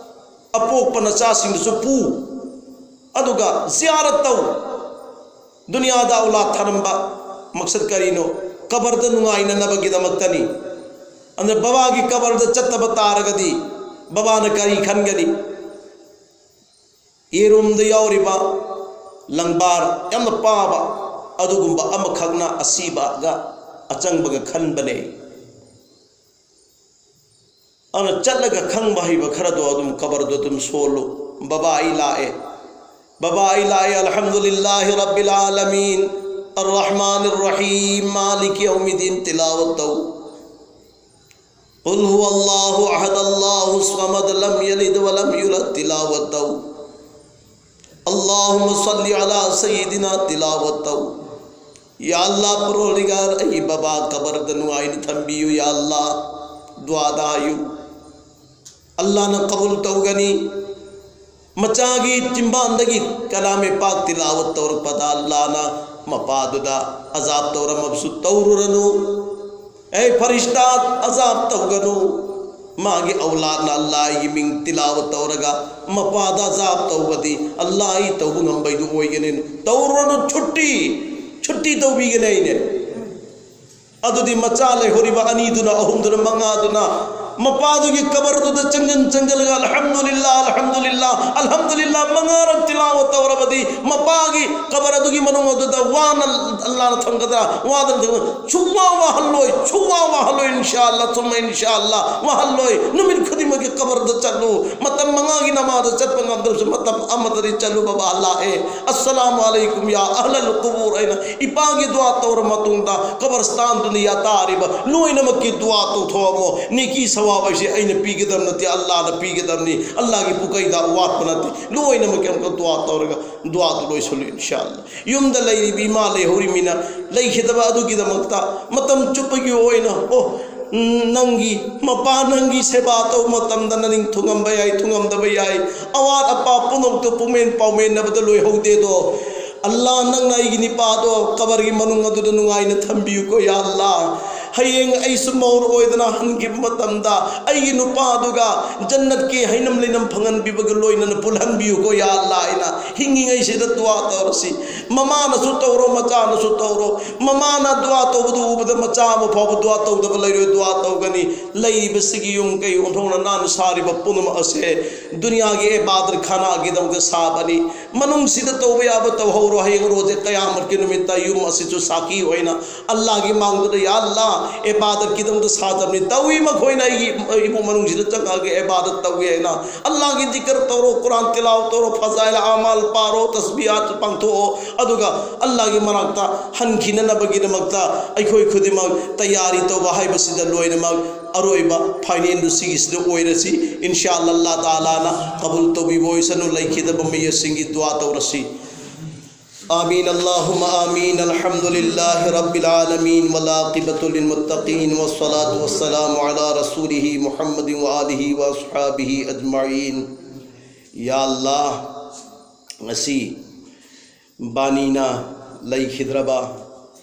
ꯑꯄꯣꯛꯄ ꯅꯆꯥꯁꯤꯡꯗꯨꯁꯨ ꯄꯨ, ꯑꯗꯨꯒ ꯖꯤꯌꯥꯔꯠ ꯇꯧ꯫ ꯗꯨꯅꯤꯌꯥꯗ ꯑꯧꯂꯥꯗ ꯊꯥꯔꯝꯕ ꯃꯛꯁꯗ ꯀꯔꯤꯅꯣ? ꯀꯕꯔꯗ ꯅꯨꯡꯉꯥꯏꯅꯅꯕꯒꯤꯗꯃꯛꯇꯅꯤ꯫ ꯑꯗꯨꯅ ꯕꯕꯥꯒꯤ ꯀꯕꯔꯗ ꯆꯠꯇꯕ ꯇꯥꯔꯒꯗꯤ ꯕꯕꯥꯅ ꯀꯔꯤ ꯈꯟꯒꯅꯤ? ꯌꯦꯔꯨꯝꯗ ꯌꯥꯎꯔꯤꯕ ꯂꯪꯕꯥꯔ ꯌꯥꯝꯅ ꯄꯥꯕ ꯑꯗꯨꯒꯨꯝꯕ ꯑꯃꯈꯛꯅ ꯑꯁꯤꯕꯒ ꯑꯆꯪꯕꯒ ꯈꯟꯕꯅꯦ꯫ ꯑꯗꯨꯅ ꯆꯠꯂꯒ ꯈꯪꯕ ꯍꯩꯕ ꯈꯔꯗꯣ ꯑꯗꯨꯝ ꯀꯕꯔꯗꯣ ꯑꯗꯨꯝ ꯁꯣꯜꯂꯨ꯫ "ꯕꯕꯥ, ꯑꯩ ꯂꯥꯛꯑꯦ꯫ ꯕꯕꯥ, ꯑꯩ ꯂꯥꯛꯑꯦ꯫ ꯑꯜꯍꯝꯗꯨꯂꯤꯜꯂꯥꯍꯤ ꯔꯕꯤꯜ ꯑꯥꯂꯃꯤꯟ꯫ الرحمن الرحيم، مالك يوم الدين تلاوت ꯇꯧ. قل هو الله أحد، الله الصمد، لم يلد ولم يولد تلاوت ꯇꯧ. اللهم صل على سيدنا تلاوت ꯇꯧ. ꯌꯥ ꯑꯜꯂꯥꯍ ꯄꯔꯣꯔꯗꯤꯒꯥꯔ, ꯑꯩꯒꯤ ꯕꯕꯥ ꯀꯕꯔꯗ ꯅꯨꯡꯉꯥꯏꯅ ꯊꯝꯕꯤꯌꯨ, ꯌꯥ ꯑꯜꯂꯥꯍ, ꯗꯨꯋꯥꯗ ꯍꯥꯏꯌꯨ꯫ ꯑꯜꯂꯥꯍꯅ ꯀꯕꯨꯜ ꯇꯧꯒꯅꯤ꯫ ꯃꯆꯥꯒꯤ ꯆꯤꯝꯕꯥꯟꯗꯒꯤ ꯀꯂꯥꯃꯦ ꯄꯥꯛ ꯇꯤꯂꯥꯋꯠ ꯇꯧꯔꯛꯄꯗ ꯑꯜꯂꯥꯍꯅ ꯃꯄꯥꯗꯨꯗ ꯑꯖꯥꯕ ꯇꯧꯔꯝꯃꯕꯁꯨ ꯇꯧꯔꯨꯔꯅꯨ꯫ ꯑꯦ ꯐꯔꯤꯁꯇꯥ, ꯑꯖꯥꯕ ꯇꯧꯒꯅꯨ꯫ ꯃꯥꯒꯤ ꯑꯧꯂꯥꯗꯅ ꯑꯜꯂꯥꯍꯒꯤ ꯃꯤꯡ ꯇꯤꯂꯥꯋꯠ ꯇꯧꯔꯒ ꯃꯄꯥꯗ ꯑꯖꯥꯕ ꯇꯧꯕꯗꯤ ꯑꯜꯂꯥꯍꯒꯤ ꯇꯧꯕ ꯉꯝꯕꯩꯗꯨ ꯑꯣꯏꯒꯅꯤ꯫ ꯇꯧꯔꯨꯔꯅꯨ, ꯆꯨꯠꯇꯤ, ꯆꯨꯠꯇꯤ ꯇꯧꯕꯤꯒꯅꯤ ꯑꯩꯅ꯫ ꯑꯗꯨꯗꯤ ꯃꯆꯥ ꯂꯩꯍꯧꯔꯤꯕ ꯑꯅꯤꯗꯨꯅ, ꯑꯍꯨꯝꯗꯨꯅ, ꯃꯉꯥꯗꯨꯅ ꯃꯄꯥꯗꯨꯒꯤ ꯀꯕꯔꯗꯨꯗ ꯆꯪꯖꯟ ꯆꯪꯖꯜꯂꯒ "ꯑꯜꯍꯝꯗꯨꯂꯤꯜꯂꯥꯍ, ꯑꯜꯍꯝꯗꯨꯂꯤꯜꯂꯥꯍ, ꯑꯜꯍꯝꯗꯨꯂꯤꯜꯂꯥꯍ" ꯃꯉꯥꯔꯛ ꯇꯤꯂꯥꯋꯠ ꯇꯧꯔꯕꯗꯤ, ꯃꯄꯥꯒꯤ ꯀꯕꯔ ꯑꯗꯨꯒꯤ ꯃꯅꯨꯡ ꯑꯗꯨꯗ ꯋꯥꯅ ꯑꯜꯂꯥꯍꯅ ꯊꯝꯒꯗ꯭ꯔꯥ? ꯋꯥꯗꯅ ꯊꯝꯒꯗ꯭ꯔꯥ? ꯁꯨꯡꯋꯥ ꯋꯥꯍꯜꯂꯣꯏ, ꯁꯨꯡꯋꯥ ꯋꯥꯍꯜꯂꯣꯏ, ꯏꯟꯁꯥ ꯑꯜꯂꯥꯍ, ꯁꯨꯝꯃ ꯏꯟꯁꯥ ꯑꯜꯂꯥꯍ, ꯋꯥꯍꯜꯂꯣꯏ꯫ ꯅꯨꯃꯤꯠ ꯈꯨꯗꯤꯡꯃꯛꯀꯤ ꯀꯕꯔꯗ ꯆꯠꯂꯨ꯫ ꯃꯇꯝ ꯃꯉꯥꯒꯤ ꯅꯃꯥꯖ ꯆꯠꯄ ꯉꯝꯗ꯭ꯔꯁꯨ, ꯃꯇꯝ ꯑꯃꯗꯗꯤ ꯆꯠꯂꯨ, ꯕꯕꯥ ꯂꯥꯛꯑꯦ, "ꯑꯁꯁꯂꯥꯃꯨ ꯑꯂꯩꯀꯨꯝ ꯌꯥ ꯑꯍꯂꯜ ꯀꯨꯕꯨꯔ" ꯍꯥꯏꯅ ꯏꯄꯥꯒꯤ ꯗꯨꯋꯥ ꯇꯧꯔ ꯃꯇꯨꯡꯗ, ꯀꯕꯔꯁꯇꯥꯟꯗꯨꯅ ꯌꯥꯇꯥꯔꯤꯕ ꯂꯣꯏꯅꯃꯛꯀꯤ ꯗꯨꯋꯥ ꯇꯧꯊꯣꯛꯑꯝꯃꯣ꯫ ꯅꯦꯀꯤ ꯁꯋꯥꯕ ꯍꯥꯏꯁꯦ ꯑꯩꯅ ꯄꯤꯒꯗꯕ ꯅꯠꯇꯦ, ꯑꯜꯂꯥꯍꯅ ꯄꯤꯒꯗꯕꯅꯤ꯫ ꯑꯜꯂꯥꯍꯒꯤ ꯄꯨꯀꯩꯗ ꯑꯋꯥꯠꯄ ꯅꯠꯇꯦ꯫ ꯂꯣꯏꯅꯃꯛꯀꯤ ꯑꯃꯨꯛꯀ ꯗꯨꯋꯥ ꯇꯧꯔꯒ ꯗꯨꯋꯥꯗꯨ ꯂꯣꯏꯁꯜꯂꯨ, ꯏꯟꯁꯥ ꯑꯜꯂꯥꯍ꯫ ꯌꯨꯝꯗ ꯂꯩꯔꯤꯕ ꯏꯃꯥ ꯂꯩꯍꯧꯔꯤꯃꯤꯅ ꯂꯩꯈꯤꯗꯕ ꯑꯗꯨꯒꯤꯗꯃꯛꯇ ꯃꯇꯝ ꯆꯨꯞꯄꯒꯤ ꯑꯣꯏꯅ, ꯑꯣ, ꯎꯝ, ꯅꯪꯒꯤ ꯃꯄꯥ ꯅꯪꯒꯤ ꯁꯦꯕꯥ ꯇꯧꯕ ꯃꯇꯝꯗ ꯅꯅꯤꯡ ꯊꯨꯡꯉꯝꯕ ꯌꯥꯏ, ꯊꯨꯡꯉꯝꯗꯕ ꯌꯥꯏ, ꯑꯋꯥꯠ ꯑꯄꯥ ꯄꯨꯝꯅꯃꯛꯇꯣ ꯄꯨꯡꯃꯦꯟ ꯄꯥꯎꯃꯦꯟꯅꯕꯗ ꯂꯣꯏꯍꯧꯗꯦꯗꯣ꯫ ꯑꯜꯂꯥꯍ, ꯅꯪꯅ ꯑꯩꯒꯤ ꯅꯤꯄꯥꯗꯣ ꯀꯕꯔꯒꯤ ꯃꯅꯨꯡ ꯑꯗꯨꯗ ꯅꯨꯡꯉꯥꯏꯅ ꯊꯝꯕꯤꯌꯨꯀꯣ, ꯌꯥ ꯑꯜꯂꯥꯍ꯫ ꯍꯌꯦꯡ ꯑꯩꯁꯨ ꯃꯧꯔ ꯑꯣꯏꯗꯅ ꯍꯟꯈꯤꯕ ꯃꯇꯝꯗ ꯑꯩꯒꯤ ꯅꯨꯄꯥꯗꯨꯒ ꯖꯟꯅꯠꯀꯤ ꯍꯩꯅꯝ ꯂꯩꯅꯝ ꯐꯪꯍꯟꯕꯤꯕꯒ ꯂꯣꯏꯅꯅ ꯄꯨꯜꯍꯟꯕꯤꯌꯨꯀꯣ, ꯌꯥ ꯑꯜꯂꯥꯍ, ꯍꯥꯏꯅ ꯍꯤꯡꯉꯤꯉꯩꯁꯤꯗ ꯗꯨꯋꯥ ꯇꯧꯔꯁꯤ꯫ ꯃꯃꯥꯅꯁꯨ ꯇꯧꯔꯣ, ꯃꯆꯥꯅꯁꯨ ꯇꯧꯔꯣ꯫ ꯃꯃꯥꯅ ꯗꯨꯋꯥ ꯇꯧꯕꯗꯨ ꯎꯕꯗ ꯃꯆꯥ ꯑꯃ ꯐꯥꯎꯕ ꯗꯨꯋꯥ ꯇꯧꯗꯕ ꯂꯩꯔꯣꯏ, ꯗꯨꯋꯥ ꯇꯧꯒꯅꯤ꯫ ꯂꯩꯔꯤꯕꯁꯤꯒꯤ ꯌꯨꯝ ꯀꯩ ꯑꯣꯟꯊꯣꯛꯅ ꯅꯥꯟꯅ ꯁꯥꯔꯤꯕ ꯄꯨꯝꯅꯃꯛ ꯑꯁꯦ ꯗꯨꯅꯤꯌꯥꯒꯤ ꯏꯕꯥꯗꯠ ꯈꯥꯅꯥꯒꯤꯗꯃꯛꯇ ꯁꯥꯕꯅꯤ꯫ ꯃꯅꯨꯡꯁꯤꯗ ꯇꯧꯕ ꯌꯥꯕ ꯇꯧꯍꯧꯔꯣ꯫ ꯍꯌꯦꯡ ꯔꯣꯖꯦ ꯀꯌꯥꯃꯠꯀꯤ ꯅꯨꯃꯤꯠꯇ ꯌꯨꯝ ꯑꯁꯤꯁꯨ ꯁꯥꯈꯤ ꯑꯣꯏꯅ ꯑꯜꯂꯥꯍꯒꯤ ꯃꯥꯡꯗꯨꯗ, "ꯌꯥ ꯑꯜꯂꯥꯍ, ꯏꯕꯥꯗꯠꯀꯤꯗꯃꯛꯇ ꯁꯥꯖꯕꯅꯤ, ꯇꯧꯏ ꯃꯈꯣꯏꯅ ꯑꯩꯒꯤ ꯏꯃꯨꯡ ꯃꯅꯨꯡꯁꯤꯗ ꯆꯪꯉꯛꯑꯒ ꯏꯕꯥꯗꯠ ꯇꯧꯏ" ꯍꯥꯏꯅ ꯑꯜꯂꯥꯍꯒꯤ ꯖꯤꯀꯔ ꯇꯧꯔꯣ, ꯀꯨꯔꯥꯟ ꯇꯤꯂꯥꯋ ꯇꯧꯔꯣ, ꯐꯖꯥꯏꯜ ꯑꯃꯥꯜ ꯄꯥꯔꯣ, ꯇꯁꯕꯤꯍꯥꯠ ꯄꯥꯡꯊꯣꯛꯑꯣ, ꯑꯗꯨꯒ ꯑꯜꯂꯥꯍꯒꯤ ꯃꯅꯥꯛꯇ ꯍꯟꯈꯤꯅꯅꯕꯒꯤꯗꯃꯛꯇ ꯑꯩꯈꯣꯏ ꯈꯨꯗꯤꯡꯃꯛ ꯇꯌꯥꯔꯤ ꯇꯧꯕ ꯍꯥꯏꯕꯁꯤꯗ ꯂꯣꯏꯅꯃꯛ ꯑꯔꯣꯏꯕ final ꯁꯤꯒꯤꯁꯤꯗ ꯑꯣꯏꯔꯁꯤ꯫ ꯏꯟꯁꯥ ꯑꯜꯂꯥꯍ, ꯑꯜꯂꯥꯍ ꯇꯥꯂꯥꯅ ꯀꯕꯨꯜ ꯇꯧꯕꯤꯕ ꯑꯣꯏꯁꯅꯨ꯫ ꯂꯩꯈꯤꯗꯕ ꯃꯌꯦꯛꯁꯤꯡꯒꯤ ꯗꯨꯋꯥ ꯇꯧꯔꯁꯤ꯫ آمين اللهم آمين. الحمد لله رب العالمين والعاقبة للمتقين والصلاة والسلام على رسوله محمد وآله وأصحابه أجمعين. ꯌꯥ ꯑꯜꯂꯥꯍ, ꯉꯁꯤ ꯕꯥꯅꯤꯅ ꯂꯩꯈꯤꯗ꯭ꯔꯕ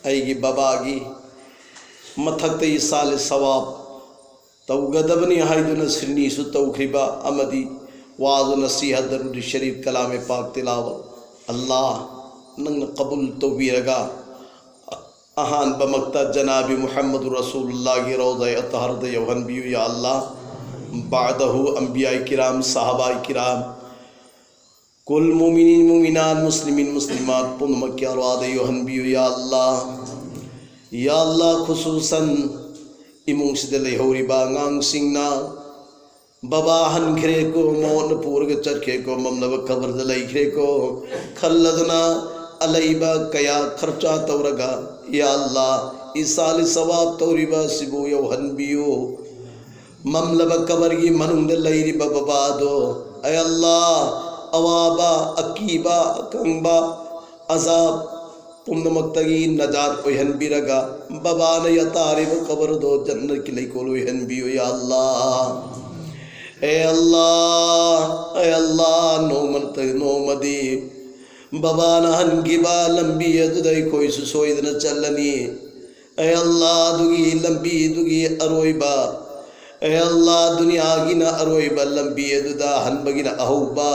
ꯑꯩꯒꯤ ꯕꯕꯥꯒꯤ ꯃꯊꯛꯇ ꯏꯁꯥꯂꯦ ꯁꯋꯥꯕ ꯇꯧꯒꯗꯕꯅꯤ ꯍꯥꯏꯗꯨꯅ ꯁꯤꯔꯅꯤꯁꯨ ꯇꯧꯈ꯭ꯔꯤꯕ ꯑꯃꯗꯤ ꯋꯥꯗꯨ ꯅꯁꯤꯍꯠ, ꯗꯔꯨꯗ ꯁꯔꯤꯐ, ꯀꯂꯥꯃꯦ ꯄꯥꯛ ꯇꯤꯂꯥꯋꯠ, ꯑꯜꯂꯥꯍ, ꯅꯪꯅ ꯀꯕꯨꯜ ꯇꯧꯕꯤꯔꯒ ꯑꯍꯥꯟꯕꯃꯛꯇ ꯖꯅꯥꯕꯤ ꯃꯨꯍꯝꯃꯗꯨ ꯔꯁꯨꯂꯨꯜꯂꯥꯍꯒꯤ ꯔꯧꯖꯥ ꯑꯇꯍꯔꯗ ꯌꯧꯍꯟꯕꯤꯌꯨ, ꯌꯥ ꯑꯜꯂꯥꯍ꯫ ꯕꯥꯗꯍꯨ ꯑꯝꯕꯤꯌꯥ ꯀꯤꯔꯥꯝ, ꯁꯍꯥꯕꯥ ꯀꯤꯔꯥꯝ, ꯀꯨꯜ ꯃꯨꯃꯤꯅꯤꯟ, ꯃꯨꯃꯤꯅꯥꯠ, ꯃꯨꯁꯂꯤꯃꯤꯟ, ꯃꯨꯁꯂꯤꯃꯥꯠ ꯄꯨꯝꯅꯃꯛꯀꯤ ꯑꯔꯋꯥꯗ ꯌꯧꯍꯟꯕꯤꯌꯨ, ꯌꯥ ꯑꯜꯂꯥꯍ꯫ ꯌꯥ ꯑꯜꯂꯥꯍ, ꯈꯨꯁꯨꯁꯟ ꯏꯃꯨꯡꯁꯤꯗ ꯂꯩꯍꯧꯔꯤꯕ ꯑꯉꯥꯡꯁꯤꯡꯅ ꯕꯕꯥ ꯍꯟꯈ꯭ꯔꯦꯀꯣ, ꯃꯣꯠꯅ ꯄꯨꯔꯒ ꯆꯠꯈ꯭ꯔꯦꯀꯣ, ꯃꯝꯂꯕ ꯀꯕꯔꯗ ꯂꯩꯈ꯭ꯔꯦꯀꯣ ꯈꯜꯂꯗꯨꯅ ꯑꯂꯩꯕ ꯀꯌꯥ ꯈꯔꯆꯥ ꯇꯧꯔꯒ, ꯌꯥ ꯑꯜꯂꯥꯍ, ꯏꯁꯥꯂꯤ ꯁꯋꯥꯕ ꯇꯧꯔꯤꯕ ꯑꯁꯤꯕꯨ ꯌꯧꯍꯟꯕꯤꯌꯨ꯫ ꯃꯝꯂꯕ ꯀꯕꯔꯒꯤ ꯃꯅꯨꯡꯗ ꯂꯩꯔꯤꯕ ꯕꯕꯥꯗꯣ, ꯑꯦ ꯑꯜꯂꯥꯍ, ꯑꯋꯥꯕ, ꯑꯀꯤꯕ, ꯑꯀꯪꯕ, ꯑꯖꯥꯕ ꯄꯨꯝꯅꯃꯛꯇꯒꯤ ꯅꯖꯥꯠ ꯑꯣꯏꯍꯟꯕꯤꯔꯒ, ꯕꯕꯥꯅ ꯌꯥꯇꯥꯔꯤꯕ ꯀꯕꯔꯗꯣ ꯖꯟꯅꯠꯀꯤ ꯂꯩꯀꯣꯜ ꯑꯣꯏꯍꯟꯕꯤꯌꯨ, ꯌꯥ ꯑꯜꯂꯥꯍ꯫ ꯑꯦ ꯑꯜꯂꯥꯍ, ꯑꯦ ꯑꯜꯂꯥꯍ, ꯅꯣꯡꯃꯇ ꯅꯣꯡꯃꯗꯤ ꯕꯕꯥꯅ ꯍꯟꯈꯤꯕ ꯂꯝꯕꯤ ꯑꯗꯨꯗ ꯑꯩꯈꯣꯏꯁꯨ ꯁꯣꯏꯗꯅ ꯆꯠꯂꯅꯤ꯫ ꯑꯦ ꯑꯜꯂꯥꯍ, ꯑꯗꯨꯒꯤ ꯂꯝꯕꯤꯗꯨꯒꯤ ꯑꯔꯣꯏꯕ, ꯑꯦ ꯑꯜꯂꯥꯍ, ꯗꯨꯅꯤꯌꯥꯒꯤꯅ ꯑꯔꯣꯏꯕ ꯂꯝꯕꯤ ꯑꯗꯨꯗ ꯍꯟꯕꯒꯤꯅ ꯑꯍꯧꯕ꯫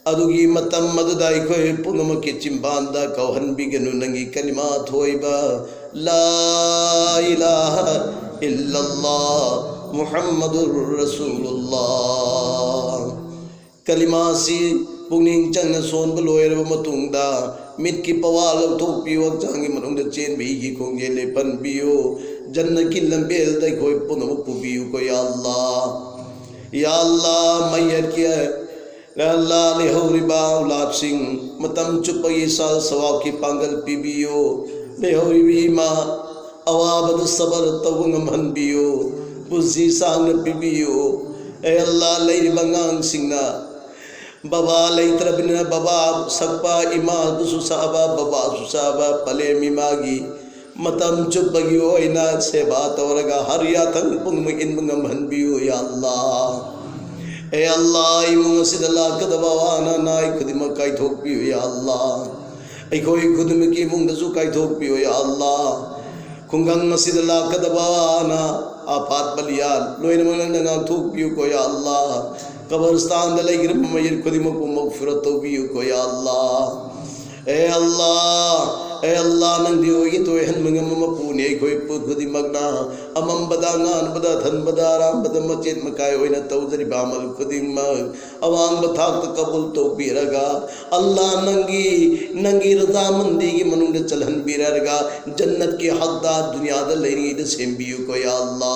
ꯑꯗꯨꯒꯤ ꯃꯇꯝ ꯑꯗꯨꯗ ꯑꯩꯈꯣꯏ ꯄꯨꯝꯅꯃꯛꯀꯤ ꯆꯤꯝꯕꯥꯟꯗ ꯀꯧꯍꯟꯕꯤꯒꯅꯨ ꯅꯪꯒꯤ ꯀꯂꯤꯃꯥ ꯊꯣꯏꯕ, ꯂꯥ ꯏꯂꯥꯍ ꯏꯜꯂꯜꯂꯥꯍ ꯃꯨꯍꯝꯃꯗꯨꯔ ꯔꯁꯨꯂꯨꯜꯂꯥꯍ꯫ ꯀꯂꯤꯃꯥꯁꯤ ꯄꯨꯛꯅꯤꯡ ꯆꯪꯅ ꯁꯣꯟꯕ ꯂꯣꯏꯔꯕ ꯃꯇꯨꯡꯗ, ꯃꯤꯠꯀꯤ ꯄꯋꯥ ꯂꯧꯊꯣꯛꯄꯤꯌꯨ, ꯍꯛꯆꯥꯡꯒꯤ ꯃꯅꯨꯡꯗ ꯆꯦꯟꯕ ꯏꯒꯤ ꯈꯣꯡꯖꯦꯜ ꯂꯦꯞꯍꯟꯕꯤꯌꯨ꯫ ꯖꯟꯅꯠꯀꯤ ꯂꯝꯕꯦꯜꯗ ꯑꯩꯈꯣꯏ ꯄꯨꯝꯅꯃꯛ ꯄꯨꯕꯤꯌꯨꯀꯣ, ꯌꯥ ꯑꯜꯂꯥꯍ꯫ ꯌꯥ ꯑꯜꯂꯥꯍ, ꯃꯩꯌꯠꯀꯤ ꯑꯦ ꯑꯜꯂꯥ, ꯂꯩꯍꯧꯔꯤꯕ ꯑꯧꯂꯥꯗꯁꯤꯡ ꯃꯇꯝ ꯆꯨꯞꯄꯒꯤ ꯁꯥꯜ ꯁꯋꯥꯕꯀꯤ ꯄꯥꯡꯒꯜ ꯄꯤꯕꯤꯌꯨ꯫ ꯂꯩꯍꯧꯔꯤꯕ ꯏꯃꯥ ꯑꯋꯥꯕꯗ ꯁꯕꯔ ꯇꯧꯕ ꯉꯝꯍꯟꯕꯤꯌꯨ꯫ ꯄꯨꯟꯁꯤ ꯁꯥꯡꯅ ꯄꯤꯕꯤꯌꯨ꯫ ꯑꯦ ꯑꯜꯂꯥ, ꯂꯩꯔꯤꯕ ꯑꯉꯥꯡꯁꯤꯡꯅ ꯕꯕꯥ ꯂꯩꯇ꯭ꯔꯕꯅꯤꯅ ꯕꯕꯥ ꯁꯛꯄ, ꯏꯃꯥꯕꯨꯁꯨ ꯁꯛꯑꯕ, ꯕꯕꯥꯁꯨ ꯁꯛꯑꯕ, ꯄꯂꯦꯝ ꯏꯃꯥꯒꯤ ꯃꯇꯝ ꯆꯨꯞꯄꯒꯤ ꯑꯣꯏꯅ ꯁꯦꯕꯥ ꯇꯧꯔꯒ ꯍꯔ ꯌꯥꯊꯪ ꯄꯨꯝꯅꯃꯛ ꯏꯟꯕ ꯉꯝꯍꯟꯕꯤꯌꯨ, ꯌꯥ ꯑꯜꯂꯥ꯫ ꯑꯦ ꯑꯜꯂꯥ, ꯏꯃꯨꯡ ꯑꯁꯤꯗ ꯂꯥꯛꯀꯗꯕ ꯑꯋꯥ ꯑꯅꯥ ꯅꯥꯏ ꯈꯨꯗꯤꯡꯃꯛ ꯀꯥꯏꯊꯣꯛꯄꯤꯌꯨ, ꯌꯥ ꯑꯜꯂꯥ꯫ ꯑꯩꯈꯣꯏ ꯈꯨꯗꯤꯡꯃꯛꯀꯤ ꯏꯃꯨꯡꯗꯁꯨ ꯀꯥꯏꯊꯣꯛꯄꯤꯌꯨ, ꯌꯥ ꯑꯜꯂꯥ꯫ ꯈꯨꯡꯒꯪ ꯑꯁꯤꯗ ꯂꯥꯛꯀꯗꯕ ꯑꯅꯥ ꯑꯐꯥꯠ ꯕꯂꯤꯌꯥ ꯂꯣꯏꯅꯃꯛ ꯅꯪꯅ ꯉꯥꯛꯊꯣꯛꯄꯤꯌꯨꯀꯣ, ꯌꯥ ꯑꯜꯂꯥ꯫ ꯀꯕꯔꯁꯇꯥꯟꯗ ꯂꯩꯈ꯭ꯔꯤꯕ ꯃꯌꯦꯛ ꯈꯨꯗꯤꯡꯃꯛꯄꯨ ꯃꯒꯐꯤꯔꯠ ꯇꯧꯕꯤꯌꯨꯀꯣ, ꯌꯥ ꯑꯜꯂꯥ꯫ ꯑꯦ ꯑꯜꯂꯥ, ꯑꯦ ꯑꯜꯂꯥ, ꯅꯪꯗꯤ ꯑꯣꯏꯒꯤ ꯇꯣꯏꯍꯟꯕ ꯉꯝꯕ ꯃꯄꯨꯅꯤ꯫ ꯑꯩꯈꯣꯏ ꯄꯨ ꯈꯨꯗꯤꯡꯃꯛꯅ ꯑꯃꯝꯕꯗ, ꯑꯉꯥꯟꯕꯗ, ꯑꯊꯟꯕꯗ, ꯑꯔꯥꯟꯕꯗ ꯃꯆꯦꯠ ꯃꯀꯥꯏ ꯑꯣꯏꯅ ꯇꯧꯖꯔꯤꯕ ꯑꯃꯜ ꯈꯨꯗꯤꯡꯃꯛ ꯑꯋꯥꯡꯕ ꯊꯥꯛꯇ ꯀꯕꯨꯜ ꯇꯧꯕꯤꯔꯒ, ꯑꯜꯂꯥ, ꯅꯪꯒꯤ, ꯅꯪꯒꯤ ꯔꯖꯥꯃꯟꯗꯤꯒꯤ ꯃꯅꯨꯡꯗ ꯆꯜꯍꯟꯕꯤꯔꯒ, ꯖꯟꯅꯠꯀꯤ ꯍꯛꯗꯥꯔ ꯗꯨꯅꯤꯌꯥꯗ ꯂꯩꯔꯤꯉꯩꯗ ꯁꯦꯝꯕꯤꯌꯨꯀꯣ, ꯌꯥ ꯑꯜꯂꯥ꯫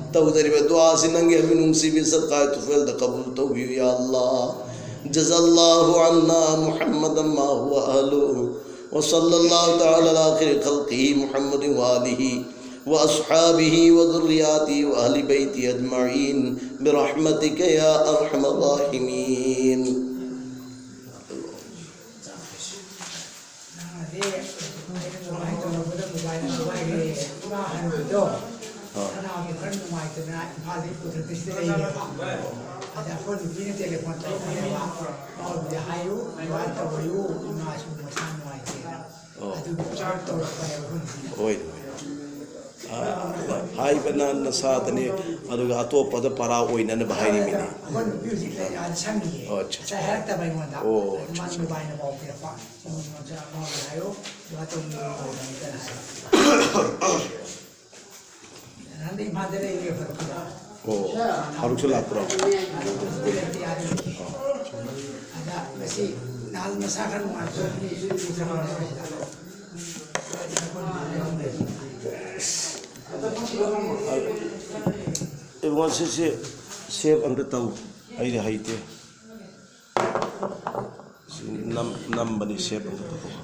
ꯇꯧꯖꯔꯤꯕ ꯗꯨꯋꯥꯁꯤ ꯅꯪꯒꯤ ꯍꯕꯤꯕ ꯅꯨꯡꯁꯤꯕꯤ ꯁꯗꯀꯥ ꯇꯨꯐꯦꯜꯗ ꯀꯕꯨꯜ ꯇꯧꯕꯤꯌꯨ, ꯌꯥ ꯑꯜꯂꯥ꯫ جزى الله عنا محمدا ما هو أهله، وصلى الله تعالى على خير خلقه محمد وآله وأصحابه وذرياته وأهل بيته أجمعين، برحمتك يا أرحم الراحمين. ꯅꯪꯅꯗꯤ ꯑꯩꯅ ꯅꯨꯡꯉꯥꯏ ꯇꯧꯔꯛꯄꯗ ꯃꯣꯕꯥꯏꯜ ꯅꯨꯡꯉꯥꯏꯔꯦ꯫ ꯏꯃꯥ ꯍꯟꯕꯗꯣ ꯁꯅꯥꯗꯣ ꯈꯔ ꯅꯨꯡꯉꯥꯏꯇꯅ ꯏꯝꯐꯥꯜꯗꯒꯤ ꯄꯨꯊꯔꯛꯇꯦ, ꯁꯤꯗ ꯂꯩꯔꯦꯕ꯫ ꯑꯗ ꯑꯩꯈꯣꯏ ꯅꯨꯄꯤꯅ ꯇꯦꯂꯤꯐꯣꯟ ꯇꯧꯔꯛꯄꯅꯦꯕ, "ꯃꯥꯕꯨꯗꯤ ꯍꯥꯏꯌꯨ, ꯑꯗꯨꯃꯥꯏꯅ ꯇꯧꯕꯤꯌꯨ, ꯏꯃꯥꯁꯨ ꯃꯁꯥ ꯅꯨꯡꯉꯥꯏꯇꯦꯅ꯫ ꯑꯣ꯫ ꯑꯗꯨꯒꯤ ꯆꯥꯔꯖ ꯇꯧꯔꯛꯄꯅꯦꯕ ꯑꯩꯈꯣꯏ ꯅꯨꯄꯤꯅ꯫" ꯍꯣꯏ꯫ ꯑꯥ, ꯍꯥꯏꯕꯅ ꯅꯁꯥꯗꯅꯤ, ꯑꯗꯨꯒ ꯑꯇꯣꯞꯄꯗ ꯄꯔꯥ ꯑꯣꯏꯅꯅꯕ ꯍꯥꯏꯔꯤꯃꯤꯅꯤ꯫ ꯑꯩꯈꯣꯏ ꯅꯨꯄꯤ ꯍꯧꯖꯤꯛ ꯂꯩ, ꯑꯥꯗ ꯁꯪꯉꯤꯌꯦ꯫ ꯑꯣ, ꯑꯠꯆꯥ, ꯑꯠꯆꯥ꯫ ꯉꯁꯥꯏ ꯍꯥꯏꯔꯛꯇꯕ ꯑꯩꯉꯣꯟꯗ꯫ ꯑꯣ, ꯑꯗꯨ ꯃꯥꯅ ꯑꯠꯆꯥ, ꯑꯠꯆꯥ꯫ ꯃꯣꯕꯥꯏꯜ ꯅꯝꯕꯔ ꯄꯤꯔꯛꯄ꯫ ꯁꯤ ꯃꯣꯕꯥꯏꯜ ꯅꯝꯕꯔꯁꯦ ꯃꯥꯉꯣꯟꯗ ꯍꯥꯏꯌꯨ, ꯑꯗꯨꯃꯥꯏꯅ ꯇꯧꯕꯤꯌꯨ, ꯇꯧꯕꯤꯌꯨ ꯍꯥꯏꯌꯨ꯫ ꯅꯍꯥꯟꯗꯤ ꯏꯝꯐꯥꯜꯗ ꯂꯩꯔꯦ, ꯐꯥꯔꯨꯛꯀꯤꯗ꯫ ꯑꯣ, ꯐꯥꯔꯨꯛꯁꯨ ꯂꯥꯛꯄ꯭ꯔꯣ? ꯐꯥꯔꯨꯛꯁꯨ ꯂꯩꯔꯛꯇꯦ, ꯑꯥꯗ ꯂꯩꯔꯦ꯫ ꯑꯗ ꯉꯁꯤ ꯅꯍꯥꯟ ꯃꯁꯥ ꯈꯔ ꯅꯨꯡꯉꯥꯏꯇꯕꯒꯤ ꯎꯗ꯭ꯔꯕꯅꯦ ꯁꯤꯗ꯫ ꯏꯕꯨꯡꯉꯣ, ꯁꯤꯁꯦ ꯁꯦꯞ ꯑꯝꯇ ꯇꯧ, ꯑꯩꯗꯤ ꯍꯩꯇꯦ꯫ ꯅꯝ- ꯅꯝꯕꯅꯤ, ꯁꯦꯞ ꯑꯝꯇ ꯇꯧꯊꯣꯛ꯫